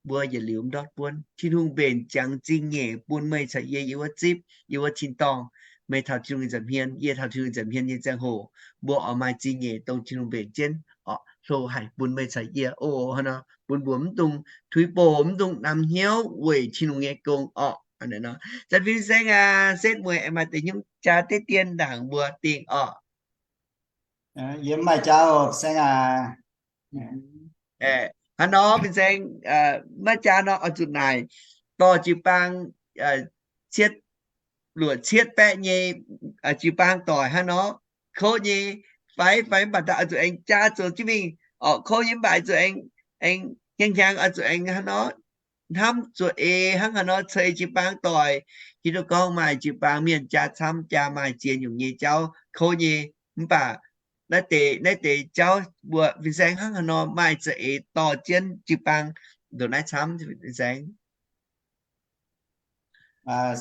mbuo yietc liuz mv ndortv buonv. Tin-Hungh mbenc ziangx zingh nyeic bun meih caux yie yiem wuov zipv, yiem wuov tin-dorngh. Meih taux Tin-Hungh nza'hmien, yie taux Tin-Hungh nza'hmien nyei ziangh hoc, mbuo oix maaih zingh nyeic dongh Tin-Hungh mbenc jienv orqc, hlo haic bun meih caux yie oc. Hnangv nor bun mbuo mv dungx tuix bouc, mv dungx namx hnyouv weic Tin-Hungh nyei gong orqc. Zanc fin-saeng aac, setv mueiz aengx maaih deix hnyouv jaa deix dien ndaangc mbuo dingh orqc. Yie mv maaih jaa, fin-saeng aac. Hnangv nor fin-saeng maiv jaa nor oix zuqc naaic dorh jiu-baang cietv, luoqc cietv baeqv nyei jiu-baang doic hnangv nor, kouv nyei fai? Fai mv baac daaih oix zuqc aengx jaa zoux jienv mingh orqc, kouv nyei mv baac oix zuqc aengx, aengx hnyangx-hnyangx oix zuqc aengx hnangv nor hnamv zuqc eix hnangv haaix nor ceix jiu-baang doic. Hiuv duqv gorngv maaih jiu-baang mienh jaa camv, jaa maaih ziex nyungc nyei jauv kouv nyei. Mv baac naaiv deix, naaiv deix jauv mbuo fin-saeng hnangv haaix nor maaih za'eix dorh jienv jiu-baang ndongc naaiv camv, fin-saeng?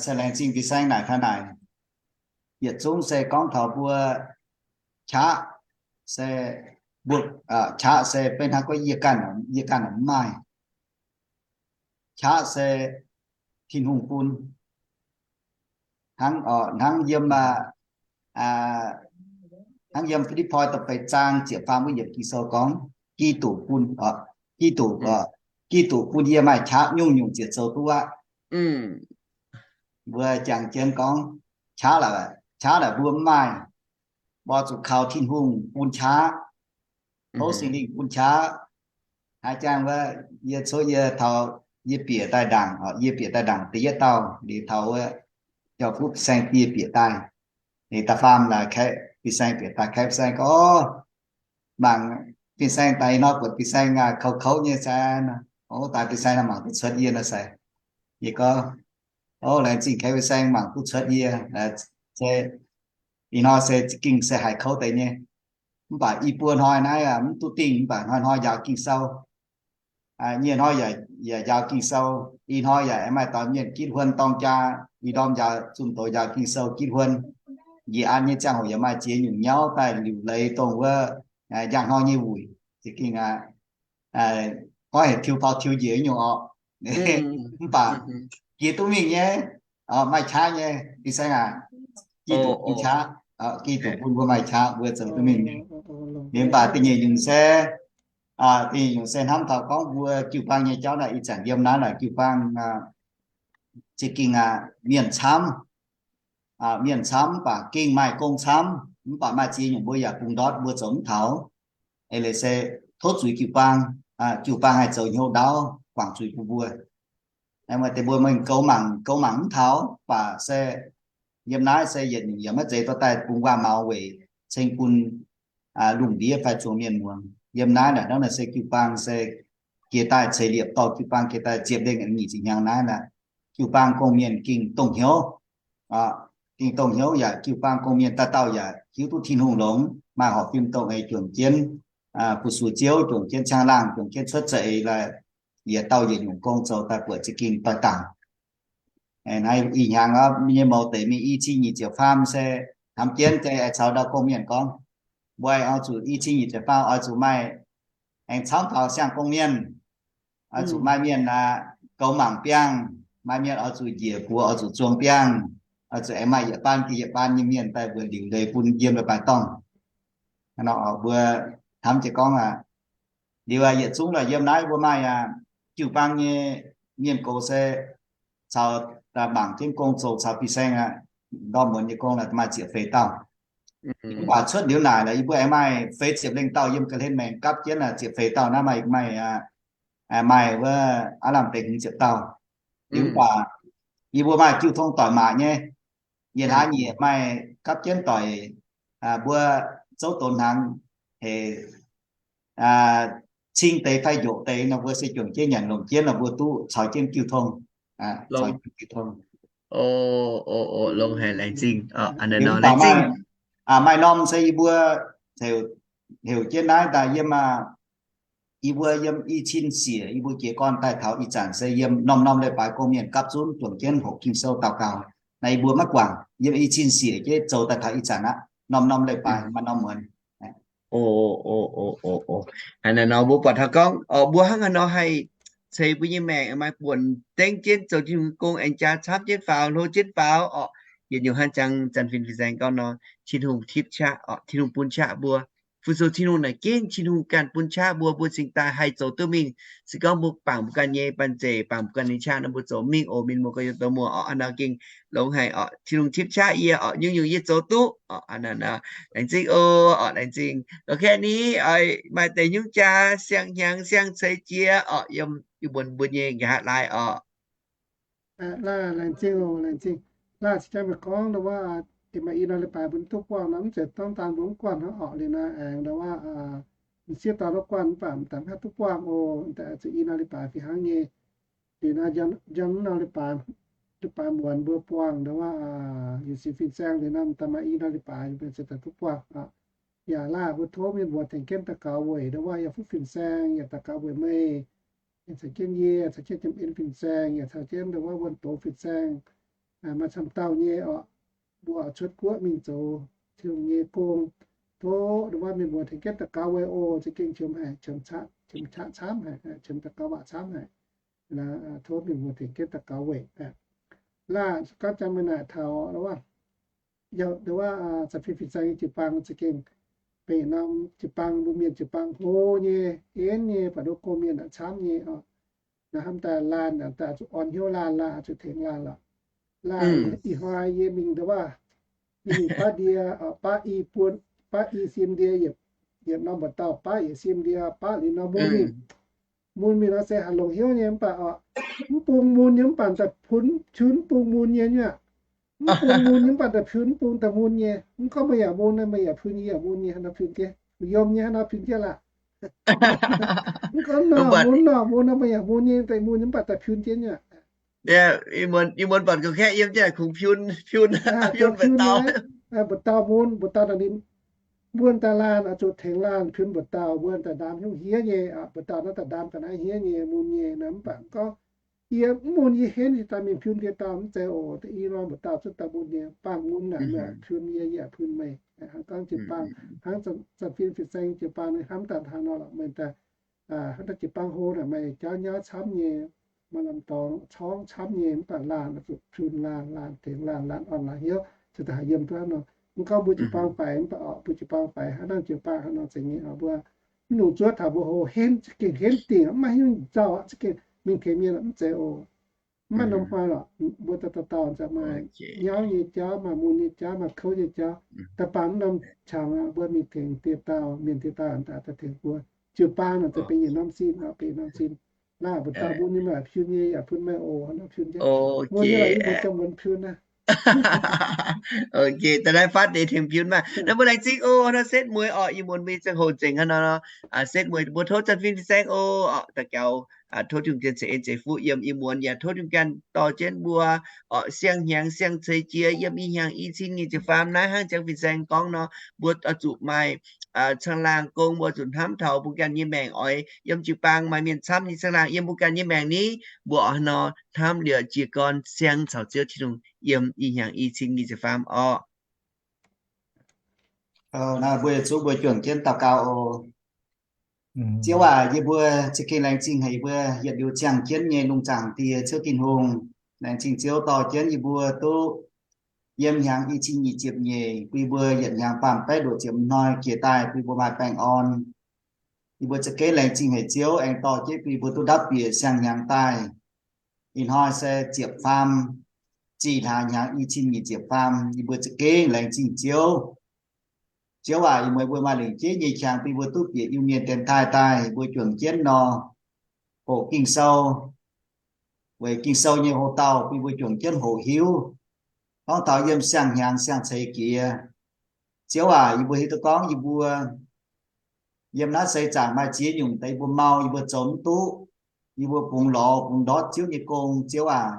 Se laengz zingh fin-saeng naaic taux naaic. Yietc zungv se gorngv taux mbuo qaqv se, mbuo qaqv se beiv hnangv gorngv yie ganh, yie ganh mv maaih. Qaqv se Tin-Hungh bun. Hnangv, hnangv yiem, hnangv yiem Fi^lipv^poi da'feix zaang ziepc faam wuov yiemc Ging-Sou gorngv, Giduc bun, Giduc, Giduc bun yie maaih qaqv nyungc-nyungc ziouc zoux duqv aqv. Mbuo jangx jienv gorngv, qaqv, qaqv naaic mbuo mv maaih, mbuo zuqc kaux Tin-Hungh bun qaqv, tov Singx Lingh bun qaqv. Haaix jangx wuov, yie cuotv yie taux, yie bieqc daaih ndaangc, yie bieqc daaih ndaangc da'yietv dauh liuz taux wuov, jauv-fuqv fin-saeng die bieqc daaih. Liuz da'faam laaix kaeqv fin-saeng bieqc daaih, kaeqv fin-saeng gorngv, mangc fin-saeng daaih ih hnoi buatc fin-saeng kouv kouv nyei se, o, daaih fin-saeng mangc duqv cuotv yie nor se. Yie gorngv, o, laengz zingh kaeqv fin-saeng mangc duqv cuotv yie. Se ih hnoi se za'gengh se haiz kouv deix nyei. Mv baac i buo hnoi naaiv mv duqv dingh, mv baac hnoi-hnoi njaaux Ging-Sou. Nyie hnoi yaac njaaux Ging-Sou, ih hnoi yaac aengx maaih dauh mienh gitv huon dorng jaa, ih ndorm njaaux, zunh doz njaaux Ging-Sou gitv huon. Njiec an nyei ziangh hoc yaac maaih ziex nyungc nyauv daaih liuc leiz dongh wuov njang hnoi nyei wuic. Za'gengh aqv, goiv haic tiux faaux tiux njiec nyungc orqc. Mv baac jiex duqv mingh nyei, maaih qaqv nyei, fin-saeng aac. Giduc bun qaqv, Giduc bun mbuo maaih qaqv, mbuo zoux duqv mingh nyei. Mv baac da'nyeic nyungc se, da'nyeic nyungc se hnamv taux gorngv mbuo jiu-baang nyei jauv naaic, ih zanc yiem naaiv naaic jiu-baang za'gengh aqv, mienh camv, mienh camv mv baac gengh maaih gong camv, mv baac maaih ziex nyungc mbuo yaac bungx ndortv, mbuo zoux mv taux. Eix leiz se tov zuiz jiu-baang, jiu-baang haih zoux hnyouv ndaauv guangc zuiz bun mbuo. Maaih deix mbuo mingh goux mangc, goux mangc mv taux, mv baac se yiem naaiv se yietc nyungc yaac maiv zeiz dorh daaih bungx waac-maux weic ceng bun lungh ndiev fai zuangx mienh muangx. Yiem naaiv naaic hnangv naaic se jiu-baang se jiex daaih ceix liepc dorh jiu-baang jiex daaih ziepc lengh nyic ziepc hnyangx naaiv naaic, jiu-baang gong-mienh gengh dongh hnyouv, gengh dongh hnyouv yaac jiu-baang gong-mienh dauh dauh yaac hiuv duqv Tin-Hungh longx, maaih horpc fim dongh eix juangc jienv fu-sux Ziouv, juangc jienv caangh laangh, juangc jienv cuotv za'eix laaix, yietc dauh yietc nyungc gong zoux daaih buatc za'gengh doix dangc. Naaiv ih hnyangx nyei mouz deic mingh i cin nyic ziepc faam se hnamv jienv se caux ndau gong-mienh gorngv, mbuo oix zuqc i cin nyic ziepc faam oix zuqc maaih aengx camv taux siang-gong-mienh, oix zuqc maaih mienh goux mangc biangh, maaih mienh oix zuqc njiec buoz, oix zuqc zuangx biangh, oix zuqc aengx maaih yietc baan gengh yietc baan nyei mienh daaih mbuox liuc leiz bun yiem leiz-baaix dorngh. Mbuo hnamv jienv gorngv aqv, liuz yietc zungv laaix yiem naaiv mbuo maaih jiu-baang nyei mienh gox se caux mangc jienv gong zoux caux fin-saeng aqv, ndorm muonz nyei gong laaix maaih ziepc feix dauh. Mv baac cuotv liuz naaic laaix yie mbuo aengx maaih feix ziepc lengh dauh yiem ga'hlen maengx gapv jienv ziepc feix dauh naaiv maaih, maaih, maaih wuov aav lamh deix hmz ziepc dauh. Liuz mv baac yie mbuo maaih jiu tong doic maac nyei, yie hlaax nyieqc maaih gapv jienv doic, mbuo zouv donx hnaangx hec, cing deix fai njoqc deix nor, mbuo se juangc jienv nyanc longc jienv nor, mbuo duqv caux jienv jiu tong, caux jienv jiu tong. O, o, o, longx haic, laengz zingh. Laengz zingh. Maaih norm se yie mbuo heuc jienv naaiv daaih yiem, yie mbuo yiem i cin siec, yie mbuo jiez gorn daaih taux ih zanc se yiem norm-norm leiz-baaix gong mienh gapv zunv juangc jienv hoqc Ging-Sou daux gaux. Naaiv yie mbuo maiv guangc, yiem i cin siec jienv zoux daaih taux ih zanc aqv, norm-norm leiz-baaix maaih norm muonz. O, o, o, o, o. Hnangv naaiv nor mbuo buatc taux gorngv, mbuo hnangv haaix nor haih ceix mbuo nyei maengc maaih buonc dengv jienv zoux Tin-Hungh gong aengx jaa camv jienv faaux, hlo jienv faaux orqc. Yietc nyungc hnangv jangx zanc fin fin-saeng gorngv nor, Tin-Hungh tipv qaqv orqc, Tin-Hungh bun qaqv mbuo. Fu-sou Tin-Hungh naaic ginv Tin-Hungh ganh bun qaqv mbuo, mbuo cingx daaih haih zoux duqv mingh. Se gorngv mbuo bangc mbuo ganh nyei banh zeic, bangc mbuo ganh nyei qaqv nor, mbuo zoux mingh oc. Mienh muoz gorx-youz douz muoz orqc, hnangv nor gengh longx haic orqc. Tin-Hungh tipv qaqv yie orqc, nyungc-nyungc yie zoux duqv orqc. Hnangv naaiv nor, laengz zingh oc, laengz zingh. Lorqc, kengx ni oix maaih deix nyungc jaa siang-hnyangx siang-ceix jiex orqc, yiem, yiem mbuo, mbuo nyei nqa'haav laai orqc. Laah, laengz zingh oc, laengz zingh. Laah, cingx jang meih gorngv ndau wuov, maaih i norm leiz-baaix mbuo duqv buangh nor, mv zeiz dorng daan mbuo mv guanh hnangv orqc. Liuz naaiv aengx ndau wuov, m'sieqv dorn duqv guanh mv baac m'daaih mv haih duqv buangh oc. Daaih zuqc i norm leiz-baaix fih hnangv nyei. Liuz naaiv njang, njang norm leiz-baaix, leiz-baaix muonz mbuo buangh ndau wuov, yaac sienx fin-saeng liuz naaiv m'daaih maaih i norm leiz-baaix mbuo se daaih duqv buangh. Yaac laah mbuo tov mienh muoz tengx jienv daux gaux weic ndau wuov yaac fuqv fin-saeng, yaac daux gaux weic meih, yaac caux jienv yie, caux jienv Janx-En fin-saeng, yaac caux jienv ndau wuov Wuonh Doz fin-saeng, maaih camv dauh nyei orqc, mbuo oix cuotv guoqv mingh zoux Tin-Hungh nyei gong. Tov ndau wuov mienh muoz tengx jienv daux gaux weic oc. Za'gengh qiemx haic, qiemx qaqv camv haic, qiemx daux gaux waac camv haic. Tov mienh muoz tengx jienv daux gaux weic. Laah, gorngv jang meih naaic taux ndau wuov, ndau wuov zanc fin fin-saeng nyei jiu-baang za'gengh benx norm jiu-baang, mbuo mienh jiu-baang hlo nyei, env nyei, baac nduov gong mienh naaic camv nyei orqc. Naaiv hnamv daaih laanh daaih zuqc orn hnyouv laanh, laanh zuqc tengx laanh lorqc. Laanh ih hnoi yie mingh ndau wuov, yie mingh baav ndie, baav i buon, baav i sim ndie, yietc norm mbuoqc dauh baav yietc sim ndie, baav liuz nor mun mingh. Mun mingh nor se haih longc hnyouv nyei mv baac orqc, mv bung mun nyei mv baac daaih pun, pun mv bung mun nyei nyuoqc. Mv bung mun nyei mv baac daaih pun mv bung daaih mun nyei. Mv gorngv meih yaac mun, meih yaac pun, yie yaac mun nyei, hnangv nor pun jienv, yiem nyei hnangv nor pun jienv laah. Mv gorngv nor mun nor mun nor meih yaac mun nyei, daaih mun nyei mv baac daaih pun jienv nyuoqc. Ih muonz buatc kungx kaeqv yiem jienv kungx pun, pun, pun mbuoqc dauh. Mbuoqc dauh mun, mbuoqc dauh naaic ninh mbuo daaih laanh oix zuqc tengx laanh pun mbuoqc dauh, mbuo daaih ndaam hnyouv hniev nyei, mbuoqc dauh naaiv daaih ndaam ga'naaiv hniev nyei, mun nyei nor mv baac gorngv yie mv mun yie henv daaih mingh pun ndie dauh mv zeiz oc. Da'nyeic norm mbuoqc dauh cuotv daaih mun nyei, baamh mun naaic meih pun yie, yie pun meih. Hnangv gorngv jiu-baang, hnangv zanc fin fin-saeng jiu-baang ninh hnamv daaih hnangv nor lorqc, meih daaih hnangv daaih jiu-baang hlo naaic meih jauv nyauv camv nyei, maaih lamh dorngx corngv camv nyei, mv baac laanh zuqc pun laanh, laanh tengx laanh, laanh orn laanh hnyouv, zuqc daaih haih yiem duqv hnangv nor. Mv gorngv mbuo jiu-baang faix, mv baac orqc, mbuo jiu-baang faix hnangv naaiv jiu-baang hnangv nor zeiz nyei. Mbuo mv nungx zuov taux mbuo hlo henv, za'gengh henv dingc, mv maaih hnyouv nzauh, za'gengh mingh tengx mienh mv zeiz oc. Mv maaih norm hnoi lorqc, mbuo dauh dauh dauh za'gengh maaih nyauv nyei jauv, maaih mun nyei jauv, maaih kouv nyei jauv. Da'faanh mv norm qangx mbuo mingh tengx dieh dauh, mienh dieh dauh daaih tengx mbuo. Jiu-baang naaic za'gengh benx yietc norm sin, benx norm sin. Naaiv mbuo dauh mun nyei maaih pun nyei, yaac pun meih oc, hnangv nor pun jienv. Mun nyei yie mbuo jangx muonz pun naaiv. Ok, da'naaiv fatv deix tengx pun maah. Naaiv mbuo laengz zingh oc, naaiv setv mueiz orqc, ih muonz mbuo ziangh hoc nzengc hnangv nor, setv mueiz mbuo tov zanc fin fin-saeng oc, daux gaux, tov Tin-Hungh zien ceix en ceix fuqv yiem ih muonz, yaac tov Tin-Hungh ganh dorh jienv mbuo orqc, siang-hnyangx siang-ceix jiex yiem ih hnyangx i cin nyic ziepc faam naaiv hnangv zanc fin-saeng gorngv nor, mbuo oix zuqc maaih caangh laangh gong, mbuo zuqc hnamv taux mbuo ganh nyei maengc oix yiem jiu-baang maaih mienh camv nyei caangh laangh yiem mbuo ganh nyei maengc ni, mbuo oix nor hnamv liuz jiez gorn siang caux Ziouv Tin-Hungh yiem ih hnyangx i cin nyic ziepc faam orqc. Naaiv mbuo yietc zungv mbuo juangc jienv daux gaux oc. Ziouv aac, yie mbuo za'gengh laengz zingh haic yie mbuo yietc liuz ziangh jienv nyei lungh zaangc Die Ziouv Tin-Hungh. Laengz zingh Ziouv dorh jienv yie mbuo duqv yiem hnyangx i cin nyic ziepc nyeic, bun yie mbuo yietc hnyangx faam baeqv luoqc ziepc hnoi jiex daaih bun yie mbuo maaih baengh orn. Yie mbuo za'gengh laengz zingh haic Ziouv aengx dorh jienv bun yie mbuo duqv ndapv bieqc siang-hnyangx daaih. Ih hnoi se ziepc faam, zih hlaax hnyangx i cin nyic ziepc faam. Yie mbuo za'gengh laengz zingh Ziouv. Ziouv aac, yie mbuo maaih lingc jeiv nyei qangx bun yie mbuo duqv bieqc Iu-Mienh dienx taaih daaih, yie mbuo juangc jienv nor hoqc Ging-Sou. Weic Ging-Sou nyei hoc-dauh bun yie mbuo juangc jienv hoqc hiuv, gorngv taux yiem siang-hnyangx siang-ceix jiex. Ziouv aac, yie mbuo hiuv duqv gorngv yie mbuo Yiem naaiv seix zaangc maaih ziex nyungc deix yie mbuo mau, yie mbuo zoux mv duqv. Yie mbuo bungx lorz bungx ndortv Ziouv nyei gong, Ziouv aac.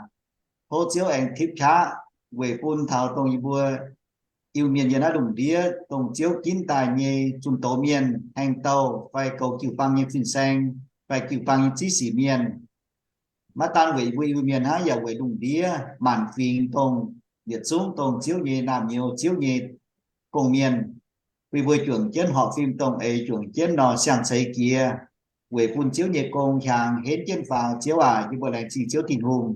Tov Ziouv aengx tipv qaqv weic bun taux dongh yie mbuo Iu-Mienh yiem naaiv lungh ndiev, dongh Ziouv ginv daaih nyei zunh doz mienh, hengx douh fai goux jiu-baang nyei fin-saeng, fai jiu-baang nyei ziv sic mienh. Maiv daan weic yie mbuo Iu-Mienh hnangv, yaac weic lungh ndiev maanc fingx dongh yietc zungv dongh Ziouv nyei naamh nyouz, Ziouv nyei gong-mienh, bun yie mbuo juangc jienv horpc fim dongh eix, juangc jienv nor siang-ceix jiex, weic bun Ziouv nyei gong hiaangx henv jienv faaux. Ziouv aac, yie mbuo laengz zingh Ziouv Tin-Hungh.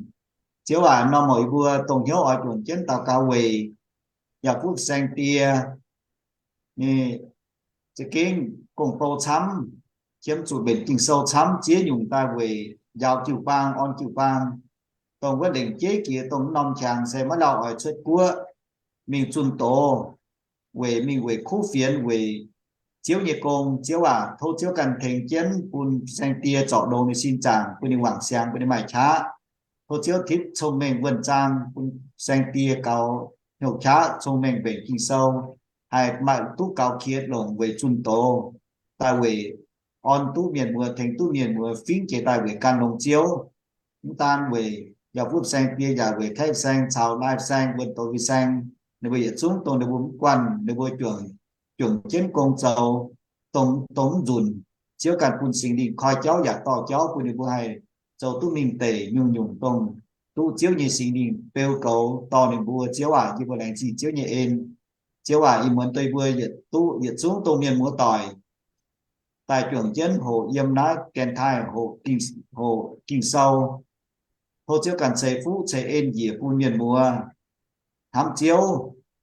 Ziouv aac, norm hoc yie mbuo dongh hnyouv oix juangc jienv daux gaux weic yaac fuqv saeng-die, ninh za'gengh gong-bou camv, qiemx zuqc mbenc Ging-Sou camv, ziex nyungc daaih weic njaaux jiu-baang, orn jiu-baang, dongh wuov lengc jeiv jiex dongh norm qangx se maiv lauh oix cuotv guoqv mingh zunh doz, weic mingh weic kuv fienx weic Ziouv nyei gong. Ziouv aac, tov Ziouv ganh tengx jienv bun saeng-die zorc longx ninh sin zaangc, bun ninh wangc siangx, bun ninh maaih qaqv. Tov Ziouv tipv cong-mengh wuonh zaang bun saeng-die gaux hnyouv qaqv, cong-mengh mbenc Ging-Sou, haih maaih duqv gaux qiex longc weic zunh doz, daaih weic orn duqv mienh muoz, tengx duqv mienh muoz fingx jiex daaih weic gan longx Ziouv. Mv daan weic yaac fuqv saeng-die, yaac weic kaeqv saeng caux laai saeng, wuonh doz fin-saeng, ninh mbuo yietc zungv dongh ninh mbuo mv guanh, ninh mbuo juangc, juangc jienv gong zoux, dongh, dongh mv nzunc. Ziouv ganh bun Singx Lingh koi jauv yaac dorh jauv bun ninh mbuo haih zoux duqv mingh deic nyungc-nyungc dongh duqv Ziouv nyei Singx Lingh beu goux dorh ninh mbuo. Ziouv aac, yie mbuo laengz zingh Ziouv nyei en. Ziouv aac, ih muonz dongh yie mbuo yietc duqv, yietc zungv dongh mienh muoz-doic daaih juangc jienv hoqc yiem naaiv Janx-Taiv hoqc Ging-, hoqc Ging-Sou. Tov Ziouv ganh ceix fuqv ceix en njiec bun mienh muoz hnamv Ziouv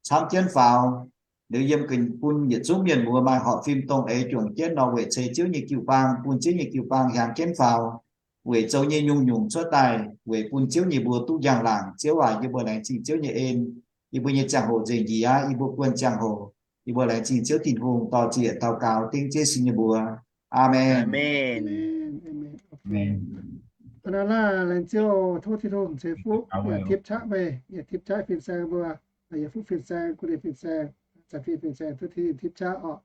camv jienv faaux. Liuz yiem gengh bun yietc zungv mienh muoz maaih horpc fim dongh eix juangc jienv nor weic ceix Ziouv nyei jiu-baang, bun Ziouv nyei jiu-baang hiaangx jienv faaux, weic zoux nyei nyungc-nyungc cuotv daaih weic bun Ziouv nyei mbuox duqv njang-laangc. Ziouv aac, yie mbuo laengz zingh Ziouv nyei en. Yie mbuo nyei ziangh hoc nzengc njiec aqv. Yie mbuo buonv ziangh hoc, yie mbuo laengz zingh Ziouv Tin-Hungh, dor-ziec daux gaux dengv Ziouv Singx nyei mbuox. Aamen. Aamen. Aamen. Aamen. Aamen. Hnangv naaic laanh, laengz Ziouv, tov Tin-Hungh ceix fuqv, yaac tipv qaqv meih, yaac tipv qaqv fin-saeng mbuo, yaac fuqv fin-saeng, guv ninh fin-saeng, caux fin, fin-saeng, tov Tin-Hungh tipv qaqv orqc.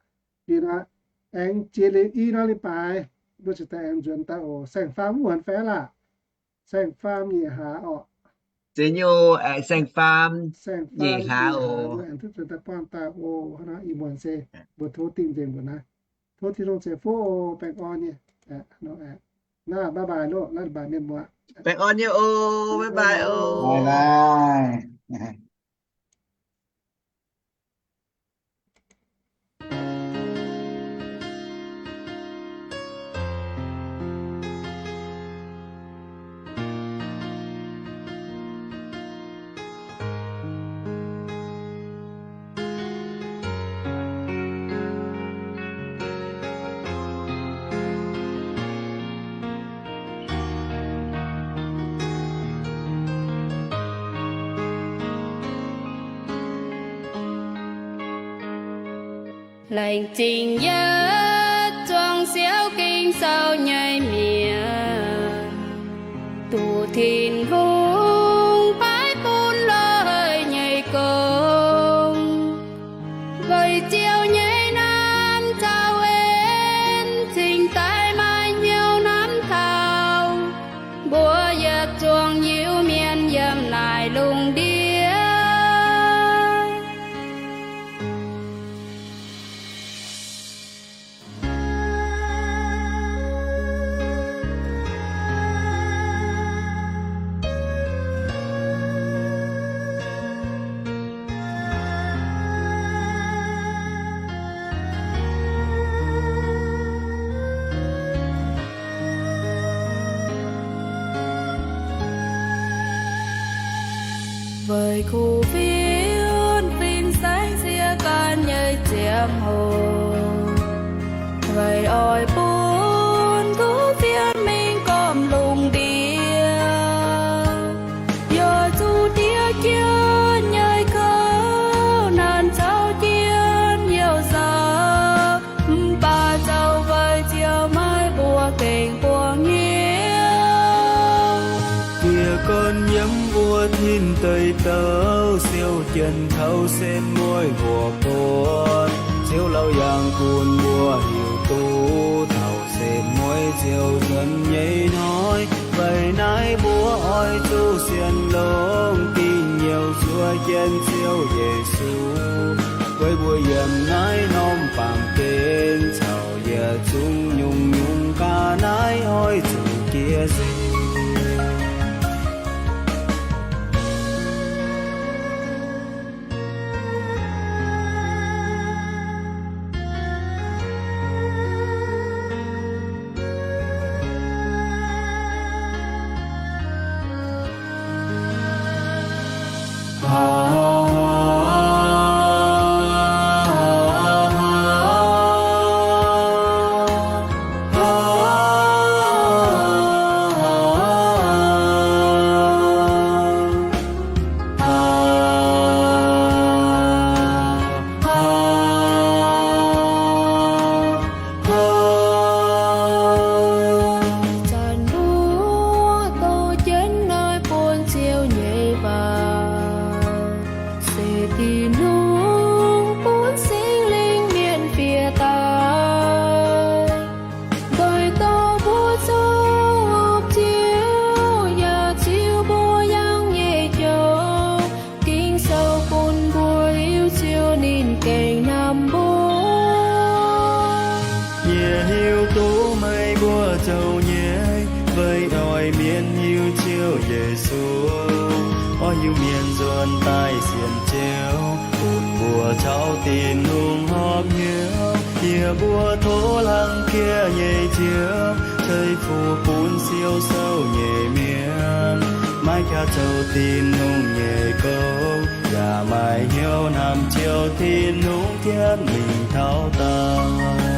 Liuz naaic, aengx jiex liuz i norm leiz-baaix, mbuo ziouc daaih aengx nzuonx daaih oc. Saeng-faam wuov muonz fai laah? Saeng-faam nyeic hlaax orqc. Ziex nyungc, aengx saeng-faam nyeic hlaax oc. Aengx duqv nzuonx daaih buangh daaih oc. Hnangv naaic i muonz se mbuo tov dingh nzengc mbuo naaiv. Tov Tin-Hungh ceix fuqv oc. Baengh orn nyei. Naaiv bye bye loh, naaiv bye mienh muoz. Baengh orn nyei oc, bye bye oc. Bye bye. Laengz zingh yietc zuangx siouv Ging-Sou nyei mienh, duqv Tin-Hungh paaiv bun loz-hnoi nyei gong. Weic Ziouv nyei naamh caux en cingx daaih maaih hnyouv hnamv taux mbuo yietc zuangx Iu-Mienh yiem naaic lungh ndiev. Weic kuv fienx fin-saeng siev gan nyei ziangh hoc, weic oix bun kuv fienx mingh gormx lungh ndiev, yaac zuqc diev jienv nyei kouv, naanc caux jienv youh nzauh. Mv baac zoux weic Ziouv maiv mbuo gengh buangh hnyouv, dieh gorn nyiemv mbuo tin deic douc, siou jienv taux sen mueiz mbuo buonc. Ziouv Laauc Yaangh Gunv mbuo hiuv duqv taux se mueiz ziouc nzuonx nyei hnoi. Weic naaiv mbuo oix zuqc sienx longx dingc youh zuov jienv Ziouv Yesu. Weic mbuo yiem naaiv norm baamh gen caux yietc zungv nyungc-nyungc ga'naaiv oix zuqc jiex nzengc. Ih zanc mbuo dorh jienv naaiv bun Ziouv nyei waac, se Tin-Hungh bun Singx Lingh mienh fiev daaih, doix dorh mbuo zoux hopv Ziouv, yaac ziux mbuo yangh nyei joux. Ging-Sou bun mbuo hiuv Ziouv ninh gengh hnamv mbuo. Yie hiuv duqv meih mbuo zoux nyei, weic oix mienv hiuv Ziouv Yesu, oix hiuv mienh nzuonx daaih sienx Ziouv, bun mbuo caux Tin-Hungh horpc hnyouv. Yie mbuo tov hlang jiex nyei Ziouv ceix fuqv bun siou sou nyei mienh, maiv jaax zoux Tin-Hungh nyei gong, yaac maaih hnyouv hnamv Ziouv Tin-Hungh jienv mingh taux daaih.